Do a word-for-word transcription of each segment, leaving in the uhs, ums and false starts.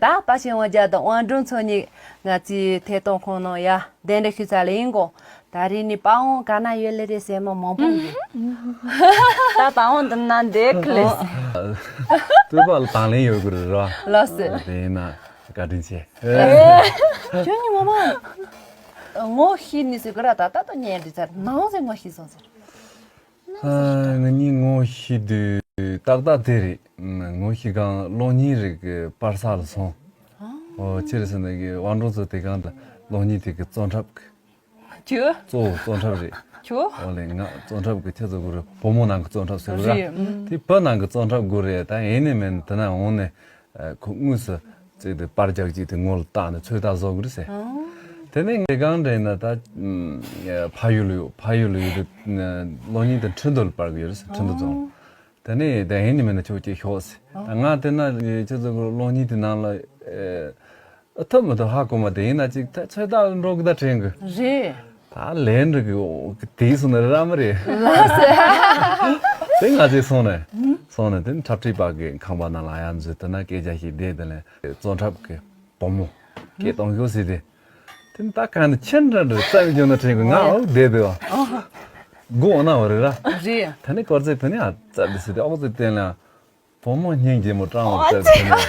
ད་པ་ཆེན་དབང་རྒྱལ་དང་དབང་སྒྲོན་མཚོ་གཉིས་ང་ཚོའི་ཐད་གཏོང་ཁང་ནང་ཡ་གདན་འདྲེན་ཞུས་ཚར་ལེ་ཡིན་གོ། ད་རེས་ནི་དཔའ་བོ་ག་ན་ཡོད་ལེ་རེད་ཟེར་མ་མང་པོ་འདུག་ད་དཔའ་བོ་འདི་ན་འདེགས་ལེ། སྟོད་པ་ལ་དང་ལེན་ཡོད་དགོས་རེད་ར། ལགས་སོ། དེ་ཡིན་ན་བཀའ་དྲིན་ཆེ། ཁྱོད་གཉིས་ངོ་མ་ངོ་ཤེས་ནི་ཟེར་གི་ར། ད་ད་ད་ཉན་རེད་ཚར་ནང་ཟེར་ངོ་ཤེས་སོང་ཟེར། ང་གཉིས་ངོ་ཤེས་དུས་ཏག་ཏག་དེ་རེད། ངོ་ཤེས་གང་གློག་བརྙན་རིགས་ཀྱི་པར་ས་ལ་སོང་། ཨོ་ཅི་རེད་ཟེར་ན་གི་དབང་སྒྲོན་མཚོ་དེ་གང་ལ་གློག་བརྙན་དེ་གི་གཙོ་འཁྲབ་གི། ཁྱོད། གཙོ་བོ་གཙོ་འཁྲབ་རེད། ཁྱོད། ཨོ་ལེ་ང་གཙོ་འཁྲབ་གི་ཁྱེད་ཚོ་གུ་རུ་བུ་མོ་ནང་གི་གཙོ་འཁྲབ་ཟེར་གི་ར། རེད། དེ་བུ་ནང་གི་གཙོ་འཁྲབ་གུ་རེད། ད་ཡིན་ནི་མིན་དེ་ན་འོང་ནས་ཁོ་དངོས་སུ་བཙལ་ཏེ་པར་རྒྱག་ཅིག་དེ་ངོ་ལ་བལྟ་ནས་ཚོད་ལྟ་བཟོ་གི་རེད་ཟེར། དེ་ནས་ངས་གང་འདྲ་ཡིན་ན་ད་ཕ་ཡུལ་ལ་ཡོད། ཕ་ཡུལ་ལ་ཡོད་དུས་གློག་བརྙན་དེ་ཁྲིན་ཏུ་ལ་པར་གི་ཡོད་རེད་ཟེར། ཁྲིན་ཏུ་རྫོང་། དེ་ནས་དེ་ཡིན་ནི་མིན་ན་ཁྱོད་ཀྱིས་ཤོག་ཟེར། ད་ང་དེ་ན་ཁྱེད་ཚོ་གི་གློག་བརྙན་དེ་ནང་ལ་ཨ་ཐུབ་མི་ཐུབ་ཧ་གོ་མ། དེ་ཡིན་ན་ཅིག་ད་ཚོད་ལྟ་འགྲོ་གི་ད་དྲན་གི་རེད། ད་ལན་འགྲིག་གི་དེ་སོང་ན་ར་མ་རེད། ལགས་སོ། དེ་ང་ཚོས་སོང་ནས་སོང་ནས་དེ་འཁྲབ་ཁྲིད་པ་གི་ཁང་པ་ནང་ལ་ཡང་འཛུལ། དེ་ན་སྐད་ཆ་ཞིག་བསྡད། དེ་ལས་གཙོ་འཁྲབ་གི་བུ་མོ་སྐད་གཏོང་ཤོག་ཟེར་ཏེ། དེ་ནི་ད་གང་ནས་ཁྱེད་འདྲ་འདྲ་རྩ་བའི་རྒྱུ་ན་དྲན་གི་ང་ཨོ་བསྡད་བསྡད་བ། སྒོ་འོ་ན་བ་རེད་ར། རེད། དེ་ནས་དཀར་ཟས་དེ་ནས་ཨ་རྩ་བསྡད་ཟེར་ཏེ་ཨོག་ཟས་བསྟན་ལ། བུ་མོ་སྙིང་རྗེ་མོ་སྤྲང་བ་ཨོ་རྩ་བསྡད་ཟེར་ནས།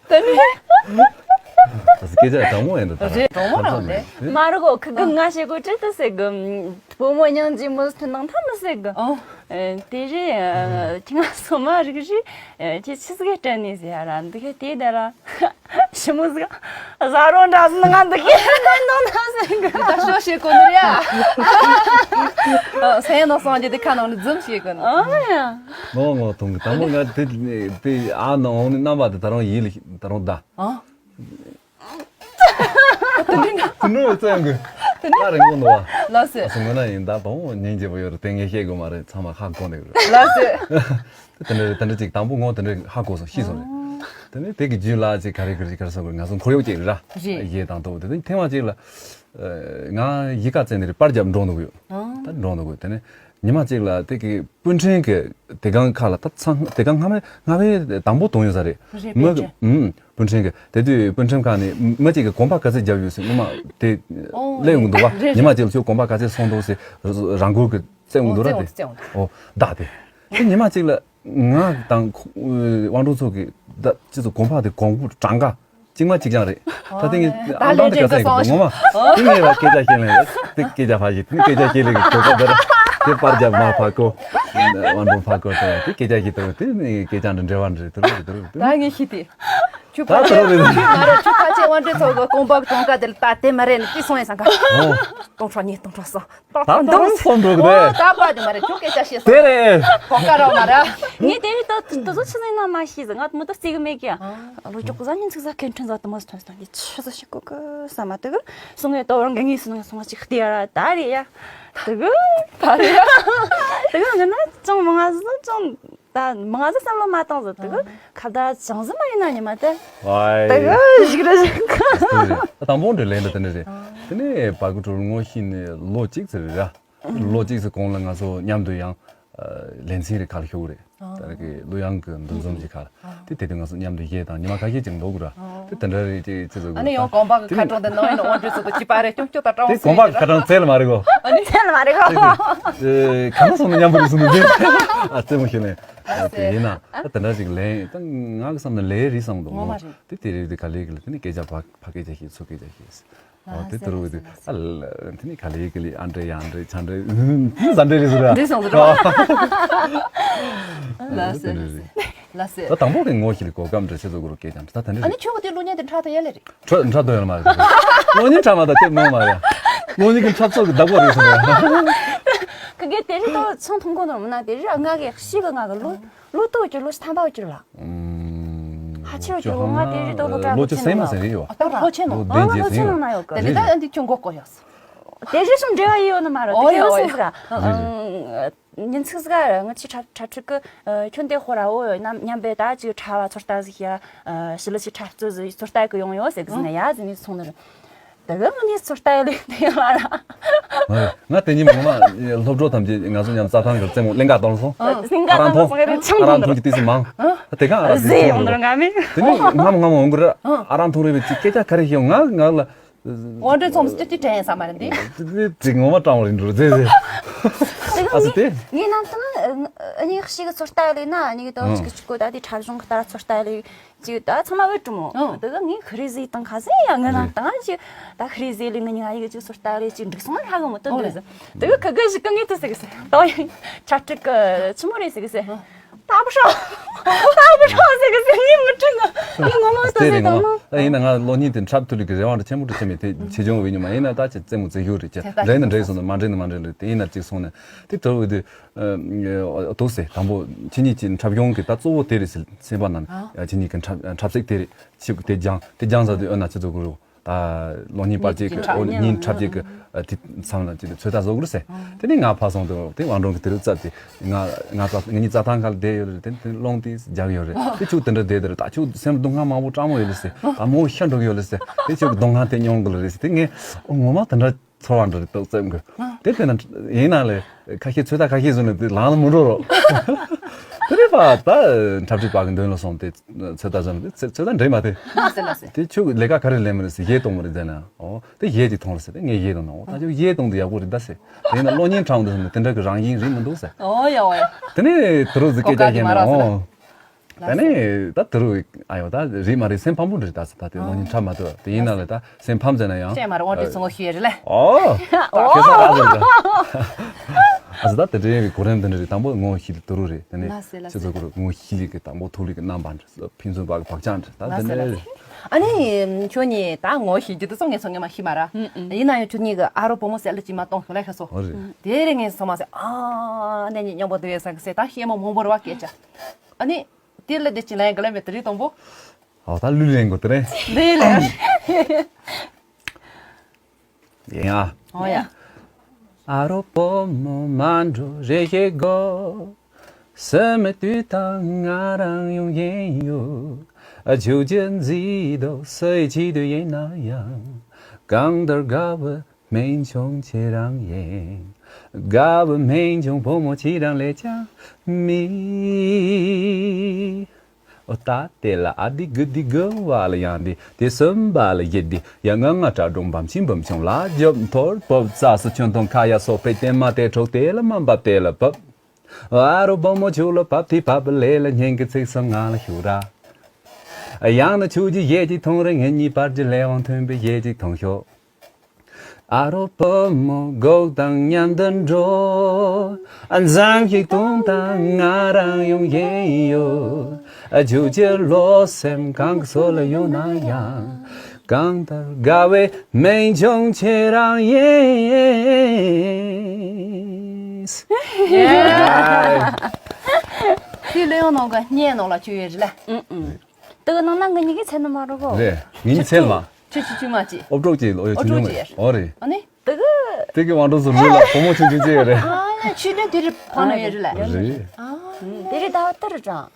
དེ་ནས། ད་སྐད་ཆ་དྲང་མོ་ཡིན་འདུག་ད། རེད། དྲང་མོ་རང་རེད། མ་རེད་གོ། ཁི་གི་ང་བཤད་གོ་ཅི་ཏི་ཟེར་གི། བུ་མོ་སྙིང་རྗེ་མོ་ཐུན་ནང་ཐ་མི་ཟེར་གི། ཨོ། ཨེ། དེ་རེད། ཨ། ཁྱི་ང་སོ་མ་རིག་རེད། ཨེ། ཁྱི་ཆི་ཟིག་སྤྲད་ནས་ཟེར་ཡ་ར་འདི་ག་དེ་ད་ར། ཞི་མོ་ཟིག་ཟ་རོ་འདྲ་ཟིག་ང་འདི་ག་འདོན་ནོ་ན་ཟེར་གི། ད་ཤོ་ཤེས་གོ་ནི་རེད་ཨ། སེང་ནོ་སོང་རྒྱུ་དེ་ཁ་ནང་ནས་འཛུམ་ཤེས་གོ་ནི། ཨ་ཡ། ངོ་ངོ་ཐུང་གི་དང་པོ་ང་དེ་དེ་ཨ་ནང་འོང་ནི་རྣམ་པ་དེ་ད་རུང་ཡིད་ལ་ད་རུང་ད། ཨ། དེ་འདྲ་བཙན་གི། ད་རིང་གོ་འདུག་བ། ལགས་སོ། ཨ་སུ་ངོ་ན་ཡིན་ད་བུ་མོ་སྙིང་རྗེ་པོ་ཡོད་རེད། དེ་ངས་བཤད་དགོས་མ་རེད། ཚང་མ་ཧ་གོ་ནས་རེད། ལགས་སོ། དེ་འདྲ་རེད། དེ་འདྲ་ཅིག་དང་པོ་ངོ་དེ་འདྲ་ཧ་གོ་སོང་། ཤེས་སོང་རེད། དེ་ནས་དེ་གི་རྒྱུད་ལ་ཅིག་ག་རེ་ག་རེ་ག་རེ་སོང་གི་ང་ཚོ་འཁོར་ཡོག་ཅིག་རེད་ར། རེད། ཡས་དང་དོ་དེ་ནས་ཐེངས་མ་ཅིག་ལ། ང་གཞིས་ཀ་རྩེ་ནས་རེད། པར་རྒྱབ་འགྲོ་འདུག་ཡོད། ད་འགྲོ་འདུག་ཡོད། དེ་ནས་ཉི་མ་གཅིག་ལ་དེ་གི་སྤུན་ཕྲེང་གི་དེ་གང་ཁ་ལ་ད་ཚང་དེ་གང་སྔ་མའི་སྔ་མའི་དང་པོ་གཏོང་ཡོད་ས་རེད། རེད། མི་སྤུན་ཕྲེང་། ཨུམ། སྤུན་ཕྲེང་གི་དེ་དུས་སྤུན་ཕྲེང་ཁ་ནས་མི་གཅིག་གི་གོམ་པ་ག་ཚད་བརྒྱབ་ཡོད་ཟེར་སྔོན་མ་དེ་ཨོ་སླེབས་ཡོང་གི་འདུག་བ། རེད། ཉི་མ་གཅིག་ལ་ཁྱོད་གོམ་པ་ག་ཚད་སོང་འདུག་ཟེར་རང་འགུལ་གི་བཙལ་ཡོང་གི་འདུག་ར། ཨོ་དེ་བཙལ་ཡོང་འདུག་ཨོ་བདག་དེ་དེ་ཉི་མ་གཅིག་ལ་ང་དང་ཁོ་དབང་སྒྲོན་མཚོ་གི་ད་ཁྱེད་ཚོ་གོམ་པ་དེ་གོང་བུ་གྲངས་ཀ་གཅིག་མ་གཅིག་རྐྱང་རེད། ད་ལྟ་ངས་ཨ་ད་ལན་ད་ག་ཚད་ཡིན་ངོ་མ་དེ་ངས་ལ་སྐད་ཆ་བཤད་ལེ་དེ་སྐད་ཆ་ཕ་ཞིག་དེ་སྐད་ཆ་བཤད་ལེ་གི་གོ་སྐབས་དེ་ར་དེ་པར་རྒྱབ་མ་ཕ་གོ་དབང་སྒྲོན་ཕ་གོ་དེ་དེ་སྐད་ཆ་བཤད་དེ་དེ་ནས་སྐད་ཆ་འདྲ་འབྲེལ་བ་འདྲ་དེ་རུ་དེ་རུ་དེ་ད་ངས་ཤི་དེ་ཁྱོད་ད་ཕ་དེ་རུ་ཆེ་རེད། ཁྱོད་མ་རེད། ཁྱོད་ཕ་ཆེ་དབང་སྒྲོན་མཚོ་གི་གོམ་པ་གྲངས་ཀ་དེ་ལ་ད་དེ་མ་རེད་ནི་ཅི་སོང་ཡིན་སང་ག་ཨོ་སྟོང་ཕྲག་གཉིས་སྟོང་ཕྲག་གསུམ། ད་ད་རུང་སོང་འགྲོ་གི་རེད། ད་པ་དེ་མ་རེད། ཁྱོད་སྐད་ཆ་བཤད་སོང་། དེ་རེད། གོ་ཀ་རོ་མ་ར། ངས་དེ་རིང་ད་ད་གཟོད་ཆི་ཟིག་ན་མ་ཤེས་ཟིག་ང་མོ་ད་རྩེ་གི་མེད་ཀི། ལོ་ཅོག་གཟའ་ཉིན་ཚིག་གཟའ་སྐད་འཕྲིན་གཟའ་དུ་མ་ཐོན་སྟངས་ཀྱི་ཆི་ཟིག་ཤེས་གོ་གི་ས་མ་དེ་གི་སོང་ངས་ད་བར་ང་ངས་སོང་ངས་སོང་ཅིག་བལྟས་ཡ་ར་ད་རེད་ཡ། དེ་གི་ད་རེད་ཡ། དེ་གི་ང་ན་ཅང་མང་ང་ཟིག་ཅང་། ད་མང་ཟིག་བསམ་བློ་མ་བཏང་ཟིག་དེ་གི་ཁ་བརྡ་ཅང་ཟིག་མ་ཡིན་ན་ཉི་མ་དེ། ཝའི། དེ་གི་ཞིག་རེད་ཞིག་དེ་རེད། ད་དང་པོ་འདྲ་ལན་འདྲ་དེ་འདྲ་རེད། དེ་ནས་པ་ཀུ་ཀྲུའུ་ངོ་ཤེས་ནས་ལོ་གཅིག་ཙམ་རེད་ར། ལོ་གཅིག་ཙམ་གོང་ལ་ང་ཚོ་མཉམ་དུ་ཡང་ལེ་ཚན་རེ་ཁ་ལ་ཤོག་རེད། ད་རེ་གི་གླུ་དབྱངས་ཀྱི་འདུ་འཛོམས་ཀྱི་ཁ་ལ། དེ་དེ་དུས་ང་ཚོ་མཉམ་དུ་གཞས་དང་ཉི་མ་ཁ་ཤས་ཅིག་འདུག་གི་ར། དེ་དེ་འདྲ་རེད་ཅེས་ཅེས་ཟེར་གི་ཨ་ནི་ཡང་གོམ་པ་གི་ཁ་གྲངས་དེ་ནང་ཡིན་ན་དབང་སྒྲོན་ཚོ་དང་གཅིག་པ་རེད། ཀྱོག་ཀྱོག་ད་སྤྲང་བོ་ཨེ་གོམ་པ་གི་ཁ་གྲངས་བཙལ་མ་རེད་གོ། ཨ་ནི་བཙལ་མ་རེད་གོ། ཨེ་གང་ན་སོང་ན་མཉམ་པོ་རེད་སོང་འདུག་ཟེར། ཨ་རྩེད་མོ་ཤེས་ནས། ཨ་དེ་ཡིན་ན་ཨ་དེ་འདྲ་ཞིག་ལན་ད་ང་གི་བསམ་ན་ལན་རེད་བསམ་འདུག་ངོ་མ་རེད། དེ་དེ་རེད་དེ་ག་ལེ་གི་ལ་དེ་ནི་སྐད་ཆ་ཕ་ཕ་སྐད་ཆ་ཤེས་ཚུར་སྐད་ཆ་ཤེས། ཨོ་དེ་ལྟ་བུ་དེ་ཨ་ལ་དེ་ནི་ག་ལེ་གི་ལི་ཨ་འདྲེ་ཡ་འདྲེ་ཆ་འདྲེ་ཟ་འདྲེ་རེད་ཟེར་ར། འདི་སོང་ཟེར་རོ། ལ་སེ་ལ་སེ། ད་དང་པོ་གི་ངོ་ཤེས་ལ་གོ་སྐབས་འདྲ་ཆེ་ཚོ་གུ་རུ་སྐད་ཀྱང་ད་ད་འདྲེ་ཨ་རེད། ནི་ཁྱོད་གི་དེ་གློག་བརྙན་དེ་འཁྲབ་ཐུབ་ཡ་ལེ་རེད། འཁྲབ་འཁྲབ་ཐུབ་ཡ་ལ་མ་རེད། གློག་བརྙན་འཁྲབ་མ་ད་དེ་མོ་མ་རེད། གློག་བརྙན་གི་འཁྲབ་ཚོགས་གི་བདག་པོ་རེད་ཟེར་ར། ཁི་གེ་དེ་རིང་ད་ཚོང་ཐུང་གོ་ནོར་མ་ན་དེ་རིང་ང་གི་ཤི་གི་ང་གི་ལོ། ལོ་ཏོག་ཅིག་ལོ་ཐམ་པ་ཅིག་ལ། ཧ་ཆེ་རུ་ཅིག་ང་དེ་རིང་ཏོག་ལོ་ཏོག་ལོ་ཅིག་སེམས་མ་ཟེར་རེད་ཡོད། ཨ་ཏོག་ལོ་ཆེ་ནོ། ལོ་བདུན་ཅིག་ལོ་ཆེ་ནོ་ན་ཡོད་གི། དེ་ནི་ད་འདི་ཁྱོད་མགོ་སྐོར་ཡོད། དེ་རིང་སུམ་འབྲེལ་བ་ཡོད་ནི་མ་རེད། ཨོ་དེ་ཡོད་ཡོད་སོང་ཟེར། ཉིན་ཚིགས་ཟིག་ང་ཆི་ཁྲབ་ཁྲབ་ཁྲིག་གི་ཁྱོད་འདི་ཧོ་ར་འོ་ཡོད་ནམ་མཉམ་པའི་ད་ཅིག་ཁྲ་བ་ཚོར་ལྟ་ཟིག་ཡ། ཞི་ལི་ཆི་ཁྲབ་རྩོད་ཟིག་ཚོར་ལྟ་གི་ཡོང་ཡོད་ཟེར་གི་ཟིན་ན་ཡ་ཟིན་ནི་སོང་ནི་རེད། དེ་ག་ང་ནི་ཚོད་ལྟ་ཡ་ལས་དེ་ཡ་ལ་ར། ང་དེ་ཉིན་ངོ་མ་སློབ་གྲོགས་ཐམས་ཅད་ང་ཚོ་མཉམ་རྩྭ་ཐང་གི་རྩེད་མོ་ལེན་ག་གཏོང་སོང་། ཨ། ཨ་རང་མཐོང་། ཨ་རང་མཐོང་གི་ཏི་སི་མང་། ཨ། དེ་ག་ཨ་ར་ཟེ་ཟེ་ཡོང་འགྲོ་ང་མི། དེ་ནི་ངམ་ངམ་འོང་གི་ར། ཨ་རང་མཐོང་རེ་བའི་ཅི་སྐད་ཆ་ག་རེ་ཤེས་ང་ང་ལ། དབང་སྒྲོན་ཚོམས་སུ་ཅི་དྲན་ས་མ་རེད་འདི། དེ་དེ་ངོ་མ་སྤྲང་བ་རིན་འགྲོ་ཟེ་ཟེ། ཨ་ཟེ་དེ། ངའི་ནང་དུ་ཨ་ནི་ཞིག་གི་ཚོད་ལྟ་ཡ་ལས་ན་ཨ་ནི་གི་ཏོ་ཅིག་ཅིག་གོ་ད་དེ་འཁྲབ་གཞུང་གི་ལྟར་ཚོད་ལྟ་ཡ་ལས། ཅིག་ད་ཚང་མ་བོད་གྲུ་མོ། ཨང་། དེ་ག་ངས་ཧི་རི་ཟི་དང་ཁ་ཟེ་ཡ་ངའི་ནང་དང་ཅིག་ད་ཧི་རི་ཟི་ལི་ནི་ང་ཡི་གི་ཅིག་སོར་ལྟ་རེ་ཅིག་འགྲིག་སོང་ན་ཧ་གི་མི་སྟོན་འདུག་ཟེར། དེ་ག་ཁ་གི་ཞིག་གི་ངས་དེ་ཟེར་གི་ཟེར། ད་ཡིན་ཆ་ཀྲིག་གི་ཆི་མོ་རེད་ཟེར་གི་ཟེར། ད་བུ་ཧྲོ། ད་བུ་ཧྲོ་ཟེར་གི་ཟེར་ངས་མི་ཁྲིད་ནོ། ངས་ངོ་མ་ལྟོས་ཟེར་དང་ནོ། ད་ཡིན་ན་ང་གློག་བརྙན་དེ་འཁྲབ་ཐུབ་ལི་གི་རེ་བ་འདྲ་ཆེན་པོ་འདྲ་ཆེ་མེད་དེ་ཆེ་ཆུང་བའི་ཉི་མ་ཡིན་ན་ད་ཅི་རྩེད་མོ་རྩེ་ཤོར་རེད་ཅེ་རེད་ན་འགྲིག་སོང་ན་མ་འགྲིག་ན་མ་འགྲིག་རེད་དེ་ཡིན་ན་གཅིག་སོང་ན་དེ་དོར་བའི་དུས། ཨ། དོགས་སེ་དང་པོ་ཁྱེད་གཉིས་ཀྱི་འཁྲབ་གཞུང་གི་ད་གཙོ་བོ་དེ་རེད་ཟེར་སེམས་པ་ནང་ཨ། ཁྱེད་གཉིས་ཀྱི་འཁྲབ་འཁྲབ་ཚིག་དེ་རེད་ཞིབ་ཀྱི་དེ་སྦྱང་དེ་སྦྱང་ས་དུས་ཨ་ན་ཆུ་ཚོད་དགུ་རུ་ད་གློག་བརྙན་པར་ཅིག་གི་འཁྲབ་ཨོ་བརྙན་འཁྲབ་ཅིག་གི་དེ་མཚམས་ལ་ཅིག་ཚོད་ལྟ་བཟོ་དགོས་རེད་ཟེར། དེ་ནས་ང་ཕར་སོང་དུས་དེ་དབང་སྒྲོན་གྱི་དེ་རུ་བཙབ་སྟེ་ང་ང་ང་གཉིས་རྩྭ་ཐང་ཁ་ལ་བསྡད་ཡོད་རེད་དེ་དེ་སློང་དེ་རྒྱག་ཡོད་རེད་དེ་ཁྱོད་དེ་འདྲ་བསྡད་དེ་རེད་ད་ཁྱོད་སེམས་སྡུག་བསྔལ་མང་པོ་སྤྲང་མོ་ཡོད་རེད་ཟེར་ད་མོ་ཤ་འགྲོ་གི་ཡོད་རེད་ཟེར་དེ་ཁྱོད་ཀྱི་སྡུག་བསྔལ་དེ་མྱོང་དགོས་རེད་ཟེར་དེ་ངས་ཨོ་ངོ་མ་དེ་འདྲ། ཚོར་བ་འདྲ་རེ་ཏོག་ཙམ་གི། དེ་དེ་ན་ཡིན་ན་ལས་ཁ་ཤས་ཚོད་ལྟ་ཁ་ཤས་བཟོས་ནས་དེ་ལང་ལ་མི་འགྲོ་རོགས། དེ་རེད་པ་ད་འཁྲབ་ཁྲིད་པ་གི་མདུན་ལ་སོང་སྟེ་ཚོད་ལྟ་བཟོས་ནས་དེ་ཚོད་ལྟ་འདྲེས་མ་དེ། ལ་སེ་ལ་སེ། དེ་ཁྱོད་ཀྱི་ལས་ཀ་ག་རེ་ལས་མི་རེད་ཟེར་གཞས་གཏོང་མི་རེད་ཟེར་ན། ཨོ་དེ་གཞས་ཅིག་གཏོང་རེད་ཟེར་དེ་ངས་གཞས་གཏོང་ན་ཨོ་ད་ཁྱོད་གཞས་གཏོང་དུ་ཡག་པོ་རེད་ད་ཟེར། དེ་ཡིན་ན་གློག་བརྙན་འཁྲབ་འདུག་ཟེར་ན་དེ་འདྲ་གི་རང་བཞིན་རེད་མི་འདུག་ཟེར། ཨོ་ཡ་ཨོ་ཡ། དེ་ནས་དེ་རོ་ཟིག་སྐད་ཆ་བཤད་ན་ཨོ། ད་ནི་ད་དུ་རུ་ཨ་ཡོ་ད་རིག་མ་རིག་སེམས་ཕམ་པོ་འདྲ་ད་ད་དེ་ལོ་ཉིན་འཁྲབ་མ་ཐུབ་དེ་ཡིན་ན་ལ་ད་སེམས་ཕམ་ཟེར་ན་ཡང་ཅེས་མ་རེད་དབང་ཁྲིད་ཚོ་ངོ་ཤེས་རེད་ལ། ཨོ། ད་ཁེ་ས་ད་ཟེར་ད། ཨ་ཟེར་ད་དེ་འདྲའི་གོ་རིམ་དེ་འདྲ་རེད་དང་པོ་ངོ་ཤེས་དུ་རུ་རེད་དེ་ནས་ལ་སེ་ལ་སེ། ཁྱེད་ཚོ་གོ་རུ་ངོ་ཤེས་ཀྱི་དང་པོ་ཐུག་ལི་གི་རྣམ་པ་འདྲ་ཕན་ཚུན་བག་བག་ཆགས་འདྲ་ད་དེ་ལ་འདྲ་སེ་རེད། ལ་སེ། ཨ་ནི་ཁྱོད་གཉིས་ད་ངོ་ཤེས་རྒྱུ་དེ་ཚོ་ངས་ཚོ་ངས་མ་ཤེས་མ་ར། ཡིན་ན་ཡང་ཁྱོད་གཉིས་ཀྱི་ཨ་རོ་བུ་མོ་ཟེར་ལ་ཅིག་མ་གཏོང་ཤོག་ལ་ཤ་སོ། ཨོ་རེད། དེ་རེད་ངས་ཚོ་མ་ཟེར་ཨ་ནས་ཉིད་མཉམ་པོ་འདུག་ཡོད་ས་གི་ཟེར་ད་ཤེས་མ་མང་པོ་རེ་བ་སྐད་ཆ། ཨ་ནི། དེ་ལ་དེ་ཅི་ལན་ག་ལ་མེད་དེ་རེད་དང་པོ། ཨོ་ད་ལུས་ལེན་དགོས་དེ་རེད། ལུས་ལེན། ཡ། ཨོ་ཡ། ཨ་རོ་བུ་མོ་མ་འགྲོ་རེ་ཞེས་གོ། སེམས་མི་དུས་དང་ང་རང་ཡོང་ཡིན་ཡོད། ཨ་ཇུ་ཇི་མཛེས་དོ་སུ་ཡི་ཆེད་དུ་ཡིན་ན་ཡང་། གང་ལྟར་དགའ་བའི། སྨན་ཆུང་ཁྱེད་རང་ཡིན། དགའ་བའི་སྨན་ཆུང་བུ་མོ་ཁྱེད་རང་ལས་ཀྱང་མི། ཨོ་ད་དེ་ལ་ཨ་དི་གུ་དི་གུ་བ་ལ་ཡང་དི་དེ་གསུམ་པ་ལ་ཡེ་དི་ཡ་ང་ང་དྲ་གྲོང་བམ་ཆིན་བམ་ཆུང་ལ་རྒྱབ་འཐོར་བབ་རྩ་སུ་ཆུན་ཐུང་ཁ་ཡ་སོ་པེ་ཏེ་མ་ཏེ་འཕྲོག་དེ་ལ་མ་བབ་དེ་ལ་བབ། ཨ་རོ་བུ་མོ་ཆུ་ལ་བབ་དི་བབ་ལེ་ལ་ཉན་གི་ཚིག་སུ་ང་ལ་ཞུ་ར། ཡང་ན་ཆུ་ཇི་ཡེ་ཅིག་ཐུང་རེ་ངེད་གཉིས་བར་གྱི་ལས་དབང་མཐུན་པའི་ཡེ་ཅིག་ཐུང་ཤོག་ཨ་རོ་བུ་མོ་སྒོག་དང་མཉམ་དུ་འགྲོ། ཨ་འཛམ་གྱི་སྟོང་དང་ང་རང་ཡོང་གིན་ཡོད། ཨ་ཇུ་ཇི་བློ་སེམས་གང་གི་སོ་ལ་ཡོང་ན་ཡང་། གང་ལྟར་དགའ་བའི་སྨན་ཆུང་ཁྱེད་རང་ཡིན། དེ་ལོས་ཡོང་ནང་གི་བརྙན་ནང་ལ་བཅུག་ཡོད་རེད་ལ། ཨུ་ཨུ། དེ་གི་ནང་ན་ང་གཉིས་ཀྱི་མཚན་ནི་མ་རེད་གོ། རེད། ངེད་གཉིས་མཚན་མ། ཁྱོད་ཁྱོད་ཁྱོད་མ་ཅི། ཨོབ་ཀྲོག་ཅིག་ལོ་ཡོད་ཨོབ་ཁྱོད་ཀྲོག་ཉུང་ཅིག་མ་ཡོད་རེད། ཨོ་རེད། ཨ་ནི། དེ་གི། དེ་གི་དབང་གྲོགས་སུ་ལུས་ལ་བུ་མོ་ཆུང་ཆུང་ཅིག་ཡོད་རེད། ཨ་ཡ་ཆུ་ལོན་དེ་རི་ཕ་ནོ་ཡོད་རེད་ལ། རེད། ཨ་དེ་རི་ཟླ་བ་ལྟར་རང་།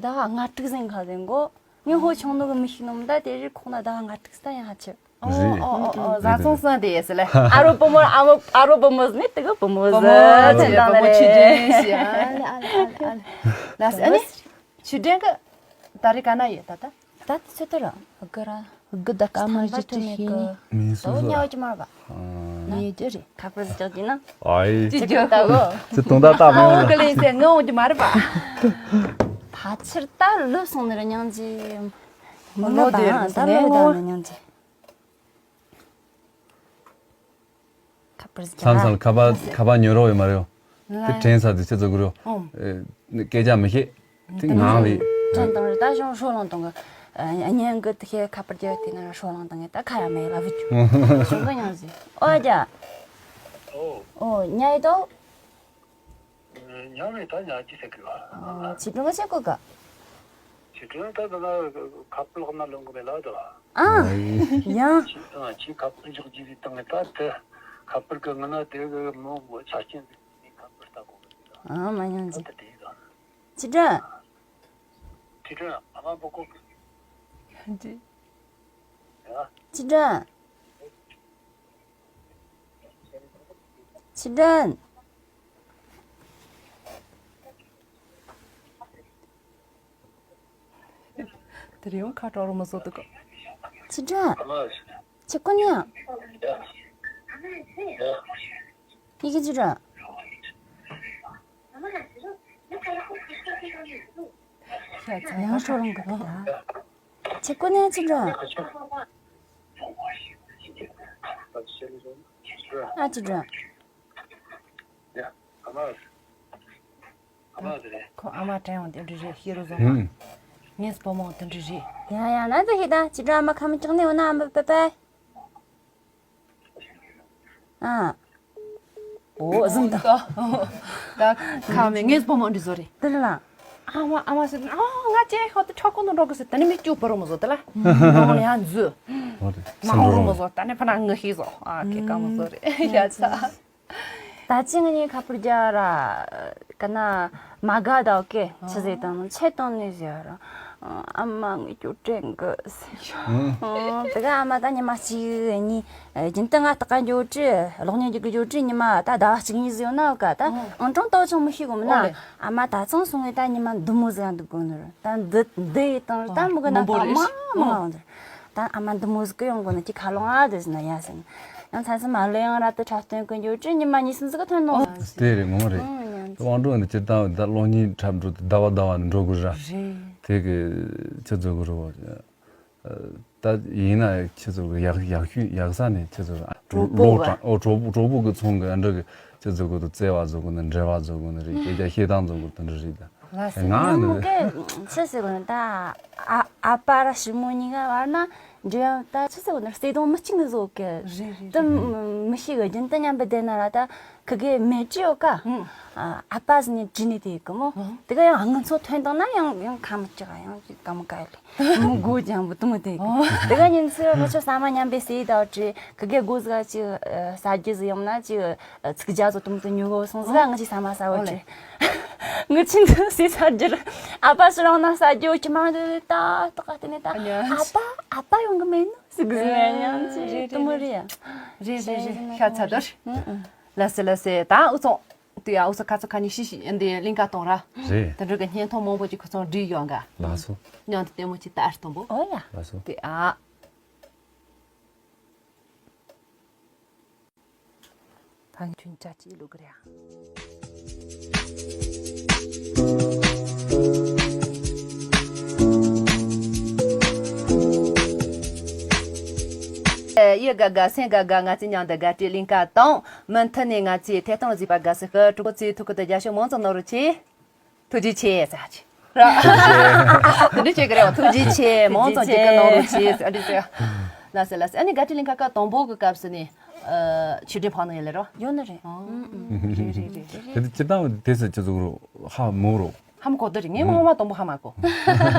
ཟླ་བ་ལྔ་དྲུག་ཟིན་ཁ་ཟིན་གོ། ངས་ཧོ་ཆུང་ནོ་གི་མི་ཤི་ནོ་མ་ད་དེ་རི་ཁོག་ན་ཟླ་བ་ལྔ་དྲུག་ས་ཡང་ཧ་ཆེ། ཨོ་རེད། ཨོ་ཨོ་ཨོ་བཟའ་ཚང་སང་དེ་ཡས་ལ། ཨ་རོ་བུ་མོ་ཨ་མོ་ཨ་རོ་བུ་མོ་ཟིན་དེ་གི་བུ་མོ་བུ་མོ་ཟིན་ཟིན་བུ་མོ་ཆུ་ལོན་ཞིག་ཨ་ལ་ཨ་ལ་ཨ་ལ་ཨ་ལ། ལ་ཨ་ནི། ཆུ་ལོན་གི། ད་རེས་ག་ན་ཡོད་ད་ད། ད་དེ་ཚོད་ལྟར་རང་། དགུ་ར། དགུ་ད་སྐར་མ་བཞི་བཅུ་ཞིག་ཡིན། མིན་སོང་ཟིག་ཉལ་གི་མ་རེད་པ། ཉལ་རྒྱུ་རེད། ཁ་པར་ཟིག་རྒྱག་གི་ན། ཨའི། ཅི་རྒྱུ་ད་གོ། ཅི་དུང་ད་ད་མོ་ཨོ་ག་ལེ་ཟེ་ང་འོང་རྒྱུ་མ་རེད་པ། ཕལ་ཆེར་ད་ལོས་སོང་ནི་རེད་སྙིང་རྗེ། མི་ལོ་དེ་རེད་ད་ལོས་ད་ནི་སྙིང་རྗེ། ཁ་པར་ཟིག་མཚམས་མཚམས་ཁ་པར་ཁ་པར་ཉོ་རོགས་ཡོད་མ་རེད། དེ་དྲན་ས་དེ་ཆེ་ཚོ་གུ་རོ། སྐད་ཆ་མི་ཤེས། དེ་ངང་རེད། དྲན་དང་རེད་ད་ཤོང་ཧྲོ་ལང་དང་གི། ཉན་གི་དེ་ཤེས་ཁ་པར་རྒྱབ་དེ་ན་ཧྲོ་ལང་དང་གི་ད་ཁ་ཡ་མེད་ལ་བུ་ཆུ། ཤོང་གི་ཉང་ཟིག་ཨོ་རྒྱ། ཨོ་ཉ་ཡི་དོ། ཉང་རེད་ད་ཉ་ཅི་ཟེར་གི་བ། ཆི་ཀྲུང་གི་ཆེ་གོ་ག་ཆི་ཀྲུང་ད་ད་ན་ཁ་པར་ལག་ན་ལོང་གི་མེད་ལ་ད། ཨ། ཡང་། ཆི་ཁ་པར་འཇོག་རྒྱུ་རེད་དང་ད་དེ་ཁ་པར་གི་ང་ན་དེ་གི་མོ་མོ་ཆ་རྐྱེན་དེ་ཁ་པར་ལྟ་གོ་གི་རེད། ཨ་མ་ཉང་ཟིག་ད་དེ་ཡིན་ད། ཆི་ཀྲུང་། ཆི་ཀྲུང་ཨ་མ་པོ་གོ་གི། ཡ། ཆི་ཀྲུང་། ཆི་ཀྲན། དེ་རིང་ཁ་གྲོགས་རོ་མ་བཟོ་འདུག་གོ། ཆི་ཀྲན། ཆི་ཀུན་ཡང་། ཡི་གེ་ཆི་ཀྲན། ཡང་ཁྲོ་རུང་གི་ད། ཆི་ཀུན་ཡང་ཆི་ཀྲན། ཨ་ཆི་ཀྲན། ཁོ་ཨ་མ་དྲན་ཡོང་དེ་འདྲ་རེད་ཤེས་རུ་བཟོ་མ། ངས་བུ་མོ་དེ་འདྲ་རེད། ཡ་ཡ་ན་ད་ཤེས་ད་ཅི་འདྲ་ཨ་མ་ཁ་མི་ཀྱག་ནི་འོ་ན་ཨ་མ་པེ་པེ། ཨ། འོ་ཟིན་ད། ད་ཁ་མེད་ངས་བུ་མོ་འདྲ་བཟོ་རེད། དེ་ལ། ཨ་མ་ཨ་མ་ཟེར་ཨ་ང་ཅེ་ཁོ་ད་ཆོག་གོ་ནོ་འགྲོ་གི་ཟེར་ད་ནི་མི་སྐྱུག་པོ་རུ་མོ་བཟོ་དེ་ལ། ནོ་ཡང་འཛུ། མ་ཧོ་རུ་མོ་བཟོ་ད་ནི་ཕ་ན་ངི་ཤེས་བཟོ་ཨ་ཁེ་ཀ་མོ་བཟོ་རེད་ཡ་ཚ། ད་ཅི་ང་གཉིས་ཁ་པར་རྒྱག་ར། ཀ་ན་མ་དགའ་ད་ཨོ་ཀེ་ཆི་ཟེར་དང་ཆེ་གཏོང་ནས་ཟེར་ར། ཨ་མ་ངས་སྐྱོ་དྲན་གི་ཟེར། དེ་ག་ཨ་མ་ད་ཉི་མ་གཅིག་གཉིས་རྒྱུན་དུ་ང་ལྟ་ག་འགྱོ་དུས་གློག་བརྙན་རྒྱུག་གི་འགྱོ་དུས་ཉི་མ་ད་ཟླ་བ་གཅིག་གཉིས་ཟིག་ཡོད་ན་ཨོ་ཀ་ད་ཨང་གྲངས་ཏོག་ཙམ་མི་ཤེས་གོ་མིན་ན། ཨ་མ་ད་ཚང་སོང་ངས་ད་ཉི་མ་འདི་མོ་ཟིག་ཡང་འདུག་དགོས་ནི་རེད་ད་འདི་འདི་ཡི་སྟེང་ད་མི་གི་ན་ད་མ་མ་འོང་། ད་ཨ་མ་འདི་མོ་ཟིག་གི་ཡོང་གོ་ནི་ཅི་ཁ་ལོང་ཨ་དེ་ཟིན་ན་ཡ་ཟིན། ཡང་མཚན་སུ་མ་ལོས་ཡང་ར་ཏི་འཁྲབ་སྟོན་གི་འགྱོ་དུས་ཉི་མ་གཉིས་གསུམ་ཟིག་གི་ཐོན་ནོ། དེ་རེད་ངོ་མ་རེད། དབང་འགྲོ་འདི་སྤྱིར་བཏང་ད་གློག་བརྙན་འཁྲབ་འགྲོ་དུས་ཟླ་བ་ཟླ་བ་ནས་འགྲོ་དགོས་ར། དེ་གི་ཆི་བཟོ་དགོས་རོ། ད་ཡིན་ན་ཆི་བཟོ་དགོས་ཡག་ཡག་ཤོས་ཡག་ས་ནས་ཆི་བཟོ་དགོས་གྲོགས་པོ་ག་ཨོ་གྲོགས་པོ་གྲོགས་པོ་གི་ཚོང་གི་ཨ་འདྲ་གི་ཆི་བཟོ་དགོས་དུ་བརྩེ་བ་བཟོ་དགོས་ནི་འབྲེལ་བ་བཟོ་དགོས་ནི་རེད་སྐད་ཆ་བཤད་སྟངས་བཟོ་དགོས་དུ་འདྲ་རེད་ད། ལ་སེ་ང་ནི་མོ་གི་ཆི་ཟེར་དགོས་ནི་ད། ཨ་ཨ་ཕ་ར་ཞི་མོ་གཉིས་ཀ་བར་ན་འབྲེལ་ཡང་ད་ཆི་ཟེར་དགོས་ན་བརྩེ་དུང་མི་གཅིག་ནི་བཟོ་གི། རེད་རེད་དུ་རེད། མི་ཤེས་གི་རྒྱུན་དུ་མཉམ་པོ་བསྡད་ན་ར་ད་ཁི་གེ་མེ་ཅི་ཡོད་ཀ། ཨ་ཨ་ཕ་ཟི་ནི་བྲིས་ནི་དེ་གི་མོ། དེ་ག་ཡང་ང་ཚོ་ཐོན་དང་ན་ཡང་ཡང་ཁ་མི་ཅག་ཡང་ཅིག་ག་མོ་ག་ལེ་མོ་གོ་ཅང་བུ་དུ་མོ་དེ་གི། དེ་ག་ཉིན་ཚེ་ལྷོ་ཕྱོགས་ས་མ་མཉམ་པོ་སེ་ད་བྲིས་ཁི་གེ་གོ་ཟི་ག་ཅིག་ས་རྒྱུ་ཟི་ཡོང་ན་ཅིག་ཚིག་རྒྱ་བཟོ་དུ་མོ་དུ་ཉོ་གོ་སོང་ཟི་ག་ང་ཅིག་ས་མ་ས་བོ་བྲིས། ངི་ཆིན་དུ་སི་ས་རྒྱུར་ཨ་ཕ་སི་རང་ན་ས་རྒྱུ་ཁྱི་མ་དུ་ཏ་ཏོ་ཀ་ཏི་ནི་ཏ་ཨ་ཕ་ཨ་ཕ་ཡོང་གི་མེད་ནོ་སི་གི་ནི་ཡང་ཅི་རེད་དུ་མོ་རེད་ཡ། རེད་རེད་རེད་ཤ་ཚ་དོར། ལ་སེ་ལ་སེ་ད་ཨུ་ཚོ་དེ་ཡ་ཨུ་ཚོ་ཁ་ཚོ་ཁ་ནི་ཤི་ཤི་འདི་གླིང་ག་གཏོང་ར། རེད། དེ་འདྲ་གི་བརྙན་ཐུང་མང་པོ་ཅིག་ཁོ་ཚོ་བྲིས་ཡོང་ག་ལགས་སོ། མཉམ་དུ་ལྟད་མོ་ཅིག་ལྟ་ཨར་གཏོང་བོ། ཨོ་ཡ། ལགས་སོ། དེ་ཨ། ད་ངས་ཁྱོད་ཅག་ཅིག་ལུག་གི་རེད་ཨ། ཡི་དགའ་དགའ་སེམས་དགའ་དགའ་ང་ཚོའི་མཉམ་དུ་དགའ་སྤྲོའི་གླིང་ག་དང་མུ་མཐུད་ནས་ང་ཚོའི་ཐད་གཏོང་གཟིགས་པ་དགའ་སུ་ཁུ་གྲོགས་པོ་ཚོའི་ཐུགས་ཁུར་དུ་རྒྱ་ཤོག་མང་ཙམ་གནང་རོགས་གྱིས། ཐུགས་རྗེ་ཆེ་ཟེར་ཅིག་དེ་འདྲ་བྱེད་ཀྱི་རེད་བ། ཐུགས་རྗེ་ཆེ་མང་ཙམ་ཅིག་གི་གནང་རོགས་གྱིས་ཟེར་འདྲ་ཟེར། ལ་སེ་ལ་སེ་ཨ་ནི་དགའ་སྤྲོའི་གླིང་ག་སྐབས་དང་པོ་གི་སྐབས་སུ་ནི་ཆོས་སྒྲོན་ཕང་ནང་ཡོད་ལེ་རོ། ཡོད་ནི་རེད། རེད་རེད་རེད་རེད། དེ་སྤྱིར་བཏང་དེ་ཟེར་ཅི་ཟུག་རོ་ཧ་མོ་རོ། ཧ་མ་གོ་དེ་རེད་ངས་ངོ་མ་དང་པོ་ཧ་མ་གོ།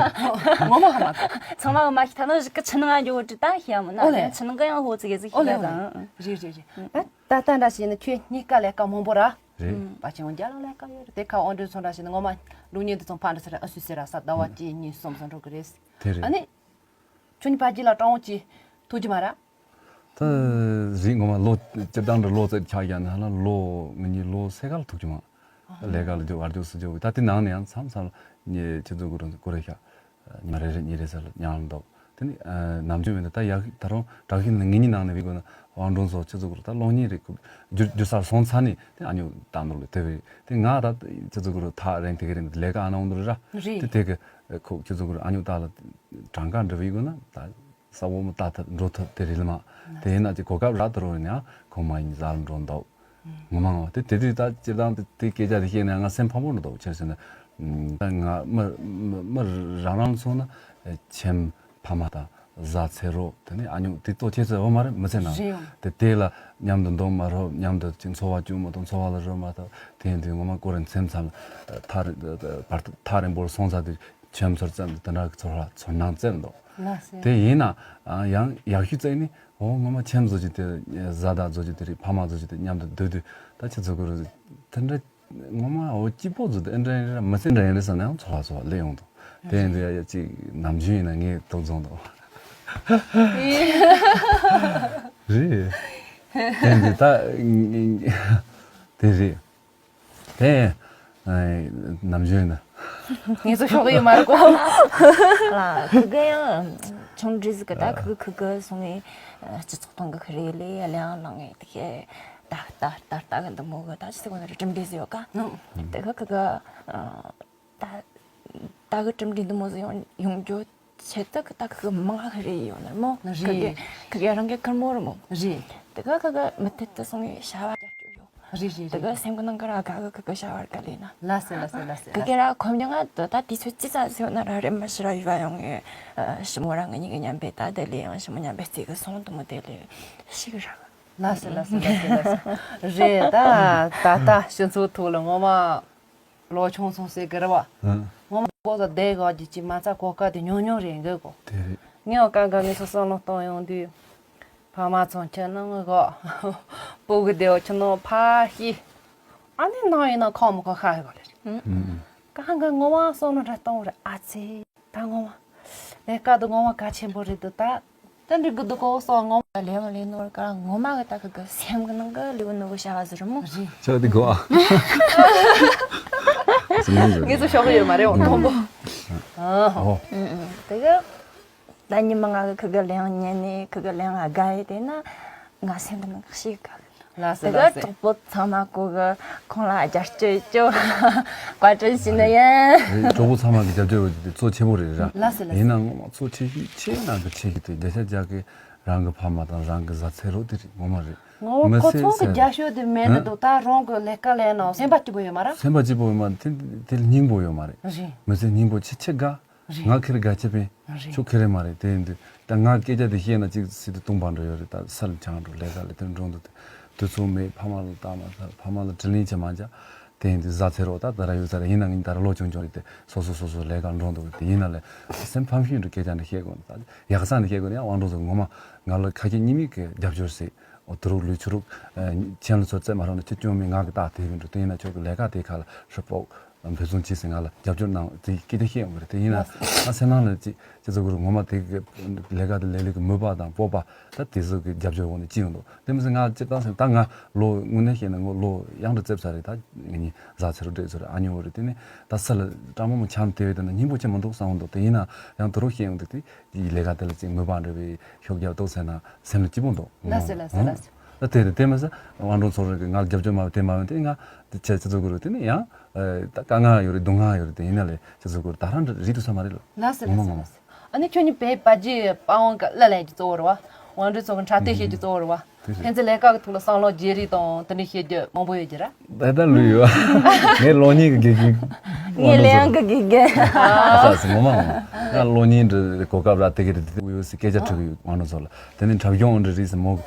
ངོ་མ་ཧ་མ་གོ། ཚང་མ་གི་མ་ཤི་ཐ་ན་ཞིག་གི་ཆི་ནང་ང་འགྱོ་དྲི་ད་ཤི་ཡ་མོ་ན་ཨོ་ལེ། ཆི་ནང་གི་ཡང་ཧོ་ཙི་གེ་ཙི་ཤི་ཨོ་ལེ་ཡ་ཨོ་ལེ། དང་། རེད་རེད་རེད། ད་ད་འདྲ་ཞིག་ཡིན་ན་ཁྱོད་གཉིས་ཀ་ལས་ཀ་མང་པོ་ར། རེད། པ་ཆེན་རྒྱ་ལ་ལས་ཀ་ཡོད་རེད་དེ་ཁ་འོ་འདྲ་ཚོ་འདྲ་ཞིག་ཡིན་ན་ངོ་མ་ལུགས་གཉིས་དུ་ཚང་ཕ་འདྲ་ཟེར་ཨ་སུ་ཟེར་ར་ས་ཟླ་བ་གཅིག་གཉིས་གསུམ་ཙམ་འགྲོ་གི་རེད། དེ་རེད། ཨ་ནི། ཁྱོད་གཉིས་ཕ་རྒྱུད་ལ་སྤྲང་བོ་གཅིག་ཐུག་གི་མ་ར། ད་རིག་ངོ་མ་ལོ་སྤྱིར་བཏང་དུ་ལོ་ཙམ་ཆགས་ཀྱང་ན་ལ་ལོ་ང་གཉིས་ལོ་སེ་ག་ལ་ཐུག་རྒྱུ་མ། ལས་ཀ་ལ་རྒྱུ་བར་རྒྱུ་སུ་རྒྱུ་ད་དེ་ནང་ནས་ཡང་མཚམས་མཚམས་ལ་ངས་ཁྱེད་ཚོ་གུ་རུ་གུ་རེ་ཤག་ཉ་རེ་རེ་གཉིས་རེ་ས་ལ་ཉང་ལ་འདུག་དེ་ནི་ནམ་རྒྱུན་མིན་ད་ད་ཡག་ད་རུང་དྲག་ཤུལ་ནས་ངེད་གཉིས་ནང་ནས་བི་དགོས་ན་དབང་སྒྲོན་ཚོ་ཁྱེད་ཚོ་གུ་རུ་ད་གློག་བརྙན་རེ་རྒྱུ་རྒྱུ་སར་སོང་ཚར་ནས་དེ་ཨ་ཉུ་ད་ནོར་ལ་དེ་བས་དེ་ང་ད་ཁྱེད་ཚོ་གུ་རུ་ཐག་རིང་དེ་ག་རིང་ལས་ཀ་ཨ་ན་འོང་དུ་ར་རེད། དེ་དེ་གི་ཁོ་ཁྱེད་ཚོ་གུ་རུ་ཨ་ཉུ་ད་ལ་གྲངས་ཀ་འདྲ་བི་དགོས་ན་ད། ས་འོག་མ་ལྟ་ཐབས་འགྲོ་ཐབས་དེ་རེད་ལ་མ། དེ་ཡིན་ན་ཅིག་གོ་སྐབས་རག་ཏུ་རོ་ཡིན་ཡང་ཁོང་མ་ཡིན་ཟ་ལ་འགྲོ་འདུག་ངོ་མ་ངོ་དེ་དེ་དུས་ད་སྤྱིར་བཏང་དེ་དེ་སྐད་ཆ་དེ་བཤད་ན་ང་སེམས་ཕམ་པོ་འགྲོ་འདུག་ཆེར་ཟེར་ན། ད་ང་མི་མི་མི་རང་རང་མཚོན་ན་ཁྱིམ་ཕ་མ་དང་བཟའ་ཚེ་རོགས་དེ་ནས་ཨ་ཉུང་དེ་ལྟོ་ཆེ་ཚེ་འོ་མ་རེད་མི་ཚེ་ནང་རེད་ཡང་། དེ་དེ་ལ་མཉམ་དུ་འདུག་མ་རོགས་མཉམ་དུ་ཅིག་འཚོ་བ་བཅུག་མ་གཏོགས་འཚོ་བ་ལ་རོལ་མ་ཐུབ་དེ་ཡིན་དུས་ངོ་མ་ཀོ་རེ་མཚན་མཚམས་ཐག་རིང་བར་ཐག་རིང་པོར་སོང་ཚར་དུས། ཁྱིམ་ཚོར་བཙལ་འདུག་དེ་འདྲ་གི་ཚོར་བ་ཚོར་སྣང་བཙལ་འདུག་ལགས་སེ། དེ་ཡིན་ན་ཡང་ཡག་ཤོས་བཙལ་ནི་འོ་ངོ་མ་ཁྱིམ་བཟོ་རྒྱུ་དེ་བཟའ་ཟླ་བཟོ་རྒྱུ་དེ་རེད་ཕ་མ་བཟོ་རྒྱུ་དེ་མཉམ་དུ་སྡོད་དུས་ད་ཁྱེད་ཚོ་གི་རུ་དེ་འདྲ་ངོ་མ་འོ་སྐྱིད་པོ་བཟོ་དེ་ཨེ་འདྲ་ཡིན་ར་མི་ཚེ་འདྲ་ཡིན་རེད་བསམ་ན་ཡང་ཚོར་བ་ཚོར་བ་སླེབས་ཡོང་འདུག་དེ་ཡིན་དུས་ཡ་ཡ་ཅིག་ནམ་རྒྱུན་ཡིན་ན་ངས་དུག་རྫོང་འདུག་རེད། དེ་ཡིན་དུས་ད། དེ་རེད། དེ་ནམ་རྒྱུན་ན། ངེད་ཚོ་ཤོག་ཡོད་མ་རེད་གོ། ལ་ཁུ་གེ་ཡང་ཆུང་འདྲིས་གི་ད་ཁུ་གེ་ཁུ་གེ་སོང་ངས་སྤྱི་ཚོགས་སྟེང་གི་ཁུ་རེ་ལས་གླེང་གླེང་ངས་དེ་ཁེ་ད་ད་ད་ལྟ་གི་འདི་མོ་གི་ད་ཅི་ཟེར་གོ་ནི་རེད། གྲུབ་འབྲས་ཟེར་ཡོད་ཀ། དེ་ཁུ་གེ་ཁུ་གེ་ད་ད་གི་གྲུབ་འབྲས་འདི་མོ་ཟིག་ཡོང་ཡོང་རྒྱུ་ཆེད་དུ་ཁི་ད་ཁི་གི་མང་ཁི་རེ་ཡོད་ནི་མོ། རེད། ཁི་གི་ཁི་གི་རང་གི་ཁུར་མོ་རེད་མོ། རེད། དེ་ག་ཁི་གི་མི་ཐད་དུ་སོང་བའི་བྱ་བ་རྒྱབ་སྐྱོར་ཡོད། རེད་རེད་དེ་རེད། ག་སེམས་གི་ནང་གི་ར་ག་གི་ཁི་གི་བྱ་བ་ག་ལས་ན། ལ་སེ་ལ་སེ་ལ་སེ་ཁི་ལ་གི་སེ། ར་ཁོམ་ཉང་ང་དུ་ད་དུས་ཚོད་ཅི་ཙམ་ཟིག་ཡོད་ན་ར་རེ་མ་ཤི་ར་ཡུ་བ་ཡོང་ངེ། ཞི་མོ་ར་ང་གཉིས་གི་མཉམ་པའི་ད་དེ་ལས་ཡང་ཞི་མོ་མཉམ་པའི་རྩེ་གི་སོང་དུ་མོ་དེ་ལས་ཤི་གི་ར་གི། ལ་སེ་ལ་སེ་ལ་སེ་ལ་སེ། རེད་ད་ད་ད་སྤྱི་ཚོགས་ཐོག་ལ་ངོ་མ། ལོ་ཆུང་སོང་ཟེར་གི་རེད་བ། ཨ། ངོ་མ་ཀོ་ས་བསྡད་ག་རྒྱུ་ཅིག་མ་ཚ་གོ་སྐབས་དེ་ཉུང་ཉུང་རེད་འགི་གོ། དེ་རེད། ངས་བ་ཀ་འགའ་ངས་སོ་སོ་ལོ་གཏོང་ཡོང་དུས། ཕ་མ་ཚོ་ཁྱི་ནང་གོ། སྤུ་གུ་དེའོ་ཁྱི་ནང་ཕ་ཤི། ཨ་ནི་ནང་ཡིན་ན་ཁོ་མི་ཁོ་ཤ་ཡོད་རེད། ཨ། ཀ་འགའ་ངོ་མ་སོ་ལོ་འདྲ་གཏོང་རེད་ཨ་ཙི། ད་ངོ་མ། ལས་ཀ་དུ་ངོ་མ་གལ་ཆེན་པོ་རེད་འདུག་ད། ད་འགྲིག་གི་འདུག་གོ་སོགས་ངོ་མ་ལས་ཡང་ལས་ནོར་ག་ངོ་མ་གི་ད་གི་གི་སེམས་གི་ནང་གི་ལེའུ་ནོར་གི་བྱ་བ་ཟེར་མོ། ཆགས་འདུག་གོ། ངེད་ཚོ་ཤོག་གི་ཡོད་མ་རེད་འོང་མཐོན་པོ། ཨ། ཨོ། ཨུ་ཨུ་དེ་གི་ད་ཉི་མ་ང་གི་གི་གི་ལས་ཡང་ཉན་ནས་གི་གི་ལས་ཡང་དགའ་ཡི་དེ་ན་ང་སེམས་གི་ནང་གི་ཤེས་ག་གི། ལགས་སོ། དེ་ག་ལགས་སོ། གྲོགས་པོ་ཚང་མ་ཀོ་གི་ཁོང་ལ་རྒྱབ་སྐྱོར་ཡོད་ཅོ། བཀའ་དྲིན་ཞུ་ནི་ཡིན། རེད། གྲོགས་པོ་ཚང་མ་གི་རྒྱབ་སྐྱོར་ཡོད་དེ་གཙོ་ཆེ་བོ་རེད་ར། ལགས་སོ་ལགས་སོ། ཡིན་ན་ངོ་མ་གཙོ་ཆེ་ཤོས་ཆེ་ནང་གི་ཆེ་ཤོས་དེ་ལས་ཤ་རྒྱག་གི་རང་གི་ཕ་མ་དང་རང་གི་བཟའ་ཚེ་རོགས་དེ་རེད་ངོ་མ་རེད། ངོ་མི་ཁོ་ཚོ་གི་སེམས་རྒྱབ་སྐྱོར་དེ་མེད་ནི་ཧ། འདུག་ད་རང་གི་ལས་ཀ་ལས་ནང་སེམས་པ་སྐྱིད་པོ་ཡོད་མ་ར། སེམས་པ་སྐྱིད་པོ་ཡོད་མ་རེད་དེ་དེ་སྙིང་པོ་ཡོད་མ་རེད། རེད། མི་ཚེ་སྙིང་པོ་ཆེ་དགའ། རེད། ང་ཁེར་དགའ་ཆེ་པས། རེད། ཁྱོད་ཁེ་རེ་མ་རེད་དེ་ཡིན་དུས་ད་ང་སྐད་ཆ་དེ་བཤད་ན་ཅིག་སྲིད་དུ་སྟོང་པ་འགྲོ་ཡོད་རེད། ད་སལ་ཆང་འགྲོ་ལས་ཀ་ལས་དོན་འགྲོ་འདུག་དེ་དུས་ཚོད་མེད། ཕ་མ་ལ་བལྟ་མ་ཐར། ཕ་མ་ལ་དྲིན་ལན་ཆེ་མ་འཇག་དེ་ཡིན་དུས་བཟའ་ཚེ་རོགས་ད་ད་ར་ཡོད་ས་རེད། ཡིན་ན་ངས་ད་ར་ལོ་ཆུང་ཆུང་རེད་དེ་སོ་སོ་སོ་སོ་ལས་ཀ་འགྲོ་འདུག་རེད། དེ་ཡིན་ན་ལས་སེམས་ཕམ་ཤུལ་འགྲོ་སྐད་ཆ་འདི་བཤད་དགོས་ད་ཡག་ས་འདི་བཤད་དགོས་ཡང་དབང་འགྲོ་ཚོ་ངོ་མ་ང་ལ་ཁ་སྐད་གཉིས་མིག་གི་རྒྱབ་སྐྱོར་སྲིད། འོ་དུ་རུག་ལུས་ཆུ་རུག་ཨ་ཆེན་ལ་ཚོ་རྩེ་མ་རོགས་ན་ཁྱོད་སྐྱོན་མེད་ང་གི་རྟགས་དེ་བིན་འགྲོ་དེ་ཡིན་ན་ཁྱོད་ཀྱི་ལས་ཀ་དེ་ཁ་ལ་ཧྲི་པོག་འབད་བརྩོན་བྱེད་ཟེར་ང་ལ་རྒྱབ་སྐྱོར་གནང་དེ་སྐད་ཆ་བཤད་ཡོང་གི་རེད། དེ་ཡིན་ན་ང་སེམས་ནང་ལ་ཅི་ཅི་ཚོ་གི་རུ་ངོ་མ་དེ་གི་ལས་ཀ་དེ་ལས་ལུགས་ཀྱི་མོས་པ་དང་སྤོབས་པ་ད་དེ་ཚོ་གི་རྒྱབ་སྐྱོར་འོག་ནས་ཅི་ཡོང་འདུག་དེ་མི་ཚེ་ང་སྤྱིར་བཏང་སེམས་ད་ང་ལོ་དངོས་གནས་བཤད་ན་ངོ་ལོ་གཡང་དུ་ཙེབ་ས་རེད། ད་ངེད་གཉིས་བཟའ་ཚེ་རུ་འདྲེས་ཚོ་རེད། ཨ་ཉོ་བོ་རེད། དེ་ནས་ད་ས་ལ་སྤྲང་མོ་མོ་འཆམ་དེ་བས་དེ་ན་སྙིང་པོ་ཆེ་མི་འདུག་བསམ་འདུག་དེ་ཡིན་ན་ཡང་དུ་རུ་བཤད་ཡོང་དུས་དེ་ཡི་ལས་ཀ་དེ་ལ་ཅིག་མོས་པ་འདྲ་བའི་ཤུགས་རྒྱབ་ཏོག་ཟེར་ན་སེམས་ལ་སྐྱིད་པོ་འདུག་ལ་སེ་ལ་སེ་ལ་སེ། ད་དེ་རེད། དེ་མ་ཟད་དབང་འགྲོ་ཚོར་རེད། ང་རྒྱབ་སྐྱོར་མ་བ་དེ་མ་བ་དེ་ང་དེ་ཆེ་ཆེ་ཚོ་གུ་རུ་དེ་ནི་ཡང་ད་དཀའ་ངལ་ཡོད་རེད། སྡུག་བསྔལ་ཡོད་རེད། དེ་ཡིན་ན་ལས་ཆེ་ཚོ་གུ་རུ་ད་རང་རིག་ཏུ་ས་མ་རེད་ལ། ལ་སེ་ལ་ངོ་མ་སེ་ངོ་མ། ལ་སེ། ཨ་ནི་ཁྱོད་ཉིད་པའི་པ་ཇི་པ་ཝང་ག་ལ་ལས་ཀྱི་གཙོ་བོ་རེད་བ། དབང་འགྲོ་ཚོ་གི་འཁྲབ་སྟོན་བྱེད་ཀྱི་གཙོ་བོ་རེད་བ། དེ་རེད། ཁྱེད་ཚོ་ལས་ཀ་གི་ཐོག་ལ་བསམ་བློ་བརྗེ་རེས་དང་དེ་འདྲ་བྱེད་རྒྱུ་མང་པོ་ཡོད་ཀྱི་ར། ད་ལྟ་ལུས་ཡོད། ངའི་གློག་བརྙན་གྱི་དགེ་རྒན། ངའི་ལས་ཡང་གི་དགེ་རྒན། ཨ་ས་སི་ངོ་མ་ངོ་མ། ང་གློག་བརྙན་འདྲི་གོ་སྐབས་ར་དེ་གི་རེད། དེ་ཡོད་སི་སྐད་ཆ་དྲི་གི་ཡོད་དབང་འགྲོ་ཚོ་ལ། དེ་ནས་འཁྲབ་གཞུང་འདྲི་རེད་ཟེར་མོ་གི་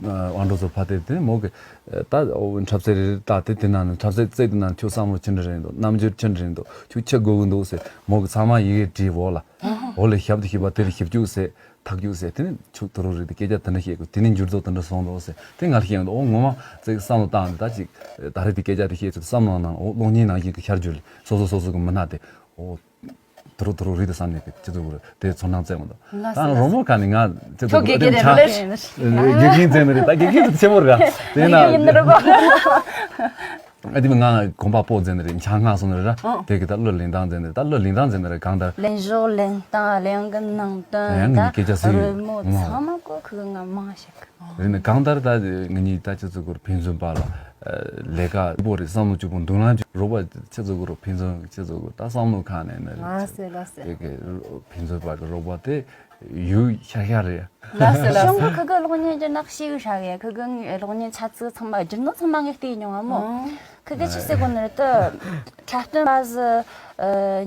དབང་འགྲོ་ཚོ་ཕ་དེ་དེ་མོ་གི་ད་འོ་འཁྲབ་ཚེ་རེ་རེ་ད་དེ་དེ་ན་ནི་འཁྲབ་ཚེ་རྩེ་དེ་ན་ཁྱོད་བསམ་བློ་ཅི་འདྲ་རེད་འདུག་རྣམ་འགྱུར་ཅི་འདྲ་རེད་འདུག་ཁྱོད་ཁྱི་དགོས་གི་འདུག་ཟེར་མོ་གི་ཚང་མ་ཡི་གེ་བྲིས་འོ་ལ། འོ་ལས་ཞབས་ཏུ་ཞུས་པ་དེ་ལ་ཞིབ་འཇུག་ཟེར། ཐག་གཅོད་ཟེར། དེ་ནི་ཆུ་དུ་རུ་རིགས་དེ་སྐད་ཆ་དེ་འདྲ་བཤད་དགོས། དེ་ནི་འགྱུར་ལྡོག་དེ་འདྲ་སོང་འདུག་ཟེར། དེ་ང་ལ་བཤད་ཡོང་འདུག་འོ་ངོ་མ་ཙིག་བསམ་བློ་བཏང་འདི་ད་ཅིག་ད་རེས་དེ་སྐད་ཆ་དེ་བཤད་ཚུལ་བསམ་བློ་ནང་འོ་གློག་བརྙན་ནང་བཞིན་གྱི་ཤར་བརྗོད་ལས་སོ་སོ་སོ་སོ་གི་མི་སྣ་དེ་འོ་དུ་རུ་དུ་རུ་རིགས་དེ་བསམ་ནས་གི་ཅི་ཚོ་གུ་རུ་དེ་ཚོར་སྣང་བཙལ་འོང་འདུག་ལགས་ད་སོ་ལགས་རོ་མོ་སོ་ག་ནི་ང་ཅི་ཚོ་ཁྱོད་གུ་རུ་དགེ་རྒན་དེ་རེད་ཆ་ལགས། དགེ་རྒན་མཛད་ནི་རེད། ད་དགེ་རྒན་དེ་ཆེན་པོ་རེད། དེ་ན་ཡིན་ནི་རེད་གོ། ཨ་དེ་མི་ང་གོམ་པ་སྤོ་མཛད་ནི་རེད། འཆང་སྔགས་སོང་ནི་རེད་ར། ཨང་། དེ་གི་ད་གླུ་ལེན་སྟངས་མཛད་ནི་རེད། ད་གླུ་ལེན་སྟངས་མཛད་ནི་རེད། གང་ལྟར། ལེན་ཞོར་ལེན་སྟངས་ལེན་གི་ནང་དོན་ཡང་ད་ངས་སྐད་ཆ་ཟིག་རོལ་མོ་ཡོད་ཚང་མ་ཀོ་ཁུ་ང་མང་ཞིག་རེད་ནི། གང་ལྟར་ད་ངེད་གཉིས་ད་ཅི་ཚོ་གུར་ཕན་ཚུན་བར་ལ་ལས་ཀ་པོ་རེད། བསམ་བློ་གཅིག་པོ་འདུག་ན་རོགས་པ་ཅི་ཚོ་གུར་ཕན་ཚུན་ཅི་ཚོ་གུར་ད་བསམ་བློ་ཁ་ནས་ནི་རེད། ལགས་སེ་ལགས་སེ། དེ་གི་ཕན་ཚུན་བར་གི་རོགས་པ་དེ་ཡུལ་ཤར་ཤར་རེད། ལགས་སེ་ལགས་སེ། གཞུང་གི་ཁུ་གི་གློག་བརྙན་སྦྱར་ན་ཞེ་གི་ཧྲ་གི། ཁུ་གི་ངའི་གློག་བརྙན་ཆ་ཚིག་ཚང་མ་སྦྱར་ནོ་ཚང་མ་ངས་བལྟས་མྱོང་བ་མོ། ཨང་། ཁུ་གི་ཆི་ཟེར་གོ་ནི་རེད་དུ། འཁྲབ་སྟོན་པ་ཟི་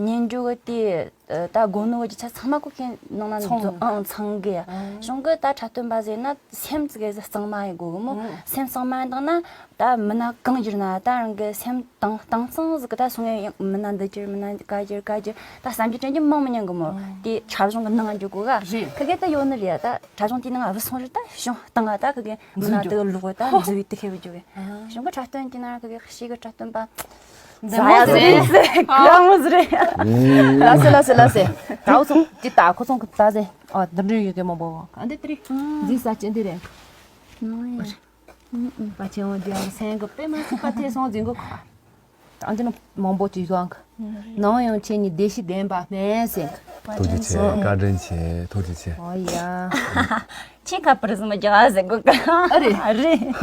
ཉན་རྒྱུ་གི་དེ་ད་གོ་ནོ་གི་ཆ་ཚང་མ་གོ་ཁྱེད་ནང་ན་ཚང་། ཨང་ཚང་གི། ཨང་། གཞུང་གི་ད་འཁྲབ་སྟོན་པ་ཟེར་ན་སེམས་ཙི་གི་ཟི་གཙང་མ་ཡི་གོ་གི་མོ། ཨང་། སེམས་གཙང་མ་ཡི་དང་ན། ད་མི་སྣ་གང་སྒྱུར་ན་ད་རང་གི་སེམས་དྭངས་དྭངས་གཙང་ཟིག་གི་ད་སོང་ངས་མི་སྣ་འདི་སྒྱུར་མི་སྣ་ག་སྒྱུར་ག་སྒྱུར་ད་བསམ་རྒྱུ་དྲན་རྒྱུ་མང་མི་ཉན་གི་མོ། ཨང་། དེ་འཁྲབ་གཞུང་གི་ནང་འཇུག་གོ་ག་རེད། ཁི་གེ་ད་ཡོད་ནི་རེད། ད་འཁྲབ་གཞུང་དེའི་ནང་བུད་སོང་རེད། ད་གཞུང་སྟེང་ང་ད་ཁི་གེ་མི་སྣ་འཛུལ་དེ་ལུག་གོ་ད་འཛུལ་བའི་དེ་ཁེ་བུད་རྒྱུ་གི། ཨང་། གཞུང་གི་འཁྲབ་སྟོན་དེ་ན་ཁི་གེ་ཤེས་གི་འཁྲབ་སྟོན་པ་འདི་ཟ་ཡ་མོ་ཟེར་ཟེར་ཀ་མོ་ཟེར་རེད། ལ་སེ་ལ་སེ་ལ་སེ། ད་འུ་ཚོ་ཅི་ད་ཁོ་ཚོ་གི་ད་ཟེར། ཨ་འདི་འདྲ་ཡོད་གི་མོ་བོ་ཨ་འདི་དེ་རེད། འཛུལ་ས་ཅན་དེ་རེད། པ་ཆེན་པོ་རྒྱལ་སེང་གི་དཔེ་མ་སྲིད་པ་ཐེ་སོང་འཛིན་གོ་ཁ། ཨ་འདི་ནི་མང་པོ་ཅིག་ཡོང་གི། ནང་ཡང་ཁྱེད་གཉིས་བདེ་སྐྱིད་ལྡན་པ་སྨོན་སེང་གི། ཐུགས་རྗེ་ཆེ། བཀའ་དྲིན་ཆེ། ཐུགས་རྗེ་ཆེ། ཨོ་ཡ། ཁྱེད་ཁ་པར་ཟིག་མ་རྒྱག་ཟེར་གོ་ག་ཨ་རེད། ཨ་རེད།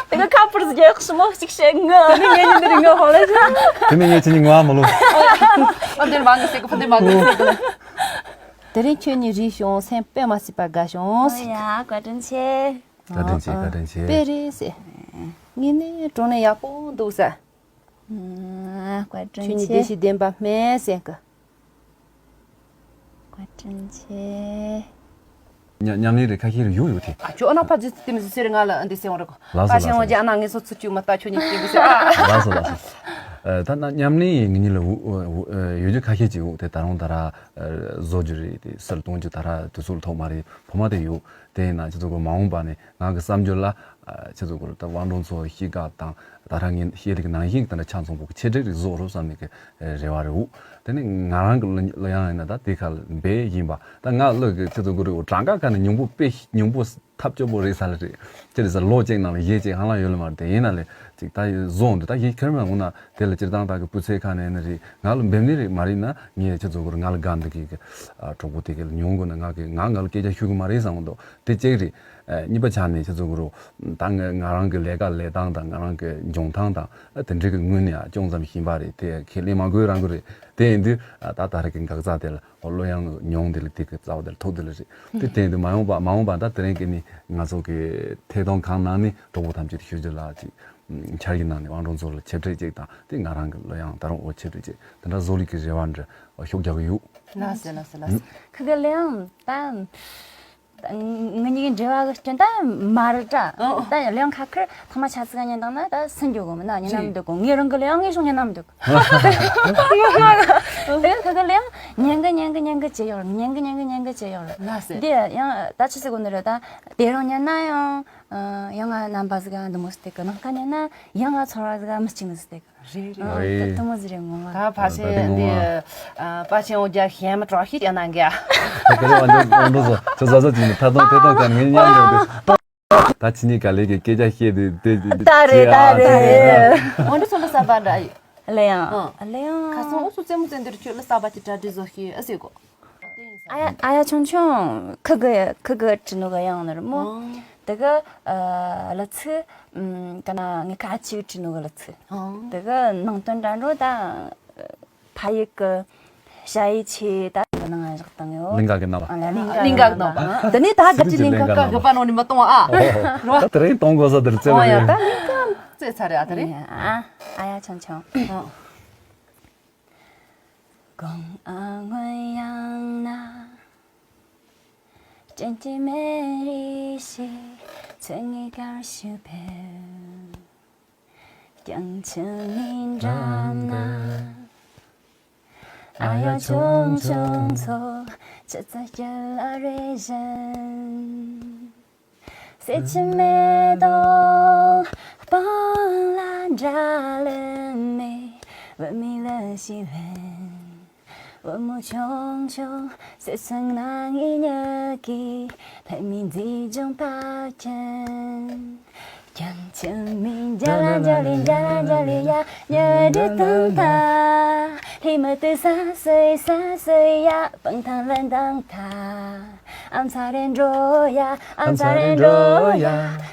དེ་ག་ཁ་པར་ཟིག་རྒྱག་ཤི་མོ་གཅིག་བཤད་ངོ་། དེ་ནི་ངས་ཉིན་འདི་རིང་ངོ་ཧོ་ལེ་ཤ། དེ་ནི་ངས་ཁྱེད་གཉིས་ངོ་ཧ་མ་ལོ། ཨ་འདིར་མང་གི་ཟེར་གི་ཕ་འདིར་མང་གི་ཟེར་གི། དེ་རིང་ཁྱོད་གཉིས་རིག་བྱུང་སེམས་དཔེ་མ་སྲིད་པ་དགའ་བྱུང་། ཨོ་ཡ་བཀའ་དྲིན་ཆེ། བཀའ་དྲིན་ཆེ། བཀའ་དྲིན་ཆེ། དཔེ་རེད་ཟེར། ངས་ནི་གྲོང་ནས་ཡག་པོ་འདུག་ཟེར། ཨ། བཀའ་དྲིན་ཆེ། ཁྱོད་གཉིས་བདེ་སྐྱིད་ལྡན་པ་སྨོན་སེང་གི། བཀའ་དྲིན་ཆེ། ཉ་ཉམས་ལེན་རེ་ཁ་ཤས་རེ་ཡོད་ཡོད་དེ། ཨ་ཁྱོད་ཨ་ན་ཕ་ཇི་སྟེ་མི་ཟེར་ང་ལ་འདི་སེང་བ་རེད་གོ། ལགས་སོ། པ་ཆེན་པོ་ལགས་སོ། རྒྱ་ནག་ངེད་ཚོ་ཚུར་བཅུག་མ་ལྟ་ཁྱོད་གཉིས་སྐྱིད་གི་ཟེར་ཨ། ལགས་སོ་ལགས་སོ། ཨ་ད་ན་ཉམས་ལེན་ཡིན་ངེད་གཉིས་ལ་འུ་འུ་ཡོད་རྒྱུ་ཁ་ཤས་ཅིག་འུ་དེ་ད་རུང་ད་ར་བཟོ་རྒྱུ་རེད་དེ་སལ་གཏོང་རྒྱུ་ད་ར་དུས་ཚོད་ལ་ཐོག་མ་རེད་བུ་མ་དེ་ཡོད། དེ་ཡིན་ན་ཁྱེད་ཚོ་གི་མ་འོངས་པ་ནས་ང་གི་བསམ་རྒྱུ་ལ་ཨ་ཁྱེད་ཚོ་གི་ད་དབང་སྒྲོན་ཚོ་གཤིས་ཀ་དང་ད་ར་ངས་ཤེས་རིག་ནང་བཞིན་གྱི་ད་ཆ་ཚང་པོ་གི་ཆེ་གྲས་རིག་བཟོ་རོགས་བསམ་ནས་གི་རེ་བ་རེད་འུ། དེ་ནས་ང་རང་གི་གླུ་གླུ་དབྱངས་ཡིན་ན་ད་དེ་ཁ་ལ་འབད་ཡིན་པ་ད་ང་གླུ་གི་ཁྱེད་ཚོ་གི་རེད་འུ་གྲངས་ཀ་ཁ་ནས་ཉུང་པོ་དཔེ་ཉུང་པོ་ཐབས་སྐྱོ་པོ་རེད་ས་ལ་རེད། ཅི་རེད་ཟེར་ལོ་གཅིག་ནང་ལ་གཞས་གཅིག་ཧ་ལམ་ཡོད་ལ་མ་རེད་དེ་ཡིན་ན་ལས་ཅིག་ད་བཟོ་འདུག་ད་གཞས་ཁྱེར་མ་འོང་ན་དེ་ལ་སྤྱིར་བཏང་ད་གི་སྤུས་ཚད་ཁ་ནས་ནི་རེད་ང་ལ་འབེབས་ནི་རེད་མ་རེད་ན་ངས་ཁྱེད་ཚོ་གི་རེད་ང་ལ་དགའ་འདི་གི་གི་གྲོགས་པོ་དེ་གི་ལ་ཉུང་དགོས་ན་ང་གི་ང་ང་ལ་སྐད་ཆ་ཤོད་གི་མ་རེད་བསམ་གི་འདུག་དེ་གཅིག་རེད། གཉིས་པ་ཆ་ནས་ཁྱེད་ཚོ་གི་རུ་ད་ང་ང་རང་གི་ལས་ཀ་ལས་སྟངས་དང་ང་རང་གི་འཇོན་ཐང་དང་དེ་འདྲ་གི་ངོས་ནས་ཅུང་ཙམ་ཞན་པ་རེད་དེ་ཁས་ལེན་མ་དགོས་རང་གི་རེད་དེ་ཡིན་དུས་ད་ད་རེས་ཀྱི་འགག་རྩ་དེ་ལ་གླུ་དབྱངས་ཉུང་དེ་ལ་དེ་གི་རྩ་བ་དེ་ལ་ཐོག་དེ་ལ་རེད་དེ་དེ་ཡིན་དུས་མ་འོངས་པ་མ་འོངས་པ་ད་དེ་རིང་གི་ནི་ང་ཚོ་གི་ཐད་གཏོང་ཁང་ནང་ནས་གྲོགས་པོ་ཐམས་ཅད་ཞུ་རྒྱུ་ལ་ཅིག་འཆར་གཞི་ནང་ནས་དབང་སྒྲོན་ཚོ་ལ་ཆེ་གྲས་ཅིག་དང་དེ་ང་རང་གི་གླུ་དབྱངས་ད་རུང་འོ་ཆེ་གྲས་ཅིག་དེ་འདྲ་བཟོ་ལུགས་ཀྱི་རེ་བ་འདྲ་ཤུགས་རྒྱག་གི་ཡོད། ལགས་སེ་ལགས་སེ་ལགས་སེ། ཁི་གི་གླུ་དབྱངས་ད། ང་གཉིས་ཀྱི་འབྲེལ་བ་གི་སྐྱོན་ད་མ་རེད་དྲ། ཨོ། ད་གླུ་དབྱངས་ཁ་ཁར་ཐོག་མ་ཆ་ཚིག་ཉན་དང་ན་ད་སུན་འགྱོ་གོ་མིན་ན་ཉན་ན་མི་འདུག་གོ་ངའི་རང་གི་གླུ་དབྱངས་ངའི་ཤོག་ཉན་ན་མི་འདུག་དེ་ཁ་ཁ་གླུ་དབྱངས་ཉན་གི་ཉན་གི་ཉན་གི་ཅི་ཡོད་རེད། ཉན་གི་ཉན་གི་ཉན་གི་ཅི་ཡོད་རེད། ལགས་སེ། འདི་ཡང་ད་ཆི་ཟེར་གོ་ནི་རེད་ད། དེ་རང་ཉན་ན་ཡང་ཡང་ང་རྣམ་པ་ཟིག་ག་འདི་མོ་ཟིག་དེ་གི་ནང་ཁ་ཉན་ན་ཡང་ང་ཚོར་བ་ཟིག་ག་མི་གཅིག་ནི་ཟིག་དེ་གི་རེད་རེད། ཨོ་ཨེ། དེ་མོ་ཟིག་རེད་ངོ་མ། ད་ཕ་ཆེན་འདི་པ་ཆེན་འོ་རྒྱ་ཞན་མ་གྲོགས་ཤིག་ཡང་གནང་གི་ཨ། ད་དེ་རེད་ཨ་འདི་འདི་ཚོ་ཚོ་ཟ་ཟ་ཅིག་ནི་ཐ་དོང་ཐེ་དོང་ཀ་ནི་ངས་མཉམ་འགྲོ་འདི། ད་ཕྱི་ཉིན་ག་ལེ་གི་སྐད་ཆ་བཤད་དེ་དེ་ད་རེད་ད་རེད། འོ་འདི་ཚོ་ལ་གསར་པ་འདྲ་ཡི། གླུ་དབྱངས། ཨ། གླུ་དབྱངས། ཁ་སང་ཨུ་ཚོ་རྩེད་མོ་རྩེ་འདིར་ཁྱོད་ལ་གསར་པ་ཅིག་གྲ་སྒྲིག་བཟོ་ཤེས་ཨ་ཟེར་གོ། ཨ་ཡ་ཨ་ཡ་ཆུང་ཆུང་ཁི་གི་ཁི་གི་བྲིས་ནོ་གི་དབྱངས་ནི་རེད་མོ། ཨང་། དེ་གི་ཨ་གླུ་ཚིག་ཨམ་ག་ན་ངས་ཁ་ཅིག་བྲིས་ནོ་གི་གླུ་ཚིག་ཨང་། དེ་གི་ནང་དོན་འདྲ་འགྲོ་ད་ཕ་ཡིག་གི་ཞ་ཡི་ཆེ་ད་གི་ནང་བཞག་བཏང་ཡོད། གླིང་ག་གི་ནང་ལ། ཨ་ལ་གླིང་ག་གླིང་ག་གི་ནང་། དེ་ནས་ད་གི་ཅི་གླིང་ག་གི་པ་ནོ་ནི་མ་གཏོང་ཨ། རོ། ད་དེ་རིང་གཏོང་དགོས་ས་དེར་རྩེ་བ་ཨོ་ཡ་ཡོད། ད་གླིང་ག་རྩེ་ཚར་རེད་ཨ་དེ་རིང་། ཨ་ཨ་ཡ་ཆུང་ཆུང་། ཨོ། 公阿我养呐，真正美丽是存一个小朋友，讲出名长呐，哎呀，穷穷错，这才叫老人。 སེ་ཆི་མེ་ཏོག་སྤང་ལ་འདྲ་ལེ་མེ། བུད་མེད་ལ་ཞི་བན། བུ་མོ་ཆུང་ཆུང་སེ་ཚང་ནང་ངི་ཉག་གི་ལྷ་མི་མཛེས་ལྗོངས་པ་ཅན། ཀྱང་ཆུ་མིན་འཇའ་ལ་འཇའ་ལི་འཇའ་ལ་འཇའ་ལི་ཡ། ཉི་འབྲུ་དུང་ཐ། ལྷི་མ་དུ་ས་སོས་ས་སོས་ཡ། སྤང་ཐང་ལ་འདང་ཐ། ཨམ་ཚ་རེ་འགྲོ་ཡ། ཨམ་ཚ་རེ་འགྲོ་ཡ།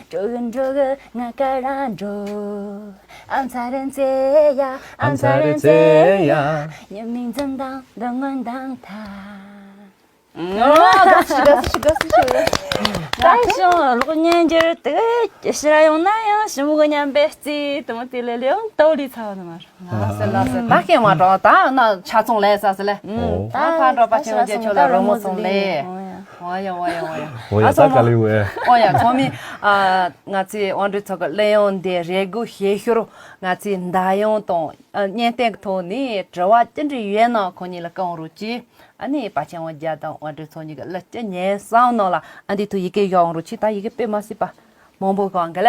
འགྲོ་གི་འགྲོ་གི་ང་ཀ་ར་འགྲོ། ཨམ་ཚ་རེ་འཚེ་ཡ། ཨམ་ཚ་རེ་འཚེ་ཡ། ཉི་མིག་འཛུམ་མདངས་འདི་སྔོན་མདངས་ཐ། ཨོ། དགའ་བསུ་ཞུ་དགའ་བསུ་ཞུ་དགའ་བསུ་ཞུ། ད་ཞོ་གློག་བརྙན་འགྱུར་དུ་ཕྱིར་ཡོང་ན་ཡང་ཞི་མོ་གི་མཉམ་པའི་རྩིས་དུ་མོ་དེ་ལས་ལེའང་ཏོ་ལི་ཚ་བ་ནི་མ་རེད། ལགས་སེ་ལགས་སེ། ད་ཁྱེད་མ་གྲོགས་ད་ན་ཆ་ཚང་ལས་ས་སི་ལས། ཨོ། ད་ཕ་གྲོགས་པ་ཆེན་པོ་ཆེ་ཁྱོད་ལ་རོལ་མོ་གསུང་ལས། ཨོ་ཡ་ཨོ་ཡ་ཨོ་ཡ། ཨོ་ཡ་ད་ག་ལེ་ཝེ། ཨོ་ཡ་ཚང་མས་ང་ཚོའི་དབང་སྒྲོན་ཚོགས་ཀྱི་གླུ་དབྱངས་འདི་རེ་སྒུག་བྱེད་ཤུལ་ང་ཚོས་འདར་དབྱངས་དང་བརྙན་བརྟེན་གྱི་ཐོག་ནས་དྲི་བ་ཅི་འདྲ་ཡོད་ན་ཁོང་གཉིས་ལ་བསྐང་རོགས་གྱིས། ཨ་ནི་པ་ཆེན་པོ་རྒྱལ་དང་དབང་སྒྲོན་ཚོ་གཉིས་ཀྱི་གླུ་ཅི་ཉན་བསམ་ནོ་ལ་ཨ་འདི་ཐུག་ཡི་གེ་ཡོང་རོགས་གྱིས། ད་ཡི་གེ་དཔེ་མ་སྲིད་པ་མང་པོ་གང་གི་ལ་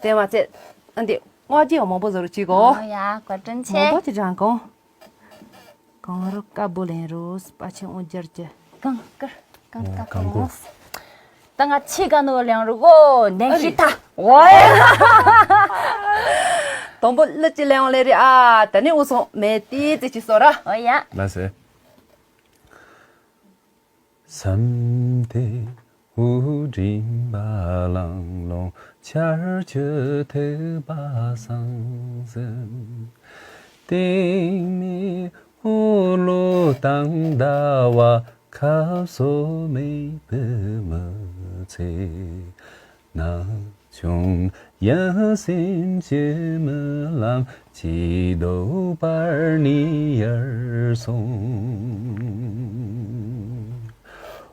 དེ་མ་ཚད་ཨ་འདི་སྔགས་རྒྱུན་མང་པོ་བཟོ་རོགས་གྱིས་གོ། ཨོ་ཡ་བཀའ་དྲིན་ཆེ། མང་པོ་ཅི་དྲང་གང་གང་རུ་དཀར་པོ་ལེན་རོགས་པ་ཆེན་པོ་རྒྱལ་གྱི་གང་དཀར་གང་དཀར་གང་གོ། ད་ང་ཆི་ག་ནོ་ལེང་རུ་གོ་ནན་ཤི་ཐ། ཝའི། དང་པོ་ལི་ཅི་ལེང་ལེ་རི་ཨ། ད་ནི་འུ་སོང་མེ་ཏི་ཙི་ཅི་སོ་ར། ཨོ་ཡ། ལ་སེ། བསམ་དེ་དབུགས་འབྱིན་པ་ལང་ལོང་། ཆར་ཆུ་ཐིགས་པ་སང་སེམས། སྟེང་མའི་འོ་ལོ་དང་ཟླ་བ། ཁ་སོ་མེད་པའི་མི་ཚེ། ན་ཆུང་ཡ་སེམས་ཀྱི་རྨི་ལམ། ཅི་ལྡོག་པར་ནི་ཡར་སོང་།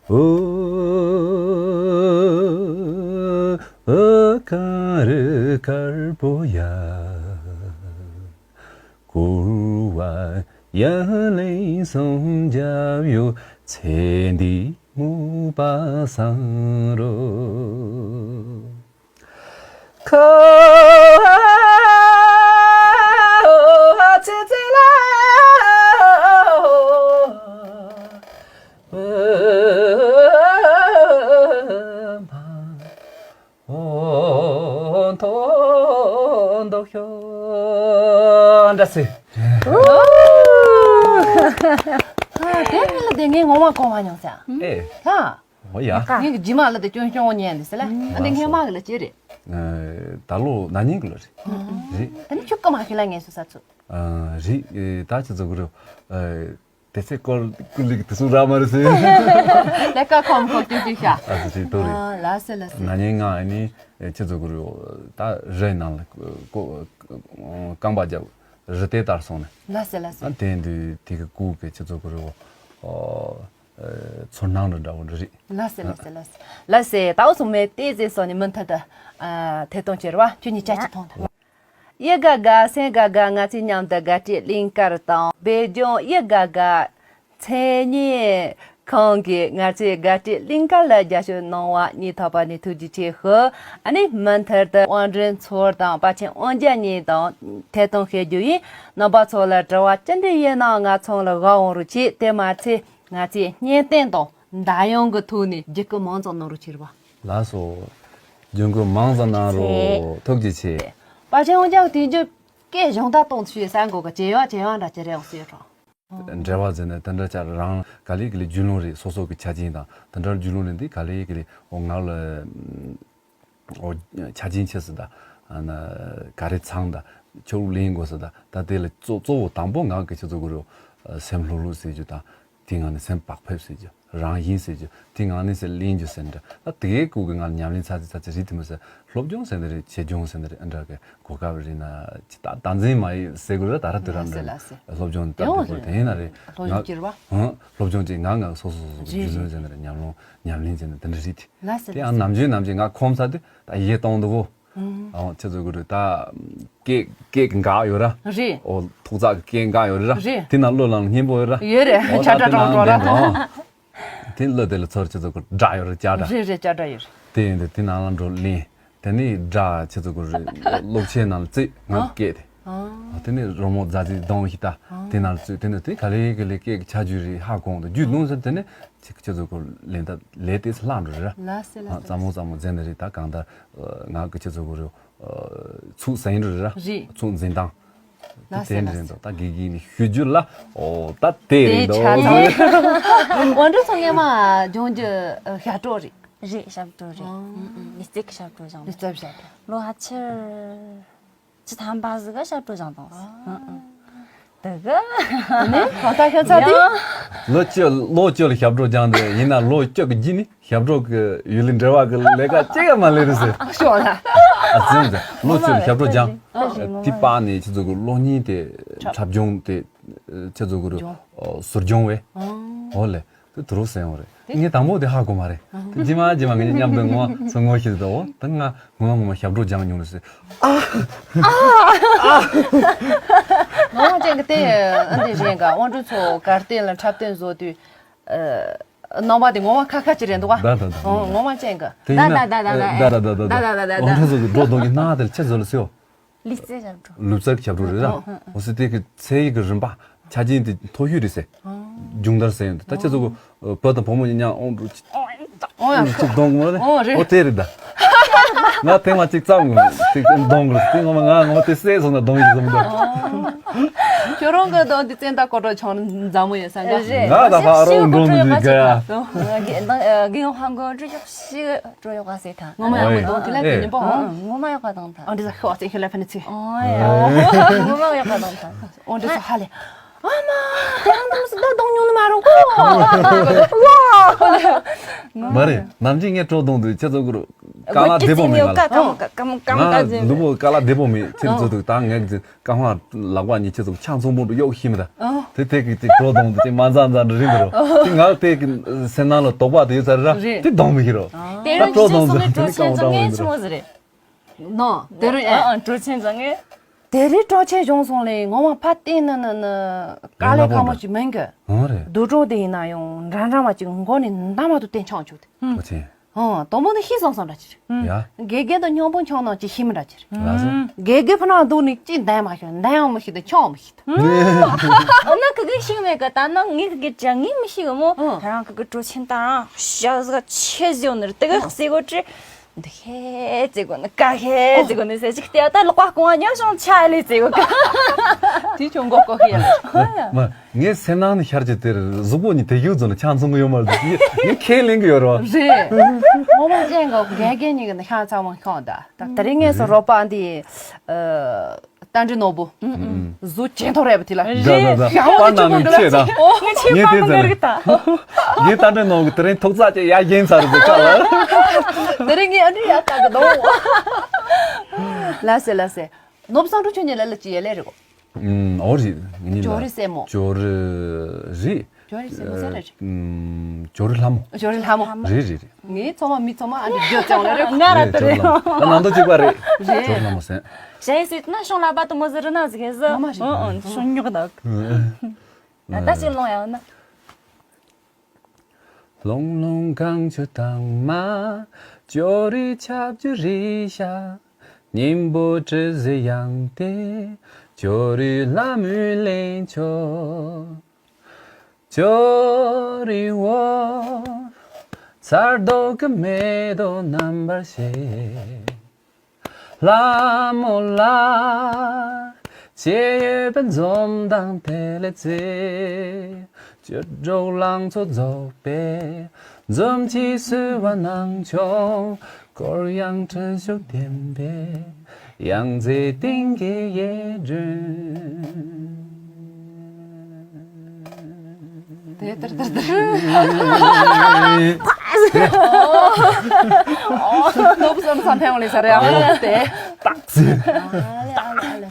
འོ། འོ། གངས་རི་དཀར་པོ་ཡ། བསྐོར་བ་ཡ་ལེན་སོང་རྒྱབ་ཡོད། ཚེ་འདི་མུག་པ་སང་རོ། ཁ་ཚེ་ཚེ་ལ། འོ། མཐོ་མཐོ་ཤོ་འདྲ་སི། ཨ། དེ་ངས་ལ་དེ་ངས་ངོ་མ་གོ་མ་མྱོང་ས། ཨེ། ཧ། འོ་ཡ། ངས་ཀྱི་ཇི་མ་ལ་དེ་སྐྱོན་སྐྱོན་འོ་ཉན་འདི་སི་ལ། ཨ་དེ་ངས་མ་གི་ལ་ཅི་རེད། ད་ལོ་ན་ནིང་གི་ལ་རེད། རེད། ད་ནི་ཁྱོད་ཀ་མ་ཁྱོད་ལ་ངས་སུ་ས་ཚུ། རེད། ད་ཅི་ཚོ་གི་རེད། དེ་ཚེ་སྐོར་ཀུ་ལིག་དེ་ཚོ་རག་མ་རེད་ཟེར། ལས་ཀ་ཁོམ་ཁོ་ཀྱུ་ཀྱུ་ཤ། ཨ་ཙི་ཙི་ཏོ་རེད། ཨ། ལ་སེ་ལ་སེ། ན་ནིང་ང་ཨ་ནི་ཁྱེད་ཚོ་གུ་རུ་ད་རེ་ནང་ལ་ཀོ་རྐང་པ་རྒྱབ་རི་དེ་ལྟར་སོང་ནས། ལ་སེ་ལ་སེ། ཨ་དེ་འདི་དེ་གི་སྐུ་གི་ཁྱེད་ཚོ་གུ་རུ་ཨོ་ཚོར་སྣང་རེ་འདྲ་བོ་འདྲ་རེད། ལ་སེ་ལ་སེ་ལ་སེ། ལ་སེ། ད་འོ་སོང་མེད་དེ་ཟེར་སོང་ནི་མུ་མཐུད་དུ་ཨ་ཐད་གཏོང་བྱེད་ར་བ་ཁྱོད་གཉིས་ཅག་ཅིག་མཐོང་དང་། གཡུ་དགའ་དགའ་སེང་དགའ་དགའ། ང་ཚོས་མཉམ་དུ་དགའ་སྤྲོའི་གླིང་དཀར་དང་། སྦས་ལྗོངས་གཡུ་དགའ་དགའ་མཚན་སྙན་ཁང་གིས་ང་ཚོའི་དགའ་སྤྲོའི་གླིང་དཀར་ལ་རྒྱབ་སྐྱོར་གནང་བ་སྙིང་ཐག་པ་ནས་ཐུགས་རྗེ་ཆེ་ཞུ། ཨ་ནི་མུ་མཐུད་དུ་དབང་སྒྲོན་མཚོ་དང་པ་ཆེན་དབང་རྒྱལ་གཉིས་དང་ཐད་གཏོང་བྱེད་རྒྱུ་ཡིན། རྣམ་པ་ཚོ་ལ་དྲི་བ་ཅི་འདྲ་ཡིན་ན་ང་ཚང་ལ་བསྒང་འོང་རོགས་གྱིས། དེ་མ་ཚད་ང་ཚོས་བརྙན་སྟོན་དང་། འདར་དབྱངས་ཀྱི་ཐོག་ནས་བརྒྱུད་སྐུལ་མང་ཙམ་གནང་རོགས་བྱེད་རོགས། ལགས་སོ། བརྒྱུད་སྐུལ་མང་ཙམ་གནང་རོགས། ཐུགས་རྗེ་ཆེ། པ་ཆེན་དབང་རྒྱལ་དུས་རྒྱུན་སྐད་གཞུང་དག་གཏོང་ཚུལ་ས་འགོ་གི་ཇེ་ཡང་ཇེ་ཡང་འདྲ་ཅི་རེད་ཟེར་རོགས། འབྲེལ་བ་ཟེར་ནས་དེ་འདྲ་ཅག་རང་ག་ལེ་ག་ལེ་རྒྱུས་ལོན་རེད། སོ་སོ་གི་ཆ་རྐྱེན་དང་དེ་འདྲ་རྒྱུས་ལོན་རེད། འདི་ག་ལེ་ག་ལེ་འོ་ང་ལ་འོ་ཆ་རྐྱེན་ཆེ་སི་ད་ཨ་ན་ག་རེ་ཚང་ད་ཆོག་ལེན་དགོས་སི་ད། ད་དེ་ལ་གཙོ་གཙོ་བོ་དང་པོ་ང་གི་ཁྱེད་ཚོ་གུ་རུ་སེམས་ལྷོད་ལྷོད་ཟེར་རྒྱུ་དང་། དེ་ངང་ནས་སེམས་བག་ཕེབས་ཟེར་རྒྱུ། རང་བཞིན་ཟེར་རྒྱུ། དེ་ངང་ནས་སེམས་ལེན་རྒྱུ་ཟེར་འདྲ། ད་དེའི་སྐུ་གི་ངང་ཉམས་ལེན་ཚ་ཚ་ཚ་ཚ་རིག་དེ་མི་ཟེར། སློབ་སྦྱོང་ཟེར་འདི་རེད། བྱེད་སྦྱོང་ཟེར་འདི་རེད། ཨ་འདྲ་གི་གོ་སྐབས་རིག་ན་ཅི་ད་ད་འཛིན་མ་ཡི་ཟེར་དགོས་རེད། ད་ར་དུ་ར་འདྲ་ལ་སེ་ལ་སེ། སློབ་སྦྱོང་ད་ཡོང་དེ་བོ་དེ་ཡིན་ན་རེད། སློབ་སྦྱོང་ང་སྐྱེར་བ། ཧང་། སློབ་སྦྱོང་ཅིག་ང་ང་སོ་སོ་སོ་སོ་རེད་རྒྱུས་ལོན་ཟེར་འདི་རེད། ཉམས་ལོང་ཉམས་ལེན་ཟེར་འདི་འདི་འདྲ་རིག་དེ། ལ་སེ་དེ་ཡང་ནམ་རྒྱུན་ནམ་རྒྱུན་ང་ཁོམ་ས་དུས་ད་ཡེ་གཏོང་འདུག་གོ། ཨང་ཁྱེད་ཚོ་གུ་རུ་ད་སྐད་སྐད་འགག་ཡོད་ར། རེད། ཨོ་ཐོག་ཙག་གི་སྐད་འགག་ཡོད་ར། རེད། དེ་ན་བློ་ལང་སྙན་པོ་ཡོད་ར། ཡོད་རེད། ཨོ་ཆ་ད་འདྲ་དེ་ན་གྲོང་གྲོང་ར། དེ་བློ་དེ་ལ་ཚོར་ཁྱེད་ཚོ་གུ་སྒྲ་ཡོད་ར་ཅག་སྒྲ། རེད་རེད་ཅག་སྒྲ་ཡོད་རེད། དེ་ཡིན་དུས་དེ་ནང་ལ་འགྲོ་ལེན། དེ་ནས་སྒྲ་ཁྱེད་ཚོ་གུ་རུ་གློག་ཆས་ནང་ལ་བཙུགས་ང་སྐད་དེ། ཨ་དེ་ནས་རོལ་མོ་རྫ་རྫི་གདོང་ཞིག་ད། དེ་ནང་ལ་བཙུགས་དེ་ནས་དེ་ག་ལེ་ག་ལེ་སྐད་ཀྱི་ཆ་རྒྱུས་རེད་ཧ་གོ་འདུག་རྒྱུས་ལོན་ཟེར་དེ་ནས། ཁྱེད་ཁྱེད་ཚོ་གུ་ལེན་ད་ལས་དེ་ལྷག་འགྲོ་རེད་ར། ལ་སེ་ལ་སེ། ཙམ་མོ་ཙམ་མོ་མཛད་ནི་རེད། ད་གང་ལྟར་ང་གི་ཁྱེད་ཚོ་གུ་རུ་ཚུགས་ཟིན་འགྲོ་རེད་ར། རེད། ཚུགས་འཛིན་སྟངས་ལ་དེ་སེ་ལ་འདྲ་རེད་སེ། འདུག་ད་དགེ་རྒན་ནི་ཞུ་རྒྱུ་ལ་ཨོ་ད་དེ་རེད་འདུག་དབང་སྒྲོན་མཚོ་སྔས་མ་ལྗོངས་རྒྱུ་ཞབས་བྲོ་རེད། རེད་ཞབས་བྲོ་རེད། ཨ་ཨུ་ཨུ་ལི་རྩེ་གི་ཞབས་བྲོ་བཞེངས་ལི་རྩེ་ཞབས་བྲོ། ལོ་ཕལ་ཆེར། ཅི་ཐམ་པ་ཟིག་ག་ཞབས་བྲོ་སྦྱངས་དང་། ཨ། དེ་ག་ནི་གང་ལྟར་ཤ་ཚ་དེ། ཡང་། ལོ་བཅུ་ལོ་བཅུ་ལ་ཞབས་བྲོ་སྦྱངས་ཏེ་ཡིན་ན་ལོ་བཅུ་གི་རྗེས་ནི་ཞབས་བྲོ་གི་ཡུལ་ལས་འབྲེལ་བ་གི་ལས་ཀ་ཅི་ཡང་མ་ལས་རེད་ཟེར། ཤོག་ལ། ཨ་ཙི་ཙི། ལོ་བཅུ་ལ་ཞབས་བྲོ་སྦྱངས། ཨ་ཞེས་ངོ་མ། དེ་པ་ནས་ཁྱེད་ཚོ་གི་གློག་བརྙན་དེ་འཁྲབ་སྦྱོང་དེ་ཁྱེད་ཚོ་གི་རུ་སྦྱོང་། ཟུར་སྦྱོང་བས། ཨ། འོ་ལེ། དེ་དུ་རུ་སེང་བ་རེད། དེ་ངས་དང་པོ་དེ་ཧ་གོ་མ་རེད། དེ་རྗེས་མ་རྗེས་མ་ངས་མཉམ་དུ་ངོ་སོ་ངོ་ཤེས་དོ། དེ་ང་ངོ་མ་ངོ་མ་ཞབས་བྲོ་སྦྱངས་མྱོང་ལ་ཟེར། ཨ། ཨ། ངོ་མ་ཅན་གི་དེ་ཨ་འདི་རེད་ག་དབང་སྒྲོན་མཚོ་གར་སྟེགས་ལ་འཁྲབ་སྟོན་བཟོ་དུས། ཨ། རྣམ་པ་དེ་ངོ་མ་ཁ་ཁ་ཅིག་རེད་འདུག་ག་ད་ད་ད། ཨོ་ངོ་མ་ཅན་གི། དེ་ཡིན་ན་ད་ད་ད་ད་ད་ད་ད་ད་ད་ད་ད་ད་ད། དབང་སྒྲོན་མཚོ་གི་སྒྲོ་གདོང་གི་སྣ་དེ་ལ་ཆེ་བཟོ་ལ་ཟེར། ལུས་རྩལ་ཞབས་བྲོ། ལུས་རྩལ་གྱི་ཞབས་བྲོ་རེད་ར། ཨོ་ཨོ་ཨོ་སི་དེ་གི་ཚེ་ཡི་གི་རིམ་པ་ཆ་རྐྱེན་དེ་མཐོ་ཤོས་རེད་ཟེར། ཨོ་སྦྱོང་བརྡར་ཟེར་ཡོང་དུས་ད་ཁྱེད་ཚོ་གི་བུ་དང་བུ་མོ་གཉིས་མཉམ་ཨོང་འགྲོ་ཅི་ཨོང་ཙག་ ཨོ་ཡ། ཅིག་གདོང་གོ་རེད། ཨོ་རེད། ཨོ་དེ་རེད་ད། ང་ཐེངས་མ་གཅིག་ཙམ་ཅིག་གདོང་གོ་རེད། དེ་ངོ་མ་ང་ངོ་དེ་སད་སོང་ན་གདོང་ཡིན་བསམ་ད། ཁྱོད་རང་གི་གདོང་དེ་བཙན་ད་ཀོ་ཀྲོ་ཆང་འཛམ་བུ་ཡོད་ས་འདྲ། རེད། ང་ད་ཕ་ཨ་རོ་འགྲོ་མི་འདུག་ག་ཡ། རྒན་ཧང་གོ་ཀྲུ་ཅོག་ཤི་ཀྲོ་ཡོག་ག་སེ་ཐང་། ངོ་མ་ཡག་པོ་གདོང་དེ་ལ་དེ་ཉིན་པོ་ཧང་། ངོ་མ་ཡག་པ་དང་ཐང་། ཨ་འདི་ས་ཤོག་ཚེ་ཤི་ལ་ཕན་ཚེ། ཨོ་ཡ། ངོ་མ་ཡག་པ་དང་ཐང་། ཨོ་འདི་ས་ཧ་ལེ། ཨ་མ། དེ་རང་དུ་སི་ད་གདོང་ཉུང་ནི་མ་རུང་གོ། ཝ། མ་རེད། ནམ་རྒྱུན་ངས་ཀྲོ་གདོང་དུ་ཁྱེད་ཚོ་གུར་ཀ་ལ་བདེ་པོ་མེད་ང་ལ། ཀམ་ཀམ་ཀམ་ཀ་ང་ཟེར་ལུ་མོ་ཀ་ལ་བདེ་པོ་མེད་ཁྱེད་ཚོ་དུ་ད་ངས་ཀ་ཧང་ལག་པ་གཉིས་ཁྱེད་ཚོ་ཆང་ཚོང་པོ་འདུ་གཡོག་ཤི་མི་ད། དེ་དེ་གི་ཅིག་ཀྲོ་གདོང་དུ་ཅིག་མ་འཛའ་འཛའ་འདྲ་རིང་འདུག་རོ། དེ་ང་དེ་གི་སེམས་ནང་ལ་དོགས་པ་དེ་ཡོད་ཚར་ར། རེད། དེ་གདོང་མི་ཤི་རོ། དེ་ད་རུ་ཀྲོ་ཅིག་གདོང་སོང་དུ་ངས་ཀྲོ་དེ་ཆེན་ཀམ་ཚོ་ངས་ཀྲོ་ཆུང་བོ་ཟེར་རེད། ནོ། དེ་རུ་ཨེ། ཨ་ཨ་ཀྲོ་ཆེན་ཚོ་ངས། དེ་རིང་ཀྲོ་ཆེན་བྱུང་སོང་ལེ། ངོ་མ་ཕ་བསྟན་ན་ན་ན་དཀའ་ལས་ཁག་མོ་ཞིག་མིན་གི། ཧོ་རེད། དུད་འགྲོ་དེ་ཡིན་ན་ཡང་འདྲ་འདྲ་བ་ཅིག་མགོ་ནས་འདམ་མ་ཐུབ་བསྟན་ཆགས་བཅུག་དེ། ཨོ་ཆེན། ཨོ་དོ་མོ་ནི་ཤི་སོང་སོང་འདྲ་ཅིག་རེད། ཡ། དགེ་རྒན་དང་སྙོང་པོ་འཆང་ནང་ཅིག་ཤི་མི་འདྲ་ཅིག་རེད། ལགས་སོ། དགེ་རྒན་ཕ་ནང་འདུག་ནི་ཅིག་འདམ་མ་ཤོར་འདམ་ཡང་མི་ཤི་དང་ཆང་མི་ཤི་དང་། འོ་ན་ཁི་གི་ཤི་མེད་གི། ད་ནང་ངི་གི་ཅ་ངི་མི་ཤི་གི་མོ། ཨོ། ད་རང་ཁི་གི་ཀྲོ་ཆེན་ད་རང་ཤ་ཟ་ཆེ་ཟིག་ནི་དེ་གི་སི་གོ་ཅི། འདི་ཧེ་ཙི་གོ་ནི་ཀ་ཧེ་ཙི་གོ་ནི་ཟེར་ཅིག་སྟེ་ད་ལོག་པ་སྐོང་བ་ཉམས་བྱུང་ཆ་ལེ་ཙི་གོ་ཀ། དེ་ཆུང་གོ་ཀོ་ཧེ་ལ། མ་ངའི་སེམས་ནང་ནས་ཤར་གྱི་དེར་གཟུགས་པོ་ཉིད་དེ་ཡུག་ཙམ་ལ་ཆང་འཚོང་གི་ཡོད་མ་རེད། ངས་ཁས་ལེན་གི་ཡོད་རོ། རེད། ངོ་མ་ཅན་གོ་རྒན་རྒན་གཉིས་ཀྱི་ནི་ཤང་ཚང་མ་ཤོང་ད། ད་དེ་རིང་ངས་སོ་རོ་པ་འདི། རྟ་མགྲིན་ནོར་བུ། གཟུགས་ཇེ་མཐོར་རེད་པ་དེ་ལ། རེད། ཡང་པར་ནང་ནས་ཆེ་དང་། ངས་ཆེ་པར་མ་ངར་གི་ད། ངས་རྟ་མགྲིན་ནོར་བུ་དེ་རིང་ཐོག་རྩ་ཅེ་ཡ་ཡིན་ཚར་ཟིག་ཁ་ལ། དེ་རིང་ངས་ཨ་ནི་ཡ་ལྟ་གི་འདུག་ལ་སེ་ལ་སེ། ནོར་བུ་སང་ཁྲོ་ཁྱོད་ཉིད་ལ་ལ་ཅི་ཡ་ལེ་རེད་གོ། ཨོ་རེད། ངས་ལ་ཇོ་རི་སེ་མོ། ཇོ་རི་རེད། ཇོ་རི་སེ་མོ་ཟེར་རེད། ཨུམ། ཇོ་རི་ལྷ་མོ། ཇོ་རི་ལྷ་མོ། རེད་རེད་རེད། ངའི་ཚོ་མ་མི་ཚོ་མ་ཨ་འདི་ཇོ་ཙང་ལ་རེད། ང་ར་དེ་རེད། ད་ནང་དུ་གཅིག་པ་རེད། རེད། ཇོ་རི་ལྷ་མོ་ཟེར། ཞེས་ཟེར་ན་ཤོང་ལ་པ་དུ་མོ་ཟེར་ན་ཟེར་གི་ཟེར། ང་མ་རེད། ཨོ་ཨོ་ཤོང་ཉོག་ད། ད་ད་ཅིག་ལོང་ཡང་ན། ལོང་ལོང་གངས་ཆུ་དྭངས་མ། ཇོ་རི་ཆབ་ཆུ་རི་ཤ། སྙིང་པོ་དྲི་ཟའི་དབྱངས་དེ། ཇོ་རི་ལྷ་མོའི་གླེང་ཕྱོགས། ཇོ་རི་འོ། མཚར་མདོག་གི་མེ་ཏོག་རྣམ་པར་བཞད། ལྷ་མོ་ལ། ཅེས་ཡོད་པའི་འཛུམ་མདངས་དེ་ལས་བརྩེ། བཅུ་དྲུག་ལང་ཚོ་རྫོགས་པའི། འཛུམ་གྱིས་བསུ་བ་གནང་ཆོག་སྐོར་ཡང་ཁྲི་ཤོག་ལྡན་པའི། ཡང་རྩེ་སྟེང་གི་གཡས་སྒྲོན། དེ་ལྟར་ལྟར་ལྟར། ནོར་བུ་བསམ་བསམ་ཕན་ཡོང་ལེ་ས་རེད་ཨ་དེ། ཏག་ཙི།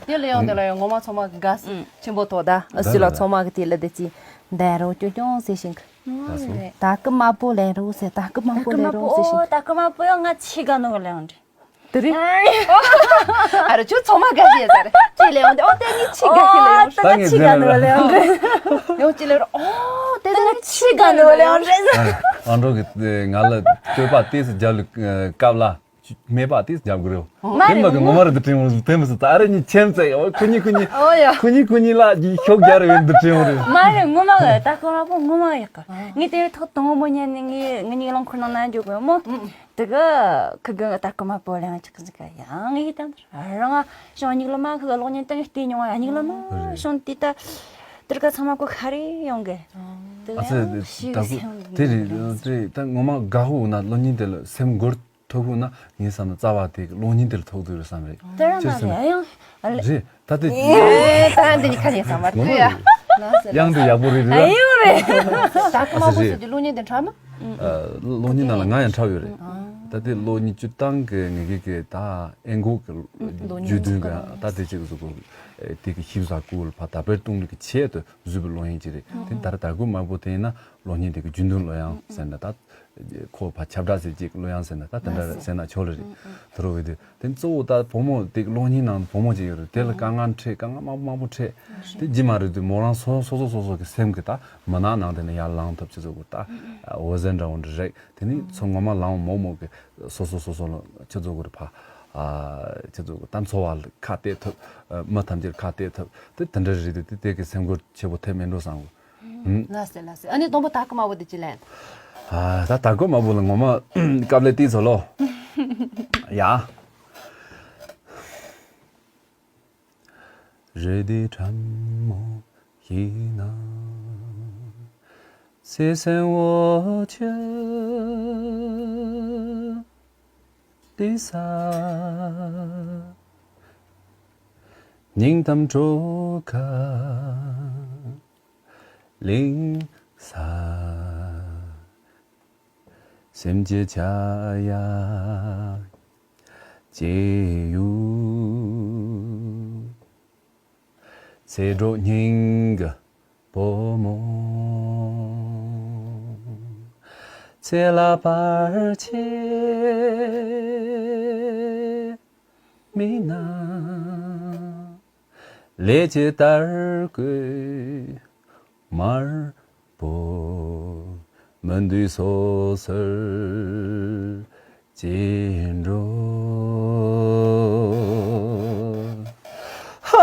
དེ་ལ་ཡོང་དེ་ལ་ཡོང་ངོ་མ་ཚང་མ་དགའ་ཆེན་པོ་ཐོག་ད་སུ་ལ་ཚང་མ་གི་དེ་ལ་དེ་ཅི་འདས་རོ་ཅོ་ཅོང་ཟེར་ཞིང་གི། ད་སྐུ་དམར་པོ་ལེན་རོ་ཟེར། ད་སྐུ་དམར་པོ་ལེན་རོ་ཟེར་ཞིང་། ད་སྐུ་དམར་པོ་ཡང་ང་ཆི་ག་ནོ་ག་ལེན་རེད། དེ་རེད། ཨ་རོ་ཁྱོད་ཚང་མ་དགའ་ཞེས་ཟེར། ཅི་ལེ་ཡོང་དེ་ཨོ་དེ་ནི་ཆི་དགའ་ཞེས་ལེ་ཡོང་། ད་ངས་ཆི་ག་ནི་ལེ་ཡོང་རེད། ཡོང་ཅི་ལེ་རོ་ཨོ་དེ་ད་ནི་ཆི་ག་ནི་ལེ་ཡོང་རེད། ཨ་འགྲོ་གི་ང་ལ་སྤྱོད་པ་ཏིས་རྒྱབ་ལ་སྐབས་ལ་སྨད་པ་ཏིས་རྒྱབ་གི་རེད། མ་དེ་རེད་མ་ངོ་མ་རེད་དུ་དྲན་འོང་དེ་མི་སྲིད་ད་ཨ་རེ་གཉིས་ཁྱེམ་ཚེ་ཁུ་གཉིས་ཁུ་གཉིས་ཨོ་ཡ་ཁུ་གཉིས་ཁུ་གཉིས་ལ་ཤོག་རྒྱ་རེ་འདི་དྲན་འོང་རེད། མ་རེད་ངོ་མ་གི་ད་ཁོ་རང་པོ་ངོ་མ་ཡག་གི། ངས་དེ་ཐོག་དང་པོ་ཉན་ནས་ངས་ངེད་གཉིས་རླངས་འཁོར་ནང་ན་འཇོག་གི་མོ། དེ་གི་ཁི་གི་ད་ཁོ་མ་པོ་ལེན་ཅིག་ཅིག་ཡང་ངེད་ཀྱི་ད་རང་ཞང་སྙིགས་ལ་མ་ཁི་གི་གློག་བརྙན་སྟེང་བལྟས་མྱོང་ཡ་སྙིགས་ལ་མ་ཞང་དེ་ད་དེར་ག་ཚང་མ་ཁོ་ཁ་རེ་ཡོང་གི། དེ་ཨ་ཚེ་ཡང་ད་ཤི་གི་ཁོ་སེམས་དེ་རེད་དེ་ད་ངོ་མ་དགའ་ཧུ་ན་གློག་བརྙན་དེ་ལ་སེམས་འགུལ་ཐོབ་ཧུ་ན་ངས་བསམ་ན་རྩ་བ་དེ་གློག་བརྙན་དེ་ལ་ཐོག་དུས་རེད་བསམ་རེད། དེ་རང་ཅི་ན་སེམས་རེད་ཡང་རེད། ད་དེ། ཨེ། ད་འདི་ནི་ཁ་ནས་བསམ་པ་ཐུ་ཡ། དབྱངས་དེ་ཡག་པོ་རེད་རེད། ཨེ་ཡོད་རེད། ད་ཁོ་མ་བོ་ཟེར་གྱི་གློག་བརྙན་དེ་འཁྲབ་ན། གློག་བརྙན་ནང་ལ་ང་ཡང་འཁྲབ་ཡོད་རེད། ད་དེ་ལོ་ཉི་ཤུ་སྟེང་གི་ངེད་ཀྱི་གི་ད་ཨེ་འགོག་གི་རྒྱུ་མཚན་གི་ད་དེ་ཅིག་བཟོ་དགོས། དེ་གི་ཤིབ་ས་ཀུལ་ཕ་ད་པེར་གཏོང་ནི་གི་ཆེད་དུ་བཟོས་པའི་གློག་བརྙན་ཅིག་རེད། དེ་ད་ར་ད་གུ་མ་བོ་དེ་ཡིན་ན་གློག་བརྙན་དེ་གི་རྒྱུན་དུ་ལོ་ཡང་ཟེར་ན་ད། ཁོ་ཕ་ཁྱབ་བསྒྲགས་ཟེར་ཅིག་གླུ་དབྱངས་ཟེར་ན་ད་དེ་འདྲ་ཟེར་ན་ཆོག་ལེ་རེད། དེ་རུ་བས་དེ་དེ་གཙོ་བོ་ད་བུ་མོ་དེ་གློག་བརྙན་ནང་བུ་མོ་ཅིག་ཡོད་རེད། དེ་ལ་དཀའ་ངལ་འཕྲད་དཀའ་ངལ་མང་པོ་མང་པོ་འཕྲད། དེ་ཇི་མ་རེད་དུས་མོ་རང་སོ་སོ་སོ་སོ་གི་སེམས་ཀྱི་ད་མི་ནག་ནང་དེ་ནས་ཡར་ལངས་ཐུབ་ཅི་ཚོད་གོ་ད་འོ་ཟེར་འདྲ་བོ་འདྲ་རེད། དེ་ནི་ཚོ་ངོ་མ་ལངས་མོག་མོག་གི་སོ་སོ་སོ་སོ་ལ་ཅི་ཚོད་གོ་རེད་ཕ་ཅི་ཚོད་གོ་ད་འཚོ་བ་ལ་ཁ་གཏད་ཐུབ། མི་ཐམས་ཅད་ཁ་གཏད་ཐུབ་དེ་དེ་འདྲ་རེད་དུས་དེ་དེ་གི་སེམས་འགུལ་ཆེ་བོ་ཐེབས་མེད་འགྲོ་བསམ་གོ། ལགས་སོ་ལགས་སོ། ཨ་ནི་སྡོང་པོ་དར་གོས་དམར་པོ་དེ་ཅི་ལེན། ཨ་ད་དར་གོས་དམར་པོ་ལ་ངོ་མ་དཀའ་ལས་དེ་ཚོ་ལོ། ཡ། རེ་འདི་ཁྲ་མོ་ཡིན་ན། སེ་སེན་འོ་ཆུ་ཏི་ས། སྙིང་གཏམ་གྲོ་ཁ་ལིང་ས། སེམས་ཀྱི་ཆ་ཡ་ཅེ་ཡུ། ཚེ་འགྲོ་སྙིང་གི་བུ་མོ། ཚེ་ལ་བར་ཆད་མིན་ན། ལས་ཀྱི་དར་གོས་དམར་པོ། མི་འདུས་སོ་སོར་ཅི་འགྲོ། ཧ།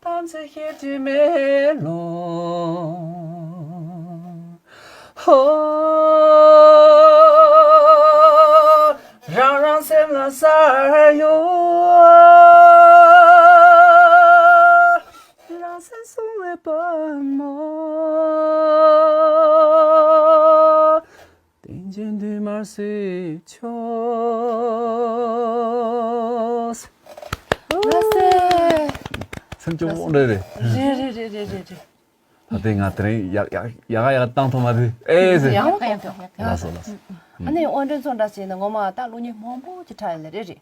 དམ་ཚིག་ཤེས་ཀྱི་མེ་ལོང་། ཧོ། རང་རང་སེམས་ལ་སར་ཡོད། རང་སེམས་སྲུང་བའི་བུ་མོ། དེང་ཕྱིན་དུས་མར་སྲིད་ཆོག་ལགས་སེ། སེམས་སྐྱོ་བོ་འདྲ་རེད། རེད་རེད་རེད་རེད་རེད་རེད། ད་ལྟའི་ང་དེ་རིང་ཡག་ཡག་ཡག་ཡག་བཏང་ཐུབ་མ་རེད་ཨེ་ཟེར། ཡག་ཡག་ཡག་ཡག་ལགས་སོ་ལགས་སོ། ཨ་ནི་དབང་སྒྲོན་ཚོ་འདྲ་བྱས་ན་ངོ་མ་ད་གློག་བརྙན་མང་པོ་ཅིག་འཁྲབ་ཡོད་ལེ་རེད་རེད།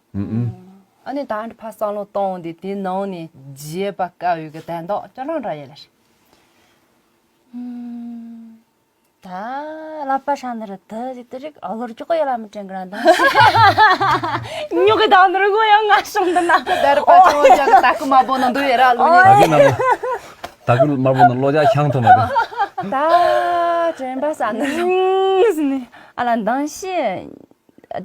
ཨ་ནི་ད་ཕར་བསམ་བློ་གཏོང་དེ་དེའི་ནང་ནས་བརྗེད་པ་དཀའ་བའི་གི་དོན་དག་ཅི་རང་འདྲ་ཡོད་ལེ་རེད། ད་ཀླད་པ་ཧྲ་ནི་རེད། དེ་ཟིག་དེ་རིགས་གློ་རྒྱག་ཡོད་ལ་མི་དྲན་གི་ར་འདང་ཤེས། ཉོག་གི་དང་ནི་རུ་གོ་ཡང་ང་ཤོང་འདི་ན། དར་པ་ཆུང་ཅག་གི་ད་ཀུ་མ་བོ་ནང་འདུག་ཡ་ར་ལོ་ཉེ། ད་གི་ནང་ལ་ད་གི་དམར་པོ་ནང་ལོ་ཇ་ཤང་ཐོ་མ་དེ། ད་དྲན་པ་ས་ནི་རུ་ནི་ཨ་ལ་འདང་ཤེས།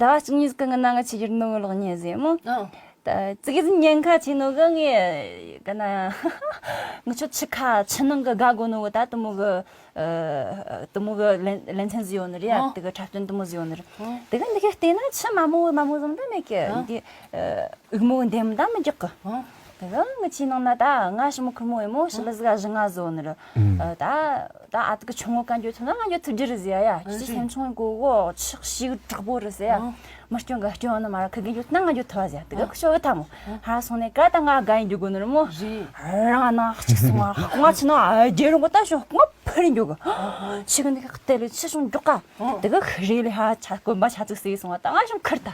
ཟླ་བ་གཅིག་གཉིས་ཀྱི་ནང་ང་ཆི་ཡིར་ནོ་ལོག་ཉེ་ཟེ་མོ། ཨ། ད་ཙི་གི་ཉེན་ཁ་ཆེ་ནོ་གི་ངས་ག་ན་ངི་ཆོ་ཆི་ཁ་ཆི་ནང་གི་དགའ་གོ་ནོ་གི་ད་དུ་མོ་གི་ཨ་དུ་མོ་གི་ལན་ལན་ཚན་ཟི་ཡོ་ནི་རེད་ཡ། ཨ། དེ་གི་འཁྲབ་སྟོན་དུ་མོ་ཟི་ཡོ་ནི་རེད། ཨ། དེ་གི་འདི་གི་བལྟས་ན་ཆི་མ་མོ་མ་མོ་ཟིག་འདི་མེད་གི། ཨ། འདི་ཨ་འུག་མོ་འདེམ་ད་མི་རྒྱག་གི། ཨ། དེ་གི་ངི་ཆི་ནང་ན་ད་ང་ཞི་མོ་ཁུར་མོ་ཡི་མོ་ཞི་ལི་ཟི་ག་ཞི་ང་ཟི་ཡོ་ནི་རེད། ཨ། ད་ད་ཨ་དེ་གི་ཆུང་ངོ་ག་འགྱོ་ཐུབ་ན་ང་འགྱོ་ཐུབ་རྒྱུ་རེད་ཟེ་ཡ། ཡ་ཁྱི་ཆེ་སེམས་ཆུང་གོ་གོ་ཆག་ཞིག་དྲག་པོ་རེད་ཟེ་ཡ། མི་སྐྱོན་ག་སྐྱོན་ནི་མ་ར་ཁི་གི་འགྱོ་ཐུབ་ན་ང་འགྱོ་ཐུབ་བ་ཟེ་ཡ། དེ་གི་ཁི་ཤོ་གི་ཐ་མོ་ཧ་སོང་ནས་ག་ད་ང་དགའ་ཡིན་འགྱོ་གོ་ནི་རེད་མོ། རང་ནང་གཅིག་སོང་ང་ཁོང་ང་ཆི་ན་རྒྱལ་རུང་གི་ད་ཤོ་ཁོང་ཕུ་རིན་འགྱོ་གི། ཆི་གི་འདི་གི་ལྟེ་ལི་ཆི་སོང་འགྱོ་ག། དེ་གི་ཁི་རེ་ལི་ཧ་ཆ་དཀོན་པ་ཆ་ཚིག་སེ་སོང་ང་ད་ང་ཤོ་ཁུར་ད།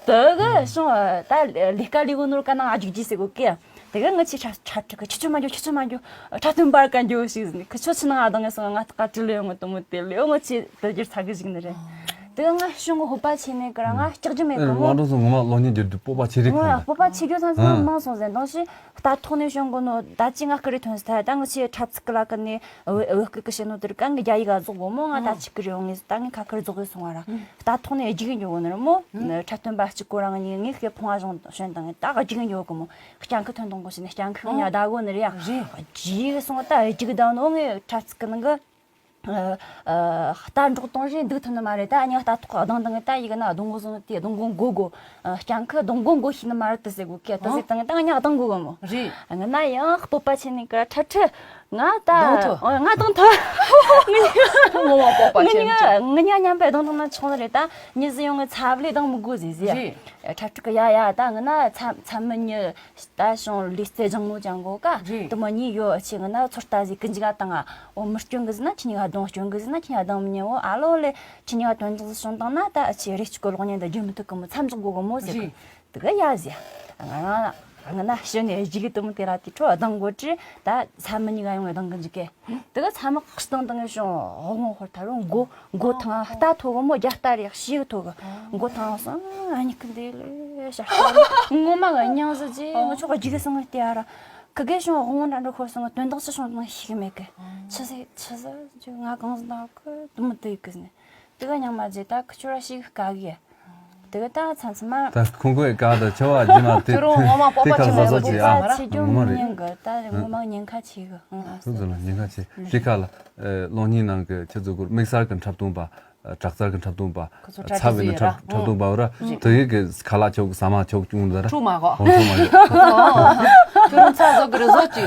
དེ་གི་སོང་ད་ལས་ཀ་ལས་གོ་ནོར་ཀ་ནང་ཨ་རྒྱུག་རྒྱུ་ཟེ་གོ་ཀི། དེ་གི་ངི་ཆི་ཁྲ་ཁྲ་ཁྲི་གི་ཁྱི་ཆུ་མ་འགྱོ་ཁྱི་ཆུ་མ་འགྱོ། ཁྲ་ཐུན་པར་ཀ་འགྱོ་ཞིག་ཟིན་ཁི་ཆོ་ཆི་ནང་ཨ་དང་ངི་སོང་ང་ཏག་ཀ་ཀྲི་ལེ་ཡོང་ངི་དུ་མོ་དེ་ལེ་ཡོང་ངི་ཆི་དེ་རྒྱུར་ཚ་གི་ཞིག་ནི་རེད། དེ་གི་ང་ཤོང་གི་སྤོབས་པ་ཆེ་ནི་ཀི་ར་ང་སྐྱག་རྒྱུ་མེད་གི་མོ། དབང་སྒྲོན་སོང་ངོ་མ་གློག་བརྙན་བསྒྱུར་དུས་སྤོབས་པ་ཆེ་རིག་ང་ཁོ་ལ་སྤོབས་པ་ཆེ་རྒྱུ་ཚང་ཚང་མང་སོང་ཟེར་འདང་ཞིག་རྟ་ཐོག་ནས་ཤོང་གི་ནོ་ད་ཅི་ང་ཀི་རེ་ཐོན་སི་ཐ་ད་ངི་ཆི་འཁྲབ་ཚིག་གི་ལ་ཀི་ནི་འོད་སྐུ་ཀི་བྱེད་ནོ་དེར་ཀ་ངི་རྒྱ་ཡིག་ག་རྫོགས་གོ་མོ། ང་ད་ཅི་ཀི་རེ་ཡོང་ངི་ད་ངི་ཁ་ཁར་རྫོགས་གི་སོང་བ་ར། རྟ་ཐོག་ནས་རྒྱུག་གི་འགྱོ་གོ་ནི་ར་མོ། འཁྲབ་སྟོན་པ་གཅིག་གོ་རང་ངི་ངི་ཁེ་ཕོང་བ་བཞིན་བྱོན་དང་ངི་ད་ག་རྒྱུག་གི་འགྱོ་གོ་མོ། སྐྱང་ཁི་ཐོན་དང་གོ་ཞིག་ནི་སྐྱང་ཁི་ངི་ཉ་ད་གོ་ནི་ར་ཡ། རེད། རྒྱུག་གི་སོང་ད་རྒྱུག་གི་ད་ནོ་ངི་འཁྲབ་ཚིག་གི་ནང་གི་ཨ། ཨ། རྟ་འགྲོགས་གཏོང་རེས་འདུག་ཐུབ་ནི་མ་རེད། ད་ཉག་རྟ་ཐོག་གདང་དང་ད་ཡི་ག་ན་གདོང་གོ་བཟུང་དེ་གདོང་གོ་མགོ་གོ། ཨ། སྐྱང་ཁི་གདོང་གོ་མགོ་ཤེས་ནི་མ་རེད་དུ་ཟེར་གོ་ཀི་ད་ཟེར་དང་ད་ཉག་གདང་གོ་གོ་མོ། རེད། ང་ན་ཡང་སྤོབས་པ་ཆེ་ནི་ཀ་ཁྲ་ཁྲི། ང་ད་གདང་ཐོ། ང་གདང་ཐོ། ངོ་མ་སྤོབས་པ་ཆེ་ནི་ང་ང་ཉག་མཉམ་པའི་གདང་དང་ན་ཆོག་ནི་རེད། ད་མྱི་ཟི་ཡོང་ངི་ཚབ་ལས་གདང་མི་གོ་ཟེར་ཟེར། རེད། ཁྲ་ཁྲི་ཀི་ཡ་ཡ་ད་ང་ན་ཚབ་ཚབ་མི་ཉི། ད་ཤོང་ལུས་རྩལ་སྦྱང་མོ་ཅང་གོ་ཀ་རེད། དུ་མ་གཉིས་ཡོད་ཆེ་ང་ན་ཚོད་ལྟ་ཟིག་ཀི་འཇིག་ཨ་དང་ཨ། འོ་མི་སྐྱོན་གི་ཟི་ན་ཁྱི་ཉི་ག་གདོང་སྐྱོན་གི་ཟི་ན་ཁྱི་ཉི་ག་གདང་མི་ཉན་འོ་ཨ་ལོ་ལེ་ཁྱི་ཉི་ག་དོན་དག་ཟི་ཤོང་དང་ན་ད་ཨ་ཆེ་རེ་ཅིག་གོ་གློག་བརྙན་ད་རྒྱུན་མི་ཐུབ་གི་མོ་མཚམས་འཇོག་གོ་གི་མོ་ཟེར་གི་རེད། དུ་གི་ཡ་ཟེ། ང་ང་ན་ཤི་ནས་རྒྱུག་གི་དུ་མོ་དེ་ར་དེ་ཁྲོ་གདང་གོ་དྲི་ད་ཚ་མི་ཉི་ག་ཡོང་གི་གདང་གི་འཇིག་གི། དེ་ག་ཚ་མ་ཁག་སྟོང་དང་ཤོང་དབང་ཧོར་ཐ་རུ་མགོ་མགོ་ཐང་རྟ་ཐོ་གི་མོ་རྒྱ་རྟ་རེ་ཤི་གི་ཐོ་གི་མགོ་ཐང་སོང་ཨ་ནི་ཁི་འདི་ལེ་ཤ་ངོ་མ་གི་སྙིང་གཟི་ཅི་ངོ་ཆོག་གི་རྒྱུག་གི་སོང་ངི་ལྟེ་ཨ་ར་ཁི་གེ་ཤོང་དབང་འདྲ་འགྲོ་ཁོ་སོང་དོན་དག་ཅི་ཤོང་དང་ཤི་གི་མེད་གི་ཆི་ཟེ་ཆི་ཟེ་ཅི་ང་གང་ཟི་ན་ཁི་དུ་མི་དུ་ཡི་གི་ཟི་ནི་དེ་ག་ཉང་མ་ཟེ་ད་ཁི་ཆོ་ར་ཤི་གི་དཀའ་གི་ཡ། དེ་ག་ད་ཚང་ཚང་མ། ད་ཁོང་ཁོས་ཀ་ད་ཆེ་བ་རྗེས་མ་དེ། ཁྱོད་རང་ངོ་མ་སྤོབས་པ་དེ་ཁ་ཆེན་པོ་བཟོ་ཡོད་ཟོ་ཅིག་ཨ། ད་ཆེ་ཆུང་ངོ་མ་མི་རེད། ཉན་གི། ད་ངོ་མ་ཉེན་ཁ་ཆེ་གི། ཨང་། ཁོང་ཚོ་ལ་ཉེན་ཁ་ཆེ། དེ་ཁ་ལ་གློག་བརྙན་ནང་གི་ཁྱེད་ཚོ་གུར་དམིགས་བསལ་གི་འཁྲབ་སྟོན་པ། དྲག་རྩལ་གྱི་འཁྲབ་སྟོན་པ། ཁོ་ཚོ་གྲ་ཚ་བའི་ནི་འཁྲབ་འཁྲབ་སྟོན་པ་བ་ར། དེ་ཡི་གི་ཁ་ལག་ཆོག་ཟ་མ་ཆོག་ཅུང་ད་ར། ཁྲུ་མ་གོ། ཁོང་ཁྲུ་མ་གོ། ཁྱོད་རང་ཚ་བཟོ་གི་རེད་བཟོ་ཅི།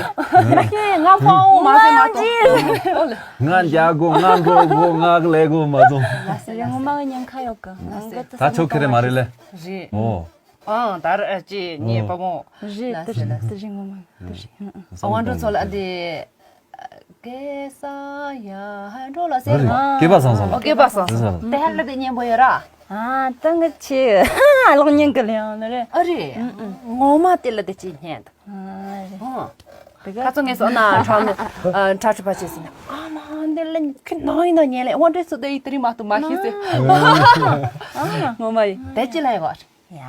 ཁྱེད་ང་ཕ་འོང་མ་ཟེར་མ་གཏོགས། ང་རྒྱ་གོ་ང་འགྲོ་གོ་ང་གི་ལས་གོ་མ་བཟོ། ལ་སེ་ལ་ངོ་མ་ཉེན་ཁ་ཡོད་གི། ང་གི་ད་ཆོག་གི་རེད་མ་རེད་ལེ། རེད། ཨོ། ཨང་། ད་ར་ཅི་ངའི་ཨོ། བུ་མོ། རེད། ལ་དེ་སེ་རེད་ལ་དེ་རེད་ངོ་མ་དེ་རེད། ཨང་། ཨ་དབང་སྒྲོན་ཚོ་ལ་དེ། གེ་ས་ཡ་ཧན་འགྲོ་ལ་ཟེར་རེད། མ། སྐལ་པ་བཟང་སོང་ལ། ཨོ་སྐལ་པ་བཟང་སོང་། དེ་ཧ་ལ་དེ་སྙན་པོ་ཡོད་ར། ཨ་ད་ང་ཆེ་གློག་བརྙན་གི་ལེའང་ནི་རེད། ཨ་རེད། ངོ་མ་དེ་ལ་དེ་ཅི་སྙན་འདུག་ཨ་རེད། ཨོ། དེ་ག་ཁ་ཚོ་ངས་སོང་ན་ཁྲག་ནི་ཁྲག་ཁྲི་པ་བྱས་ཟིན་ཨ་མ་འདི་ལ་ཁྱོད་ནང་ཡིན་ན་ཉན་ལེ་དབང་འདྲེ་སུ་དེ་ཡི་དེ་རིང་མ་གཏོགས་མ་ཤེས་ཟེར། ངོ་མ་ཡིན་དེ་ཅི་ལ་ཡི་བ། ཡ།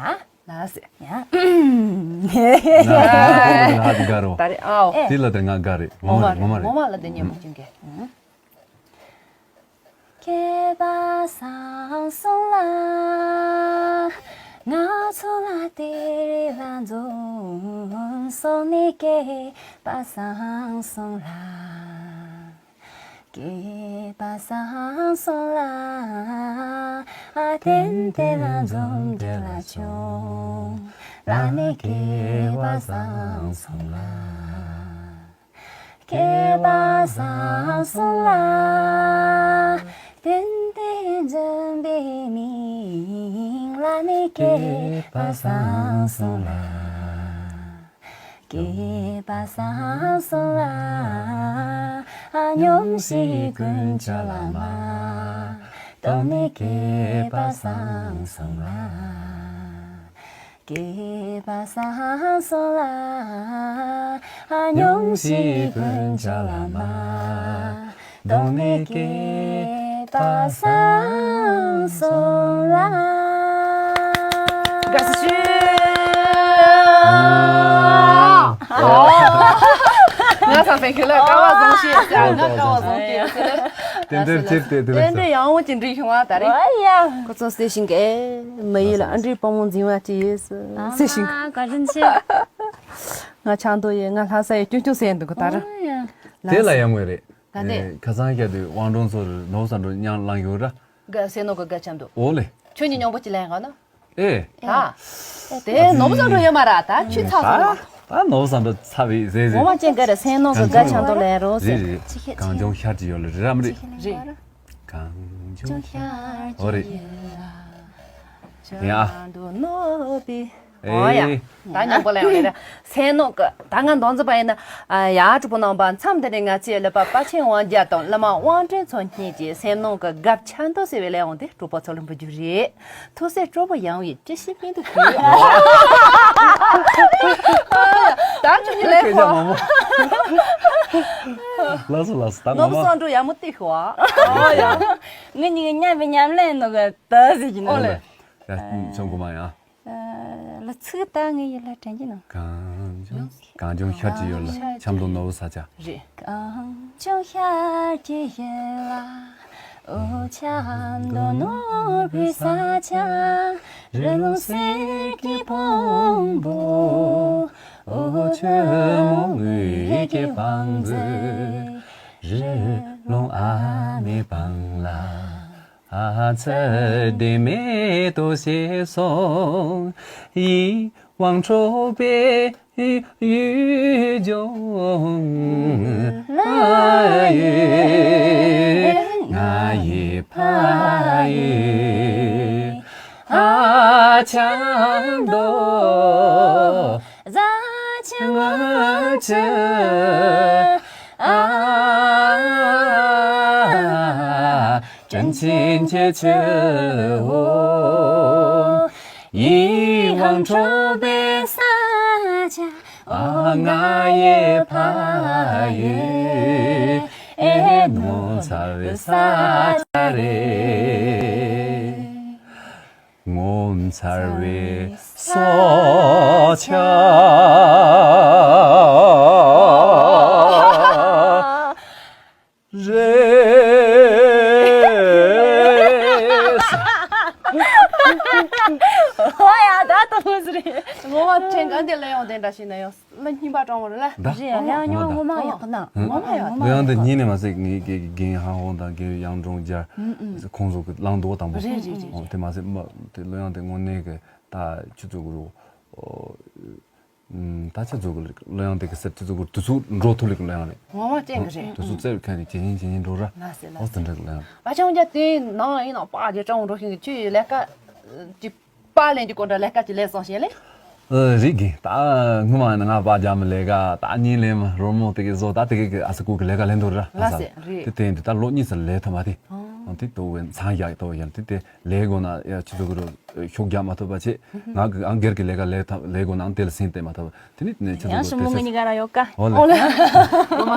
ལགས་སེ། ཡ། ང་ང་དེ་དགའ་རོ། ད་རེ་ཨའོ། དེ་ལ་དེ་ང་དགའ་རེད། ངོ་མ་རེད། ངོ་མ་རེད། ངོ་མ་ལ་དེ་ཉན་མ་ཅུང་གེ། སྐལ་པ་བཟང་སོང་ལ། ང་ཚོ་ལ་དེ་རེ་ལ་འཛོམས་སོང་ནི་སྐལ་པ་བཟང་སོང་ལ། སྐལ་པ་བཟང་སོང་ལ། ཨ་ཏན་ཏན་ལ་འཛོམས་དེ་ལ་བྱུང་། ལ་ནི་སྐལ་པ་བཟང་སོང་ལ། སྐལ་པ་བཟང་སོང་ལ། ཏན་ཏན་འཛོམས་པའི་མིང་ལ་ནི་སྐལ་པ་བཟང་སོང་ལ། སྐལ་པ་བཟང་སོང་ལ། སྙུང་གཞི་ཀུན་སྤྱོད་ལ་མ། སྟོང་ནས་སྐལ་པ་བཟང་སོང་ལ། སྐལ་པ་བཟང་སོང་ལ། སྙུང་གཞི་ཀུན་སྤྱོད་ལ་མ། གདོང་ནས་སྐྱེས་པ་བཟང་སོང་ལ། དགའ་བསུ་ཞུ། ང་ཚང་མས་ཁྱོད་ལ་དཀའ་བ་བཟང་ཤེས་ཟེར། ང་དཀའ་བ་བཟང་ཤེས་ཟེར། དེ་འདྲ་ཅིག་དེ་དེ་རེད་ཟེར། དེ་འདྲ་ཡང་འོ་ཅི་འདྲི་བྱུང་བ་ད་རེད། ཁོ་ཚོ་སེ་ཤིང་གི་མི་ཡིད་ལ་ཨ་འདྲའི་དཔའ་མོ་འཛིན་བ་ཅི་ཡིན་ཟེར། སེ་ཤིང་། བཀའ་དྲིན་ཆེ། ང་ཆང་དོ་ཡིན། ང་ལྷ་ས་ཡི་ཀྱུང་ཀྱུང་ཟེར་འདུག་གོ་ད་ར། དེ་ལ་ཡང་ངོས་རེད། ག་འདྲས། ཨེ། ཁ་སང་བཤད་དུས་དབང་སྒྲོན་ཚོར་ནོར་བུ་བསམ་འགྲུབ་མཉམ་ལངས་ཡོད་ར། ག་སེ་ནོ་ག་ག་ཆང་འདུག་འོ་ལེ། ཁྱོད་གཉིས་མཉམ་པོ་ཅི་ལེན་ག་ནོ། ཨེ། ད། དེ་ནོར་བུ་བསམ་འགྲུབ་ཡོད་མ་ར་ད་ཁྱོད་ཚ་སོང་ལ། ད་ནོར་བུ་བསམ་འགྲུབ་ཚ་བའི་ཟེ་ཟེ། ངོ་མ་ཅན་ག་རེ་སེ་ནོ་ག་ག་ཆང་འདུག་ལེན་རོ་ཟེ། རེད་རེད། གངས་ལྗོངས་ཤར་གྱི་ཡུལ་ལ་རེད་རམ་རེད། རེད། གངས་ལྗོངས་ཤར་གྱི་ཡུལ་ལ། ཡ། ཨོ་ཡ། ད་མཉམ་པོ་ལ་ཡོང་ལེ་རེད། སེ་ནོ་གི་ད་ང་མདོ་འཛིན་པ་ཡིན་ན། ཡ་གྲུ་པོ་ནང་པ་མཚམས་འདི་ནས་ང་ཚོའི་ཀླད་པ་དཔའ་ཆེན་དབང་རྒྱལ་དང་བླ་མ་དབང་སྒྲོན་མཚོ་གཉིས་ཀྱི་སེམས་ནང་གི་རྒྱབ་ཆ་མདོ་ཟེར་བའི་ལས་འོང་དེ་གྲུ་པོ་ཚོ་ལ་འབུལ་རྒྱུ་རེད། ཐུགས་སྲས་སྤྲོ་པོ་ཡང་བའི་བཀྲ་ཤིས་སྨོན་འདུན་ཞུ། ད་ཁྱོད་ཀྱི་ལས་སྐད་ཆ་ཁོ། མང་པོ། ལགས་སོ་ལགས་སོ། ད་ནོར་བུ་ངོ་མ་བསམ་འགྲུབ་ཡག་མོ་བལྟས་ཤོག་ཨ། ཨོ་ཡ། ངེད་གཉིས་ཀྱི་མཉམ་པའི་ཉམས་ལེན་ནོ་གི་ད་ཟེར་གྱི་ནོ། ཨོ་ལེ། ཡ་ཆོམ་གོ་མ་ཡ། ལ་ཚིག་ད་ངའི་ཡིད་ལ་དྲན་གྱི་ནོ། གངས་ལྗོངས་གངས་ལྗོངས་ཤར་གྱི་ཡུལ་ལ་ཆབ་མདོ་ནོར་བུ་ས་ཆ། རེད། གངས་ལྗོངས་ཤར་གྱི་ཡུལ་ལ། འོ་ཆབ་མདོ་ནོར་བུའི་ས་ཆ། རི་ལུང་གསེར་གྱི་ཕུང་པོ། འོ་ཆུ་མོ་འོད་ཀྱི་བང་མཛོད། རི་ལུང་ཨ་མའི་སྤང་ལ། ཨ་ཚ་དེ་མེད་དོ་ཞེས་སོང་། ཡིད་དབང་འཕྲོག་པའི་ཡུལ་ལྗོངས་ལ་ཡོད་ང་ཡི་ཕ་ཡུལ། ཨ་ཆབ་མདོ། ཟ་ཆུ་ངོ་ཆུ། ཨ། དྲིན་ཆེན་ཁྱེད་ཆུ་བོ། ཡིད་དབང་འཕྲོག་པའི་ས་ཆ། ཨ་ང་ཡི་ཕ་ཡུལ། ཨེ་ངོ་མཚར་བའི་ས་ཆ་རེད། ངོ་མཚར་བའི་ས་ཆ་རེད། ངོ་མ་དྲན་ག་འདི་ལ་ཡང་དེ་འདྲ་ཞིག་ན་ཡང་ལ་སྙིང་པ་དྲང་བོ་རེད་ལ། ད་རེད་ཡ། ལ་ཡང་ངོ་མ་ཡག་ན་ངོ་མ་ཡག་ལ་ཡང་དེ་ཉིན་ནས་མ་ཟད་ངའི་དགེ་རྒན་ཧང་ཧོང་དང་དགེ་ཡང་འབྲོང་རྒྱལ་ཁོང་ཚོ་གི་བླང་དོ་དང་པོ། རེད་རེད་རེད། དེ་མ་ཟད་མ་དེ་ལོ་ཡང་དེ་དངོས་གནས་གི་ད་ཆུ་ཚོད་གུ་རུ། ད་ཆ་ཚོད་གི་ལོ་ཡང་དེ་གི་སེར་ཆུ་ཚོད་གུ་རུ་དུས་ཚོད་འགྲོ་ཐུབ་ལེ་གི་ལོ་ཡང་རེད། ངོ་མ་ཅན་གི་རེད། དུས་ཚོད་བཙལ་ཁན་རེད། ཇེ་ཉིན་ཇེ་ཉིན་འགྲོ་ར། ལགས་སེ་ལགས་ཨོ་དེ་འདྲ་གི་ལོ་ཡང་རེད། བ་ཆང་རྒྱ་དེ་ནང་ཡིན་ནང་པ་རྒྱ་ཅང་འགྲོ་ཤེས་གི་ཆུ་ཡི་ལས་ཀ་ཅི་པ་ལེན་གྱི་ཀོ་འདྲ་ལས་ཀ་ཅི་ལས་སོང་ཤེས་ལེ། ཨ་རིག་གི་ད་ངུ་མ་ན་ང་པ་རྒྱ་མི་ལས་ཀ་ད་ཉིན་ལས་མ་རོ་མོ་དེ་གི་བཟོ་ད་དེ་གི་ཨ་ས་ཀུ་གི་ལས་ཀ་ལེན་འདུག་ར། ལགས་སེ་རེད། དེ་དེ་འདི་ད་ལོ་གཉིས་ས་ལས་ཐོ་མ་དེ་ཨོ་དེ་དོ་བའི་མཚང་རྒྱག་དོ་ཡང་དེ་དེ་ལས་དགོ་ན་ཡ་ཆུ་ཚོད་གི་རོ། ཤུགས་རྒྱག་མ་ཐུབ་པ་བྱས། ང་གི་ཨང་སྒེར་གྱི་ལས་ཀ་ལས་ཐབས་ལས་དགོས་ནའང་དེ་ལ་སེམས་གཏད་མ་ཐུབ། དེ་ནི་ནས་ཆ་ཡང་ཚོད་ཞི་མོ་ངོ་གཉིས་ཀ་ར་ཡོད་ཀ། ཧོ་ལེ།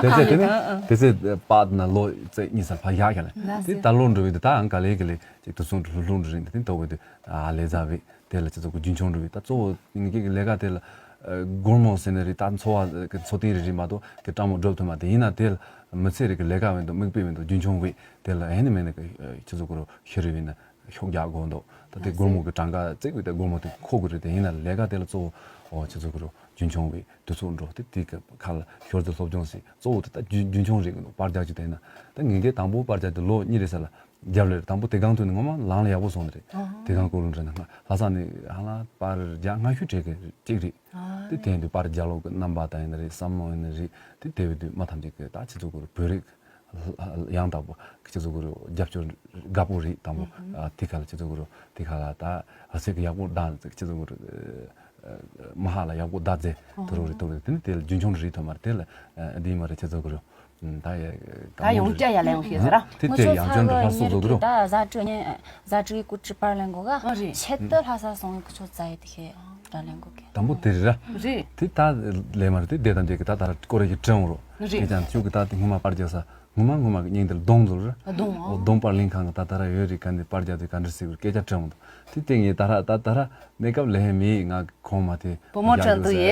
དེ་ཚེ་དེ་ནི་དེ་ཚེ་པཱ་ན་ལོ་ཚེ་གཉིས་སར་ཕ་ཡག་ཀྱང་ལ། དེ་ད་ལོ་འགྲོ་བའི་དེ་ད་ཨང་ག་ལེ་གི་ལེ་ཅིག་དུ་སོང་ལྷུ་ལྷུ་འགྲོ་རིང་དེ་ནི་ཏོག་གི་དེ་ཨ་ལེ་ཛ་བི་དེ་ལ་ཅི་ཚོད་གི་རྒྱུན་འཁྱོངས་འགྲོ་བའི་ད་གཙོ་བོ་ངེད་ཀྱི་ལས་ཀ་དེ་ལ་སྒོར་མོ་ཟེར་ནི་རེད། ད་འཚོ་བ་གི་འཚོ་རྟེན་རེ་རེ་མ་གཏོགས་གི་སྤྲང་མོ་སྒྲུབ་ཐུབ་མ་དེ་ཡིན་ན་དེ་ལ་མི་ཚེ་རིག་གི་ལས་ཀ་བས་འདུག་མིག་དཔེ་བས་འདུག་རྒྱུན་འཁྱོངས་བས་དེ་ལ་ཨེ་ནི་མེད་ནི་གི་ཅི་ཚོད་གི་རོ་ཤི་རི་བས་ན། ཤུགས་རྒྱག་དགོས་འདུག་ད་དེ་སྒོར་མོ་གི་གྲངས་ཀ་བརྩེགས་པའི་དེ་སྒོར་མོ་དེ་མཁོ་གི་རེད། དེ་ཡིན་ན་ལས་ཀ་དེ་ལ་གཙོ་བོ་ཨོ་ཆུ་ཚོད་གི་རོ་རྒྱུན་འཁྱོངས་བའི་དུས་ཚོད་འགྲོ་དེ་དེ་གི་ཁ་ལ་ཞོར་དུ་སློབ་སྦྱོང་ཞིག་གཙོ་བོ་དེ་ད་རྒྱུན་རྒྱུན་འཁྱོངས་རེད་གི་འདུག་པར་རྒྱག་རྒྱུ་དེ་ཡིན་ན་ད་ངེད་ཀའི་དང་པོ་པར་རྒྱག་དེ་ལོ་གཉིས་རེད་ས་ལ་རྒྱབ་ལེར་དང་པོ་དེ་གང་ཐོན་ནས་ངོ་མ་ལང་ལ་ཡག་པོ་སོང་ནི་རེད། དེ་གང་སྐོར་ལུང་འདྲ་ན་ལྷ་ས་ནས་ཧ་ལ་པར་རྒྱག་སྔ་ཤོས་གྲས་གི་གཅིག་རེད། དེ་དེ་ཡིན་དུས་པར་རྒྱག་ལོག་གི་རྣམ་པ་དང་ཡིན་ན་རེད། བསམ་བློ་ཡིན་ན་རེད། དེ་དེ་བས་དུས་མ་ཐམས་ཅད་གི་ད་ཆུ་ཚོད་གི་རོ་བོད་རིགས། ཡང་དག་པོ་སྤྱི་ཚོགས་ཀྱི་རྒྱབ་སྐྱོར་དགའ་པོ་རེད་དང་པོ། ཨ་དེ་ག་ལ་སྤྱི་ཚོགས་ཀྱི་དེ་ག་ལ་ད་ཨ་ཚེ་གི་ཡག་པོ་བདག་སྤྱི་ཚོགས་ཀྱི་མ་ཧ་ལ་ཡག་པོ་བདག་རྫས་དུ་རུ་རེད་དུ་རེད། དེ་ནི་དེ་ལ་རྒྱུན་འཁྱོངས་རེད་ཐོན་མ་རེད། དེ་ལ་འདི་མ་རེད་སྤྱི་ཚོགས་ཀྱི་ད་ཡ་ད་ཡོང་ཀྱ་ཡ་ལ་ཡོང་ཤེས་ཟེར་ར། དེ་དེ་ཡང་ཅོན་དུ་ལྷ་སོ་ཟོ་གི་རོ། ད་བཟའ་སྤྲོད་ཉན་བཟའ་སྤྲོད་ཀྱི་ཀུ་ཅི་པར་ལེན་གོ་ག་ཆེད་དུ་ལྷ་ས་སོང་གི་ཆོ་ཙ་ཡི་དེ་ཤེས་ད་ལེན་གོ་གི་དང་པོ་དེ་རེད་ར། རེད། དེ་ད་ལས་མ་རེད། དེ་དེ་དང་དེ་གི་ད་ད་ར་ཀོ་རེ་གི་དྲན་འོང་རོ། རེད། དེ་ཀྱང་ཆུ་གི་ད་དེ་སྔོན་མ་པར་རྒྱག་ས། ངོ་མ་ངོ་མ་གི་སྙིང་དེར་གདོང་འཛུལ་ར། གདོང་ཨ། གདོང་པར་ལེན་ཁང་གི་ད་ད་ར་ཡོད་རེད། ག་འདི་པར་རྒྱག་དུས་ག་འདྲ་ཟེར་གི་སྐད་ཆ་དྲན་འོང་། དེ་སྟེང་ངས་ད་ར་ད་ད་ར་གནས་སྐབས་ལས་མེད་ང་གོང་མ་དེ་བུ་མོ་དྲན་འདུག་ཡེ་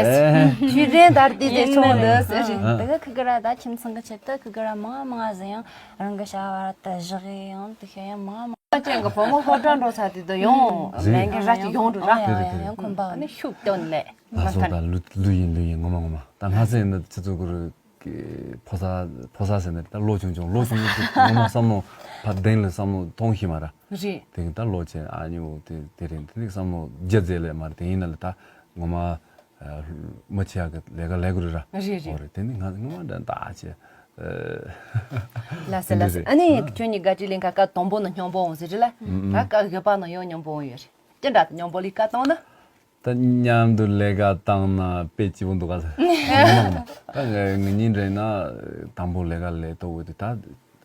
ཁྱོད་རེད་ད་དེ་དེ་ཆུང་འདུག་ཟེར་རེད། དེ་ག་ཁི་གི་ར་ད་ཁྱིམ་ཚང་གི་ཆེད་དུ་ཁི་གི་ར་མང་མང་ཟེར་ཡང་རང་གི་བྱ་བ་ར་ད་བཞག་ཡང་དེ་ཤེས་ཡང་མང་མང་ཅན་གི་བུ་མོ་སློབ་གྲྭ་འགྲོ་ས་དེ་དུ་ཡོང་ལས་འགན་ར་ཅིག་ཡོང་འགྲོ་ར། ཡང་ཁོམ་པ་ནི་ཤུགས་བཏོན་ལས་ལ་སོགས་ད་ལུ་ལུ་ཡིན་ལུ་ཡིན་ངོ་མ་ངོ་མ་ད་ང་ཚོ་ཡིན་ན་ཆུ་ཚོད་གུ་རུ། ཕོ་གསར་ཕོ་གསར་ཟེར་ནས་ད་ལོ་ཆུང་ཆུང་ལོ་ཆུང་ཆུང་ངོ་མ་བསམ་བློ་ཕ་གདེང་ལ་བསམ་བློ་གཏོང་ཤེས་མ་ར། རེད། དེ་གི་ད་ལོ་ཆེ་ཨ་ཉུ་དེ་དེ་རིང་དེ་ནི་བསམ་བློ་རྒྱ་མཛད་ལས་མ་རེད། དེ་ཡིན་ན་ལ་ད་ངོ་མ་མི་ཆེ་ཡག་གི་ལས་ཀ་ལས་དགོས་རེད་ར། རེད་རེད། འོ་རེད། དེ་ནི་ང་ངོ་མ་འདྲ་ད་ཆེ། ལ་སེ་ལ་སེ་ཨ་ནི་ཁྱོད་གཉིས་དགའ་སྤྲོའི་གླིང་ག་ཀ་དང་པོ་ནང་སྙོམས་པོ་འོང་ཟེར་རེད་ལ། ད་ཀ་གི་པ་ནང་ཡང་སྙོམས་པོ་འོང་ཡོད་རེད། ཅི་འདྲ་སྙོམས་པོ་ལི་ཀ་བཏང་ན། ད་མཉམ་དུ་ལས་ཀ་བཏང་ན་དཔེ་སྐྱིད་པོ་འདུག་ག་ད་ངེད་གཉིས་འདྲ་ན་དང་པོ་ལས་ཀ་ལས་ཏོག་འོས་དུས་ད་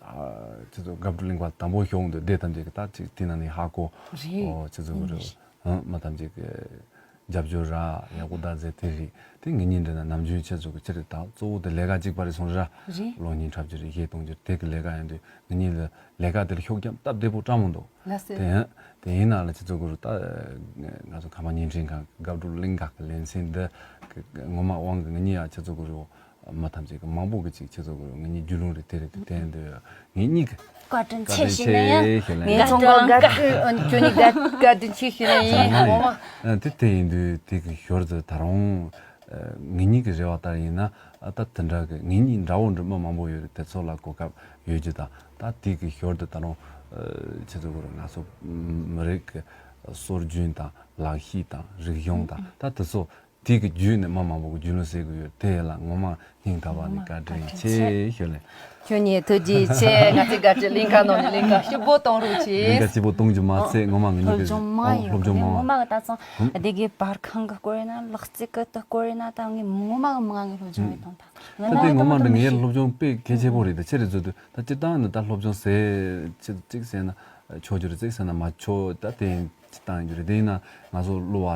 ཁྱེད་ཚོ་དགའ་སྤྲོ་གླིང་པ་དང་པོ་ཤོག་འདུག་བསྡད་ཐམས་ཅད་ཀྱི་ད་ཅིག་དེ་ནང་ནས་ཧ་གོ། རེད། ཨོ་ཁྱེད་ཚོ་གི་རེད། ཨང་མ་ཐམས་ཅད་ཀྱི་རྒྱབ་སྐྱོར་ར་ཡག་པོ་ད་ཟེར་དེ་རེད། དེ་ངེད་གཉིས་འདྲ་ན་ནམ་རྒྱུན་ཁྱེད་ཚོ་གི་ཅི་རེད་ད་གཙོ་བོ་དེ་ལས་ཀ་གཅིག་པ་རེད་སོང་ར། རེད། ལོ་གཉིས་འཁྲབ་རྒྱུ་རེད་བཞེས་གཏོང་རྒྱུ་རེད། དེ་གི་ལས་ཀ་ཡིན་དུས་ངེད་གཉིས་ལ་ལས་ཀ་དེར་ཤུགས་རྒྱབ་སྟབས་བདེ་པོ་སྤྲང་མོ་འདུག་ལགས་སེ། དེ་ཡང་དེ་ཡིན་ན་ལ་སྤྱི་ཚོགས་གུ་རུ་ད་ང་ཚོ་ཁམས་པ་བརྙན་འཕྲིན་ཁང་དགའ་སྤྲོ་གླིང་ག་གི་ལེ་ཚན་འདི་ངོ་མ་དབང་གི་ངེད་གཉིས་ཡང་སྤྱི་ཚོགས་གུ་རུ་མ་ཐམས་ཅད་ཀྱི་མང་པོ་གི་ཅིག་སྤྱི་ཚོགས་གུ་རུ་ངེད་གཉིས་རྒྱུས་ལོན་རེད། དེ་རེད་དེ་དེ་འདི་ངེད་གཉིས་ཀྱི་བཀའ་དྲིན་ཆེ་ཞུ་ན་ཡང་ཞུ་ན་ངེད་ཡང་ཚང་མ་བཀའ་དྲིན་ཁྱོད་གཉིས་བཀའ་བཀའ་དྲིན་ཆེ་ཞུ་ན་ཡིན་ངོ་མ། དེ་དེ་ཡིན་དུས་དེ་གི་ཞོར་དུ་ད་རུང་། ངེད་གཉིས་ཀྱི་རེ་བ་ལྟར་ཡིན་ན་ཨ་ད་དེ་འདྲ་གི་ངེད་གཉིས་འདྲ་བོ་འདྲ་མི་མང་པོ་ཡོད་རེད། དེ་ཚོ་ལ་གོ་སྐབས་ཡོད་རྒྱུ་དང་ད་དེ་གི་ཞོར་དུ་ད་རུང་ཁྱེད་ཚོ་གི་ང་ཚོ་མི་རིགས་ཀྱི་སྲོལ་རྒྱུན་དང་ལག་ཤེས་དང་རིག་གཞུང་དང་ད་དེ་ཚོ་དེ་གི་བརྒྱུད་ནས་མི་མང་པོ་གི་རྒྱུས་ལོན་བྱེད་དགོས་ཡོད། དེ་ལ་ངོ་མ་སྙིང་ཐག་པ་ནས་བཀའ་དྲིན་ཆེ་ཞུ་ལེ། ཁྱོད་གཉིས་ཐུགས་རྗེ་ཆེ། ང་ཚོའི་དགའ་སྤྲོའི་གླིང་ཁ་ནང་ནས་གླིང་ཁ་སྐྱིད་པོ་གཏོང་རོགས་གྱིས། གླིང་ཁ་སྐྱིད་པོ་གཏོང་རྒྱུ་མ་ཚད་ངོ་མ་ངེད་གཉིས་ཀྱི་སློབ་སྦྱོང་མང་ཡོད། སློབ་སྦྱོང་མང་བ། ངོ་མ་གི་ད་ཚང་སྡེ་དགེ་པར་ཁང་གི་སྐོར་ཡིན་ན་ལག་རྩལ་གི་ད་སྐོར་ཡིན་ན་ད་ངས་ངོ་མ་གི་མི་ང་ངས་སློབ་སྦྱོང་ཡེ་གཏོང་ད། ད་དེ་ངོ་མ་འདི་ངའི་སློབ་སྦྱོང་དཔེ་གལ་ཆེ་པོ་རེད། ད་ཆེ་རེད་ཚོད་དུ་ད་སྤྱིར་བཏང་ནི་ད་སློབ་སྦྱོང་ཟེར་ཅིག་ཟེར་ན་ཆོག་རྒྱུ་རེད། ཅིག་ཟེར་ན་མ་ཆོག་ད་དེ་སྤྱིར་བཏང་ཡིན་རྒྱུ་རེད། དེ་ཡིན་ན་ང་ཚོ་གླུ་བ་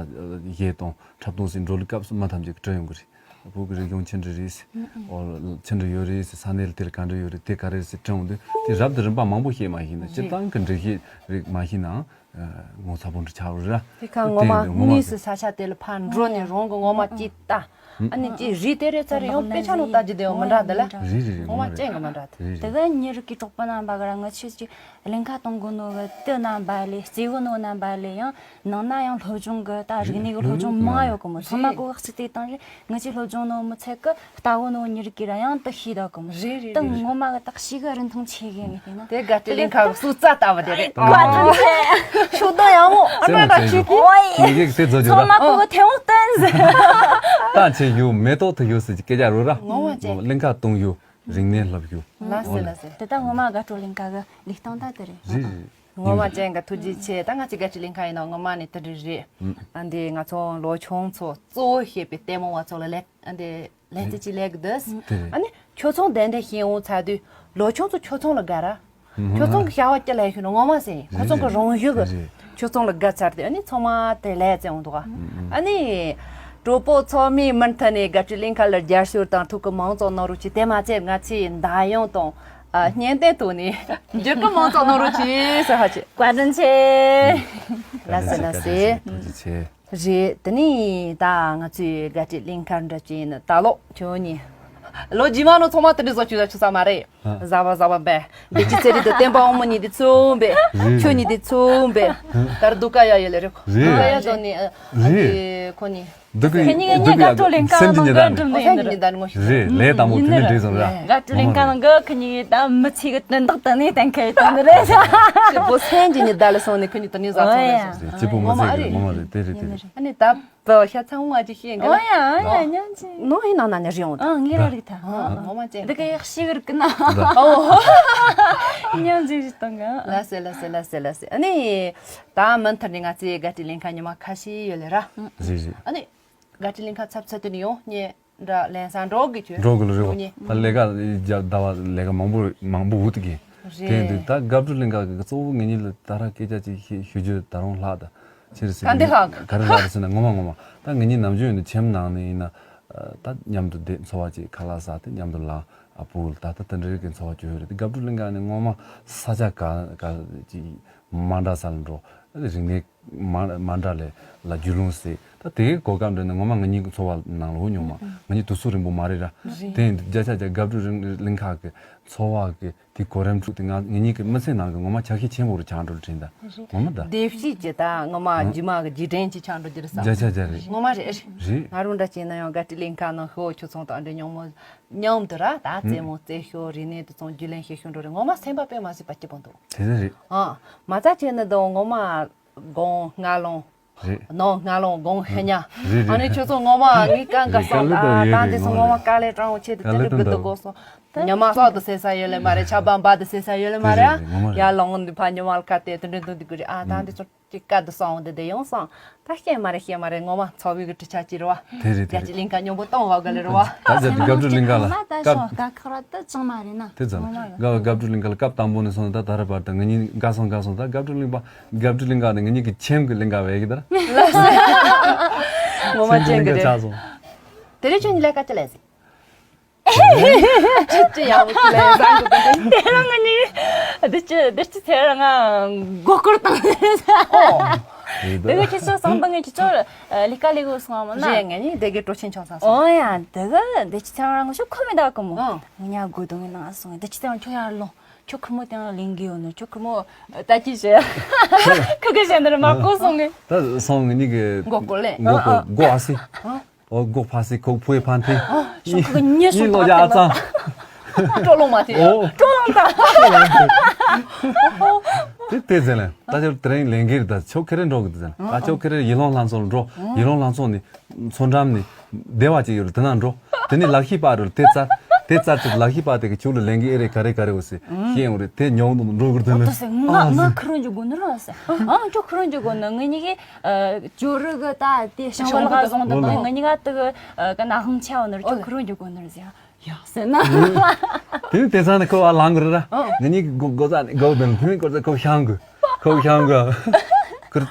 གཞས་གཏོང་འཁྲབ་སྟོན་སོགས་འགྲོ་ལུགས་སྐབས་སུ་མ་ཐམས་ཅད་ཀྱིས་སྤྲད་ཡོང་གི་རེད། བོད་ཀྱི་རིག་གཞུང་ཆི་འདྲ་རེད། ཨོ་ཆི་འདྲ་ཡོད་རེད། ས་གནས་ལ་དེར་ག་འདྲ་ཡོད་རེད། དེ་ག་རེ་རེད་ཟེར་དྲན་འོང་དུས་དེ་རབ་དང་རིམ་པ་མང་པོ་ཤེས་མ་ཤེས་ན་སྤྱིར་བཏང་གི་འགྲེལ་བཤད་རིགས་མ་ཤེས་ནའང་ ངོ་ཚ་པོ་འདྲ་ཆགས་རེད་ར། དེ་ཁ་ངོ་མ་དངོས་སུ་ས་ཆ་དེ་ལ་ཕར་འགྲོ་ནས་རང་གི་ངོ་མ་ཅིག་ལྟ། ཨ་ནི་ཅིག་རིག་དེ་རེད་ཚར་ཡང་དཔེ་ཆ་ནང་ལྟ་རྒྱུ་དེ་ཡང་མི་འདྲ་འདི་ལ། རེད་རེད་རེད། ངོ་མ་ཅན་གི་མི་འདྲ་འདི། རེད་དེ་རེད། ག་ཉེ་རིགས་ཀྱི་གྲོགས་པོ་རྣམ་པ་གི་ར་ང་ཆོས་ཀྱི་ལེན་ཁ་གཏོང་གི་ནོ་གི་དེ་རྣམ་པ་ལས་རྩེ་གི་ནོ་རྣམ་པ་ལས་ཡང་ནང་ན་ཡང་སློབ་སྦྱོང་གི་ད་རིག་གནས་གི་སློབ་སྦྱོང་མང་ཡོད་གི་མོ། ཚང་མ་གོ་ག་གཅིག་དེ་བཏང་རེད། ངི་ཅི་སློབ་སྦྱོང་ནོ་མི་ཚད་གི་ལྟ་བོ་ནོ་ཉི་རིག་གི་ར་ཡང་དུ་ཤེས་ད་གི་མོ། རེད་རེད། ཏི་རེད། ངོ་མ་གི་ཏག་ཤི་གི་རིན་ཐང་ཆེ་གི་ངི་དེ་ན། དེ་དགའ་སྤྲོ་ལེན་ཁ་གི་སུ་རྩ་ལྟ་བ་དེ་རེད། བཀའ་དྲིན་ཆེ། ཤུགས་ལྡན་ཡག་མོ་ཨ་ནི་ད་ཆུ་གི། ཨོའི། ངེད་ཀྱིས་དེ་བཟོ་རྒྱུ་ཚང་མ་ར། གོ་གི་ཐེ་བོ་སྟོན་ཟེར། ད་ཆེ་ཡུ་མེ་ཏོག་ཐུ་ཡུ་ཟེར་གྱི་སྐད་ཆ་རུ་ར། ངོ་མ་ཅན། ལེན་ཁ་གཏོང་ཡུ། རིག་གནས་བསླབ་ཡུ། ལ་སེ་ལ་སེ། དེ་ད་ངོ་མ་དགའ་སྤྲོ་ལེན་ཁ་གི་ལེགས་སྟངས་ད་དེ་རེད། རེད་རེད། ངོ་མ་ཅན་གྱི་ཐུགས་རྗེ་ཆེ། ད་ང་ཅི་དགའ་སྤྲོ་ལེན་ཁ་ཡིན་ན་ངོ་མ་ནས་དེ་འདྲ་རེད། ཨ་འདི་ང་ཚོ་ལོ་ཆུང་ཚོ་གཙོ་བོ་བྱེད་པའི་ལྟད་མོ་བ་ཚོ་ལ་ལེགས་ཨ་འདི་ལེགས་ཚེ་ཅི་ལེགས་འདུག་དེ་རེད། ཨ་ནི་ཁྱོད་ཚོང་དེ་འདྲ་ཤེས་འོང་ཚར་དུས་ལོ་ཆུང་ཚོ་ཁྱོད་ཚོང་ལ་དགའ་ར། ཁྱོད་ཚོང་གི་བྱ་བ་ཅི་ལས་ཤུ་ན་ངོ་མ་ཟེར་ཡིན། ཁོ་ཚོང་གི་རང་ཡུལ་གི་ཁྱོད་ཚོང་ལ་དགའ་ཚར་དུས་ཨ་ནི་ཚང་མ་དེ་ལས་ཚེ་འོང་འདུག་ཨ་ནི། གྲོགས་པོ་ཚང་མས་མུ་མཐུད་ནས་དགའ་སྤྲོ་གླིང་ཁ་ལ་རྒྱབ་སྐྱོར་དང་ཐུགས་ཁུར་མང་ཙམ་གནང་རོགས་གྱིས། དེ་མ་ཚད་ང་ཚོའི་འདང་ཡོང་དང་ཨ་བརྙན་ལྟའི་ཐོག་ནས་བརྒྱུད་སྐུར་མང་ཙམ་གནང་རོགས་གྱིས་ཟེར་ཧ་ཅེ། བཀའ་དྲིན་ཆེ། ལ་སེ་ལ་སེ། ཐུགས་རྗེ་ཆེ། རེད། དེ་ནས་ད་ང་ཚོའི་དགའ་སྤྲོ་གླིང་ཁ་འདྲ་ཅིག་ཡིན་ན་ད་ལོ་ཁྱོད་གཉིས་ལོ་རྗེས་མ་ནོ་ཚང་མ་དེ་འདྲ་བཟོ་ཆུ་ཆུ་ས་མ་རེད། ཟ་བ་ཟ་བ་བས་བདེ་སྐྱིད་ཚེ་རིང་དང་བསྟན་པ་དབང་མོ་གཉིས་དེ་ཚུམ་བས། ཁྱོད་གཉིས་དེ་ཚུམ་བས། ད་ར་སྡུག་ཀ་ཡ་ཡོད་ལེ་རེད། སྡུག་ཀ་ཡ་དོ་ནི་ཨ་དེ་ཁོ་གཉིས། སྡུག་གི་ཁ་ཉིན་སྡུག་གི་ཡ་ཉག་ཀ་ཀྲོ་ལེན་ཀ་སེམས་ཀྱི་ནང་ཉེ་ག་ལྟ་འགྲུབ་ནི་ཡིན་ནི་རེད། རེད་ལས་དང་པོ་ཁྱོད་གཉིས་འདྲེས་སོང་ར། ཀ་ཀྲོ་ལེན་ཀ་ནང་གི་ཁ་ཉིན་ད་མི་ཚེ་གི་དོན་དག་དང་ནི་གཏན་འཁེལ་བཏང་ནི་རེད། ཅི་པོ་སེམས་ཀྱི་ཉི་ཟླ་ལ་སོང་ནི་ཁ་ཉིན་དོ་ནི་ཟ་སོང་རེད། ཅི་པོ་མི་ཚེ་གི་ངོ་མ་རེད། དེ་རེད་དེ་རེད། ཨ་ནི་ད། བོ་ཤ་ཚང་མ་ཅིག་ཤེས་འགའ་ཨོ་ཡ་ཨོ་ཡ་ཉམ་ཆི། ནོ་ཧི་ནང་ན་ནི་རིང་འོང་ད། ཨ་ངེ་ར་རིག་ཐ། ཨོ་ངོ་མ་ཅན། འདི་ག་ཡག་ཤི་གི་རིག་ན། ཨོ། ཉམ་ཆི་ཞིག་བཏང་ག་ལ་སེ་ལ་སེ་ལ་སེ་ལ་སེ། ཨ་ནི་ད་མུ་མཐུད་ནས་ང་ཚོའི་དགའ་སྤྲོ་གླིང་ཁ་ཉི་མ་ཁ་ཤས་ཡོད་ལེ་ར། རེད་རེད། ཨ་ནི་དགའ་སྤྲོ་གླིང་ཁ་ཚབ་ཚུད་དུ་ནི་ཡོང་ཉེ་འདྲ་ལན་སང་འགྲོ་གི་ཆུ། འགྲོ་གི་ལ་རེད་བ། ད་ལས་ཀ་རྒྱབ་ཟླ་བ་ལས་ཀ་མང་པོ་མང་པོ་འུ་ཐུག་གི། དེ་འདུག་ད་དགའ་སྤྲོ་གླིང་ཁ་གི་གཙོ་བོ་ངེད་གཉིས་ལ་ད་ར་སྐད་ཆ་ཅིག་ཞུ་རྒྱུ་ད་རུང་ལྷག་ད། ཕྱིར་ཟེར་ག་འདི་ལྷག་ག་རེ་ལྷག་རེད་ཟེར་ན་ངོ་མ་ངོ་མ་ད་ངེད་གཉིས་ནམ་རྒྱུན་ནས་ཁྱིམ་ནང་ནས་ཡིན་ན་ད་མཉམ་དུ་བསྡད་འཚོ་བ་ཅིག་ཁ་ལག་ཟ་སྟེ་མཉམ་དུ་ལངས་ཨ་ཕུག་ད་ལྟ་དེ་འདྲའི་གི་འཚོ་བ་བཅོས་ཡོད་རེད། དེ་དགའ་སྤྲོ་གླིང་ཁ་ནས་ངོ་མ་ས་ཆ་ག་ག་ཅིག་མ་འདྲ་ས་ལ་འགྲོ། རིག་གནས་མ་མ་འདྲ་ལས་ལ་རྒྱུས་ལོན་སྲིད། ད་དེའི་གོ་སྐབས་འདྲ་ནི་ངོ་མ་ང་གཉིས་ཀྱི་འཚོ་བ་ནང་ལ་འོ་མྱོང་མ་ང་གཉིས་དུས་ཚོད་རིང་པོ་མ་རེད་ར། དེ་ཡིན་དུས་བརྒྱ་ཆ་བརྒྱ་དགའ་སྤྲོ་གླིང་ཁ་གི་འཚོ་བ་གི་དེ་གོ་རིམ་ཁྲོད་དེ་ང་ངེད་གཉིས་ཀྱི་མི་ཚེ་ནང་གི་ངོ་མ་ཆ་ཤས་ཆེན་པོ་རུ་ཆགས་འགྲོ་དྲན་ད། ངོ་མ་ད། བདེ་སྐྱིད་ཀྱི་ད་ངོ་མ་ཨང་། རྒྱུ་མ་གི་རྗེས་དྲན་གྱི་ཆགས་འགྲོ་རྒྱུ་རེད་བསམ། བརྒྱ་ཆ་བརྒྱ་རེད། ངོ་མ་རེད། རེད། ང་རང་འདྲ་བྱས་ན་ཡང་དགའ་སྤྲོ་གླིང་ཁ་ནང་ཤོ་ཆུ་ཚོང་དང་འདྲ་ཉུང་མོ་མཉམ་དུ་ར་ད་རྩེད་མོ་རྩེ་ཤོ་རིག་གནས་དེ་ཚོ་རྒྱུས་ལེན་བྱེད་ཤོ་འགྲོ་རེད། ངོ་མ་སེམས་པ་དཔེ་མ་སྲིད་པ་སྐྱིད་པོ་འདུག་དེ་ནི་རེད། ཨང་། མ་རྩ་བྱས་ནི་དང་ངོ་མ་དགོང་ང་ལོང་། རེད། ནང་ང་ལོང་དགོང་ཧེ་ཉ། རེད་རེད། ཨ་ནི་ཁྱོད་ཚོ་ངོ་མ་ངའི་ཀ་འགའ་རེད་སོང་ད་ད་འདི་སོང་ངོ་མ་དཀའ་ལས་དྲང་བོ་ཆེ་དེ་དཀའ་ལས་དེ་འདྲ་དགོས་སོང་། ཉི་མ་སོག་ཏུ་སེ་ས་ཡོད་ལེ་མ་རེད། ཆ་བམ་པ་དུ་སེ་ས་ཡོད་ལེ་མ་རེད། རེད་རེད་ངོ་མ་རེད། ཡ་ལོང་འདི་ཕ་ཉི་མ་ལ་ཁ་དེ་དེ་འདྲ་འདུག་འདི་དགོས་རེད། ཨ་ད་འདི་ཚོ་ཅིག་ཀ་དུ་སོང་འདི་དེ་ཡོང་སོང་། ད་ཤེས་མ་རེད་ཤེས་མ་རེད། ངོ་མ་འཚོ་བའི་གི་གྲི་ཆ་ཅི་རེད་བ། དེ་རེད་དེ་རེད། རྒྱ་ཅི་གླིང་ཁ་སྙོམས་པོ་གཏོང་བ་ག་ལེ་རེད་བ། ད་རྒྱ་དགའ་སྤྲོ་གླིང་ཁ་ལ་ད་སྐབས་སོང་ད་ཁག་ར་ད་ཅང་མ་རེད་ན། དེ་ཙམ་དགའ་དགའ་སྤྲོ་གླིང་ཁ་ལ་སྐབས་དང་པོ་ནས་སོང་ད་ད་རེད་བར་ད་ང་གཉིས་དགའ་སོང་དགའ་སོང་ད་དགའ་སྤྲོ་གླིང་པ་དགའ་སྤྲོ་གླིང་ཁ་ནས་ང་གཉིས་ཀྱི་ཁྱིམ་གྱི་གླིང་ཁ་བས་གི་ད་ར། ངོ་མ་ཁྱིམ་གྱི་ཅན་གྱི་གླིང་ཁ་རེད། ཆགས་སོང་། དེ་རིང་ཁྱོད་གཉིས་ལས་ཀ་ཅི་ལས་ཟིན། ཅི་ཅི་ཡག་པོ་ཅི་ལས་བཟང་གི་དེ་རིང་། དེ་རིང་ང་གཉིས་འདི་ཅི་འདི་ཅི་ཚེ་རང་ང་མགོ་སྐོར་བཏང་། ཨོ། དེ་གི་ཁྱེད་ཚོ་བསམ་པ་ངས་ཁྱེད་ཚོ་ལས་ཀ་ལས་གོ་སོང་བ་མ་ན། རེད། ངས་ནི་དེ་གི་སྤྲོ་ཆེན་ཆང་ས་སོང་། ཨོ་ཡ་དེ་གི་འདི་ཅི་ཚེ་རང་ང་ཤོག་ཁོ་མི་ད་གི་མོ། ཨང་། ང་ཉ་དགོས་དོན་ནང་སོང་འདི་ཅི་ཚེ་རང་ཁྱོད་ཡར་ལོང་། ཁྱོད་ཁུར་མོ་དེ་ཡང་ལེན་གི་ཡོད་ནོ། ཁྱོད་ཁུར་མོ་ད་ཅི་བྱེད། ཁུ་གི་བྱེད་འདི་ར་མ་གོ་སོང་ངས། ད་སོང་ངས་ནི་གི་མགོ་སྐོར་ལེན། མགོ་སྐོར་མགོ་ཨ་སི། ཨོ་སྒོ་ཕ་སི་ཁོ་ཕུའི་ཕན་ཐེ། ཨོ་ཤོག་ཁུ་གི་ཉེ་ཤོག་ལོ་ཡ་ཨ་ཙང་། སྤྲོ་ལོང་མ་ཐེ། ཨོ་སྤྲོ་ལོང་ད། དེ་དེ་ཟེར་ལེ། ད་ཆོ་དེ་རིང་ལེན་གི་རེད། ད་ཆོ་ཁེ་རེ་འགྲོ་གི་འདུག་ཟེར། ད་ཆོ་ཁེ་རེ་ཡིད་ལོང་ལྷ་མཚོ་ལ་འགྲོ། ཡིད་ལོང་ལྷ་མཚོ་ནི་མཚོ་འགྲམ་ནི་སྡེ་བ་ཅིག་ཡོད་རེད། དེ་ན་འགྲོ། དེ་ནི་ལག་ཤེས་པ་རེད། དེ་རྩར་དེ་རྩར་ཅིག་ལག་ཤེས་པ་དེ་གི་ཆུ་ལ་ལེན་གི་ཨེ་རེད་ག་རེ་ག་རེ་འོ་སི་ཤེས་ཡོང་རེད། དེ་ཉོ་འགྲོ་གི་འདུག་ཟེར་ལེ། ཨོ་ད་ཟེར་ང་ང་ཁེ་རེ་འཇུག་དགོས་ནི་རེད་ཟེར། ཨ་ཁྱོད་ཁེ་རེ་འཇུག་དགོས་ནི་ངེད་གཉིས་ཀྱི། ཇོ་རུ་གི་ད་དེ་ཤང་བ་ལ་ག་བཟུང་དང་ང་གཉིས་ཀ་དུ་གི་ཀ་ན་ཧང་ཆ་བ་ནོར་ཁྱོད་ཁུ་རུ་འཇུག་གོ་ནོར་ཟེར་ཡ་ཟེར་ན། དེ་ནི་དེ་ཚང་ནས་ཁོ་བ་ལང་གི་རེད་ར། ང་གཉིས་གི་སྒོ་སྒོ་ཚ་ནས་སྒོ་དེ་ནི་དེ་ནི་སྒོ་ཚ་ཁོ་ཤང་གི་ཁོ་ཤང་གི་ཁུར་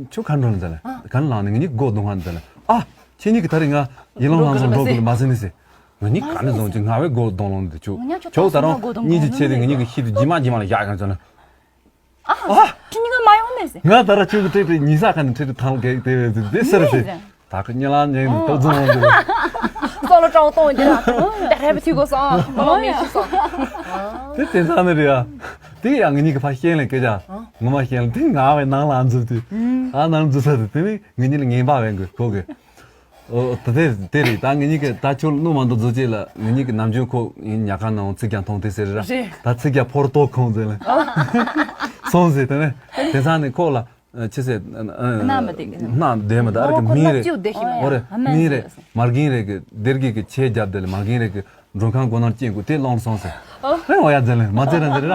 ཆུ་ག་འགྲོ་ནི་ཟེར་ལ་ག་ནི་ལང་ནས་ང་གཉིས་སྒོ་རྡུང་ཧ་ནི་ཟེར་ལ་ཨ་ཁྱེད་གཉིས་ཀྱི་ད་རེས་ང་ཡིད་ལོང་ལྷ་མཚོ་འགྲོ་གི་ལ་མ་ཟེར་ནི་ཟེར། ང་གཉིས་ག་ནས་བཟུང་ཅིག་ང་བའི་སྒོ་རྡུང་ལོང་འདི་ཆུ་ཆོག་ད་རུང་གཉིས་ཀྱི་ཆེད་དུ་ང་གཉིས་ཀྱི་ཤི་དུ་ཇི་མ་ཇི་མ་ལ་ཡག་ཡང་ཟེར་ལ། ཨ། ཁྱེད་གཉིས་ཀ་མ་ཡོང་ ང་ད་ར་ཆུ་གི་ཁྲིད་ཁྲིད་ཉི་ས་ཁ་ནས་ཁྲིད་ཁྲིད་ཐང་གེགས་དེ་བས་དེ་སེ་ར་དེ་ད་ཁ་ཉེ་ལ་ཉེ་ནས་ཏོག་ཙམ་འོང་དུ། སོ་ལོ་ཀྲོང་གཏོང་རྒྱུ་ལ་ད་རེ་བ་ཐུག་གོ་སོང་མ་ལོ་མི་ཤི་སོང་། དེ་དེ་ཚ་ནི་རེད་ཡ། དེ་ཡང་ངེད་གཉིས་ཀྱི་ཕ་ཤེས་ལེ་སྐད་ཆ་ངོ་མ་ཤེས་ལེ་དེ་ང་བའི་ནང་ལ་འཛུལ་དུས་ཨ་ནང་འཛུལ་ས་དེ་དེ་ནི་ངེད་གཉིས་ལ་ངན་པ་བས་དགོས་ཁོ་གི། ཨོ་ད་དེ་དེ་རེད་ད་ངེད་གཉིས་ཀྱི་ད་ཁྱོད་སྣུམ་མ་འདུག་རྫོགས་རྗེས་ལ་ངེད་གཉིས་ཀྱི་ནམ་རྒྱུན་ཁོ་ཡིན་ཉག་ཁ་ནང་ཚིག་ཀྱང་མཐོང་དེ་ཟེར་ར་རེད། ད་ཚིག་ཀྱང་ཕོར་ཏོ་ཁོང་ཟེར་ལེ། སོང་ཟེར་དེ་ནས་དེ་ཚང་ནས་ཁོ་ལ་ཆི་ཟེར་སྣ་མི་བདེ་གི་སྣ་བདེ་མི་འདུག་ཨ་རེ་གི་མི་རེད། ཨོ་རེ་མི་རེད་མར་གིན་རེད་གི་སྡེར་གི་གི་ཆས་རྒྱབ་དེ་ལ་མར་གིན་རེད་གི་མགྲོན་ཁང་སྒོ་ནང་སྐྱེས་དགོས་དེ་སློང་སོང་ཟེར། ཨེ་འོ་ཡ་ཟེར་ལེ་མ་ཟེར་ར་ཟེར་ར།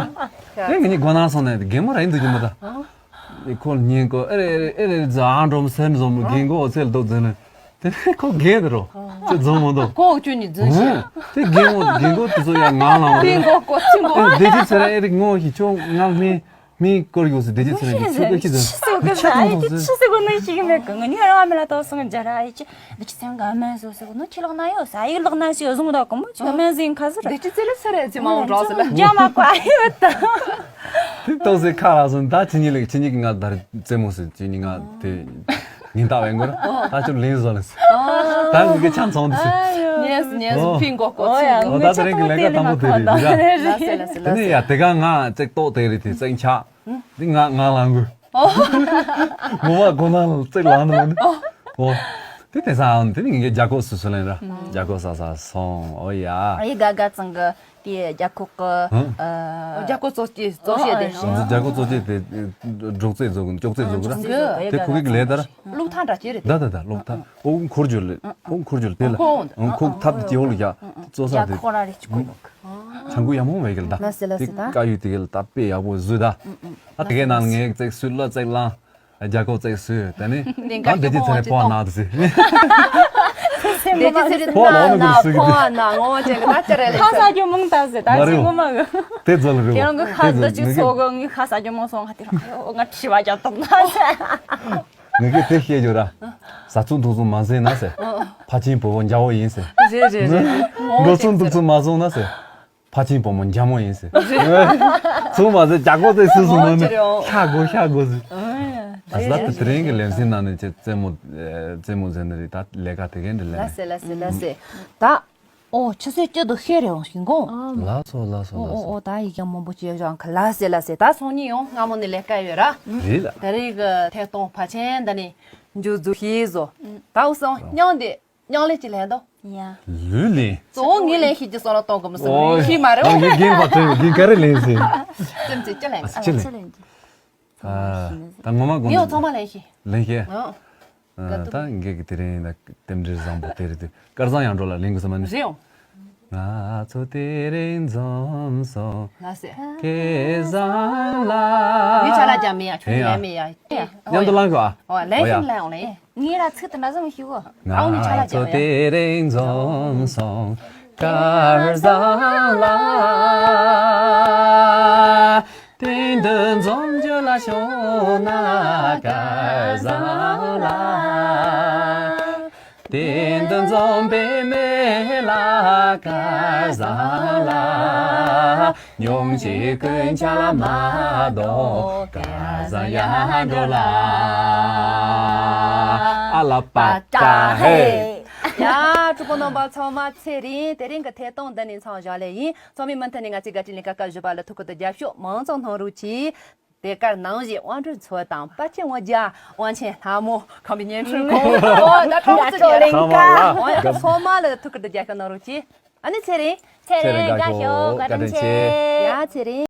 ཨེ་ངེད་གཉིས་སྒོ་ནང་སོང་ནས་རྒན་མོ་ར་ཡིན་འདུག་གི་མི་འདུག་ཁོ་ཉིན་གོ་ཨེ་རེ་ཨེ་རེ་ཨེ་རེ་ཛ་ཨང་འགྲོམ་སེམས་བཟོ་མོ་རྒན་གོ་འོ་ཚེ་ལ་འདུག་ཟེར་ནས་དེ་ནས་ཁོ་རྒན་དེ་རོ་ཚེ་འཛོམས་མོ་འདུག་ཁོ་འོ་ཁྱོད་ཉིད་རྫུན་ཞིག་དེ་རྒན་མོ་རྒན་གོ་དེ་ཚོ་ཡ་ངང་ལ་འོ་རྒན་གོ་ཀོ་ཚིག་གོ་ཨེ་བདེ་སྐྱིད་ཚེ་ར་ཨེ་རེ་ངོ་ཞིག་ཁྱོད་ངག་སྨན་སྨན་སྐོར་ཡོད་ཟེར་བདེ་སྐྱིད་ཚེ་ར་གི་ཁྱོད་ཀྱི་ཁྱི་ཚོ་ཁྱི་ཚོ་གི་ཨེ་ཁྱི་ཚོ་གི་ནི་ཞིག་མེད་གི་ངི་ཉོ་ར་མེ་ལ་ཏོ་སོང་རྒྱ་ར་ཨེ་ཁྱི། འདི་ཅི་ཚང་ག་སྨན་བཟོ་ཟེར་གོ་ནོ་ཁྱི་ལག་ན་ཡོད་ས་ཡིག་ལག་ན་ཞིག་བཟུང་ད་གོ་མོ་ཁྱི་སྨན་ཟིན་ཁ་ཟེར། འདི་ཅི་ཚེ་ལ་ཚེ་རེད་ཅི་མ་འོང་གྲོགས་ཟེར་ལ། རྒྱ་མ་ཀ་ཡོད་ད། དེ་ཏོག་ཙེ་ཁ་ལ་སོང་ད་ཁྱི་གཉིས་ལ་ཁྱི་གཉིས་ཀྱི་ང་ད་རེ་རྩེད་མོ་ཟེར་ཁྱི་གཉིས་ང་དེ་ཉིན་ལྟ་བའི་མགོར་ད་ཅུ་ལིང་བཟོ་ལ་ཟེར། ད་ངུ་གི་ཆང་ཚོང་དུ་ཟེར། ཉེས་ཉེས་ཨོ། ཕིང་གོ་གོ་ཨོ་ཡ་ཚིག་ཨོ་ད་དེ་རིང་གི་ལས་ཀ་དང་པོ་དེ་རེད་འདི་ད། ལ་ཟེར་ལ་ཟེར་དེ་ལ་ནས་ཟེར། ཡ་དེ་ག་ང་ཙེག་ཏོག་དེ་རེད་དེ་ཙེག་ཆག་འདི་ང་ང་ལ་ངུ། ངོ་མ་ཁོ་ན་ལ་ཙེག་ལང་འདུག་ནི། ཨོ། དེ་དེང་སང་དེ་ནི་ངེད་རྒྱ་ཁོག་སུ་སུ་ལེན་ར། རྒྱ་ཁོག་ས་ས་སོང་ཨོ་ཡ། ཨ་ཡི་དགའ་དགའ་ཙང་གི་དེ་རྒྱ་ཁོག་གི་ཧུང་། ཨ། རྒྱ་ཁོག་གཙོ་སྐྱེས་གཙོ་བཤད་དེ། ཨོ་ཨོ་ཨོ། རྒྱ་ཁོག་གཙོ་སྐྱེས་དེ་སྒྲོག་ཙེ་བཟོ་གི་སྒྲོག་ཙེ་བཟོ་གི་ར། དེ་ཁོ་གིས་ལས་དར། སློབ་ཐང་འདྲ་ཅིག་རེད། ད་ད་ད་སློབ་ཐང་ཨོ་འཁོར་རྒྱུ་ལས་ཨོ་འཁོར་རྒྱུ་ལས་དེ་ལ་ཁོ་ཨོ་ཁོ་ཐབ་ཀྱི་ལྕེ་བོ་ལ་རྒྱ་ཙོ་ས་དེ་ཁོ་ར་རེ་ཅིག་ཁོ་ཡོད། ཆང་ཁུ་ཡག་མོ་བས་གི་ལ་ད། ལ་སེ་ལ་དེ་སེ་ད། དཀར་ཡོད་དེ་གི་ལ་ད་དཔེ་ཡག་པོ་བཟོས་ད། ཨ་དེ་གའི་ནང་ངས་ཙེག་སུ་ལ་ཙེག་ལང་། རྒྱ་ཁོག་ཙེག་སུ་དེ་ནི་ད་འདི་ཅི་ཚེ་རེ་པོ་ན་དུ་སི། དེ་ཅི་ཚེ་རེ་པོ་ན་ན་པོ་ན་ངོ་ཅེ་གི་ད་ཅི་རེ་ལེ། ཁ་ས་རྒྱུ་མང་ད་ཟེ་ད་མ་ཅི་རེད་ངོ་མ་གི། དེ་ཚོ་ལ་རེད་ཁྱེད་རང་གི་ཁ་ད་ཅིག་ཚོ་གི་ངའི་ཁ་ས་རྒྱུ་མང་སོང་ང་དེ་རང་ང་ཁྲི་བ་རྒྱ་ཏོག་ན་ཟེ། ངས་གི་དེ་བཤད་རྒྱུ་ར། ཟ་ཚུགས་འཐུང་ཚུགས་མ་ཟིན་ན་ཟེར། ཕ་ཆིན་བུ་བོ་འཇའ་བོ་ཡིན་ཟེར། རེད་རེད་རེད། འགྲོ་ཚུགས་འདུག་ཚུགས་མ་སོང་ན་ཟེར། ཕ་ཆིན་བུ་མོ་འཇའ་མོ་ཡིན་ཟེར། ཚུགས་མ་ཟེར་རྒྱ་གོ་ཚེ་སུ་སུ་མ་ནི་ཤ་གོ་ཤ་གོ་ཟེར། ཨ་ཟ་དེ་དེ་རིང་གི་ལེམ་སེ་ནང་ནས་ཅེ་རྩེད་མོ་རྩེད་མོ་ཟེར་ནི་རེད་ད་ལས་ཀ་དེ་གན་དེ་ལས་ལ་ནི། ཟེར་ལ་ཟེར་ལ་ཟེར། ད། ཨོ་ཆུ་ཚོད་གཅིག་ཏུ་ཤེས་རེད་འོང་ཞིང་གོ། ལགས་སོ་ལགས་སོ་ཨོ་ལགས་ཨོ་སོ། ཨོ་ད་ཡི་གེ་མང་པོ་བྱས་ཀྱང་ག་ལ་ཟེར་ལ་ཟེར་ད་སོང་ཉིན་ཡོང་སྔ་མོ་ནས་ལས་ཀ་ཡོད་ར། རེད་ལ། ད་རེས་ཀྱི་ཐད་གཏོང་ཕལ་ཆེན་ད་ནི་མཇུག་རྫོགས་ཤེས་བཟོ། ད་འུ་སང་སྙིང་འདི་སྙིང་ལས་ཀྱི་ལས་དོ། ཡ། ལུས་ལས། གཙོ་བོ་ངས་ལས་ཤེས་ཀྱི་སོང་ལ་གཏོང་གི་མི་སོང་ཨོ་ངས་ཤེས་མ་རེད། ཨོ་ངས་རྒན་པ་དྲན་རྒན་ག་རེ་ལས་ཟེར། ཙམ་ཙེ་ཅི་ལས། ཨ་ཅི་ལས། ཅི་ལས་ཀྱི། ད་ངོ་མ་དགོངས་ངས་ཡང་ཚང་མ་ལེན་ཤེས། ལེན་ཤེས། ཨ། ད་ངེད་ཀྱི་དེ་རིང་ན་རྟེན་འབྲེལ་བཟང་པོ་དེ་རེད་དེ་དཀར་བཟང་ཡང་འགྲོ་ལ་ལེན་དགོས་ས་མ་ནི། རེད་འོང་། ང་ཚོ་དེ་རིང་འཛོམས་སོང་། ལ་སེ། སྐལ་བཟང་ལ། ངས་ཆ་ལ་རྒྱ་མི་ཡ་ཁྱོད་ཡ་མི་ཡ། མཉམ་དུ་ལངས་གོ་ཨ། ཨོ་ལེན་ཤིང་ལེན་འོང་ལེན། ངས་ར་ཚིག་དེ་འདྲ་ཟིག་མི་ཤེས་གོ། ང་ཚོ་དེ་རིང་འཛོམས་སོང་། དཀར་བཟང་ལ། དེང་དུ་འཛོམས་རྒྱུ་ལ་ཤོག་ན་དཀར་བཟང་ལ། དེང་དུ་འཛོམས་པའི་མི་ལ་དཀར་བཟང་ལ། སྙུང་གཞི་ཀུན་ཆ་ལ་མ་དོ་དཀར་བཟང་ཡར་འགྲོ་ལ། ཨ་ལ་པ་ཀ་ཧེ། ཡ་གྲོགས་པོ་རྣམ་པ་ཚང་མ་ཚེ་རིང་དེ་རིང་གི་ཐད་གཏོང་འདི་ནས་མཚམས་བཞག་ལེ་ཡིན། ཚང་མས་མུ་མཐུད་ནས་ང་ཚོའི་དགའ་སྤྲོའི་ལས་ཀ་སྐབས་བཞི་པ་ལ་ཐུགས་ཁུར་དང་རྒྱབ་སྐྱོར་མང་ཙམ་གནང་རོགས་གྱིས། དེ་གར་ནང་བཞིན་དབང་སྒྲོན་མཚོ་དང་པ་ཆེན་དབང་རྒྱལ་དབང་ཆེན་ལྷ་མོ་ཁམས་པའི་བརྙན་འཕྲིན་ཁང་ཨོ་ད་ཁྲོམ་ཚོ་རྒྱལ་ཁང་ཚང་མ་ལ་ཐུགས་ཁུར་དང་རྒྱབ་སྐྱོར་གནང་རོགས་གྱིས། ཨ་ནི་ཚེ་རིང་། ཚེ་རིང་དགའ་ཤོག་བཀའ་དྲིན་ཆེ། ཡ་ཚེ་རིང་།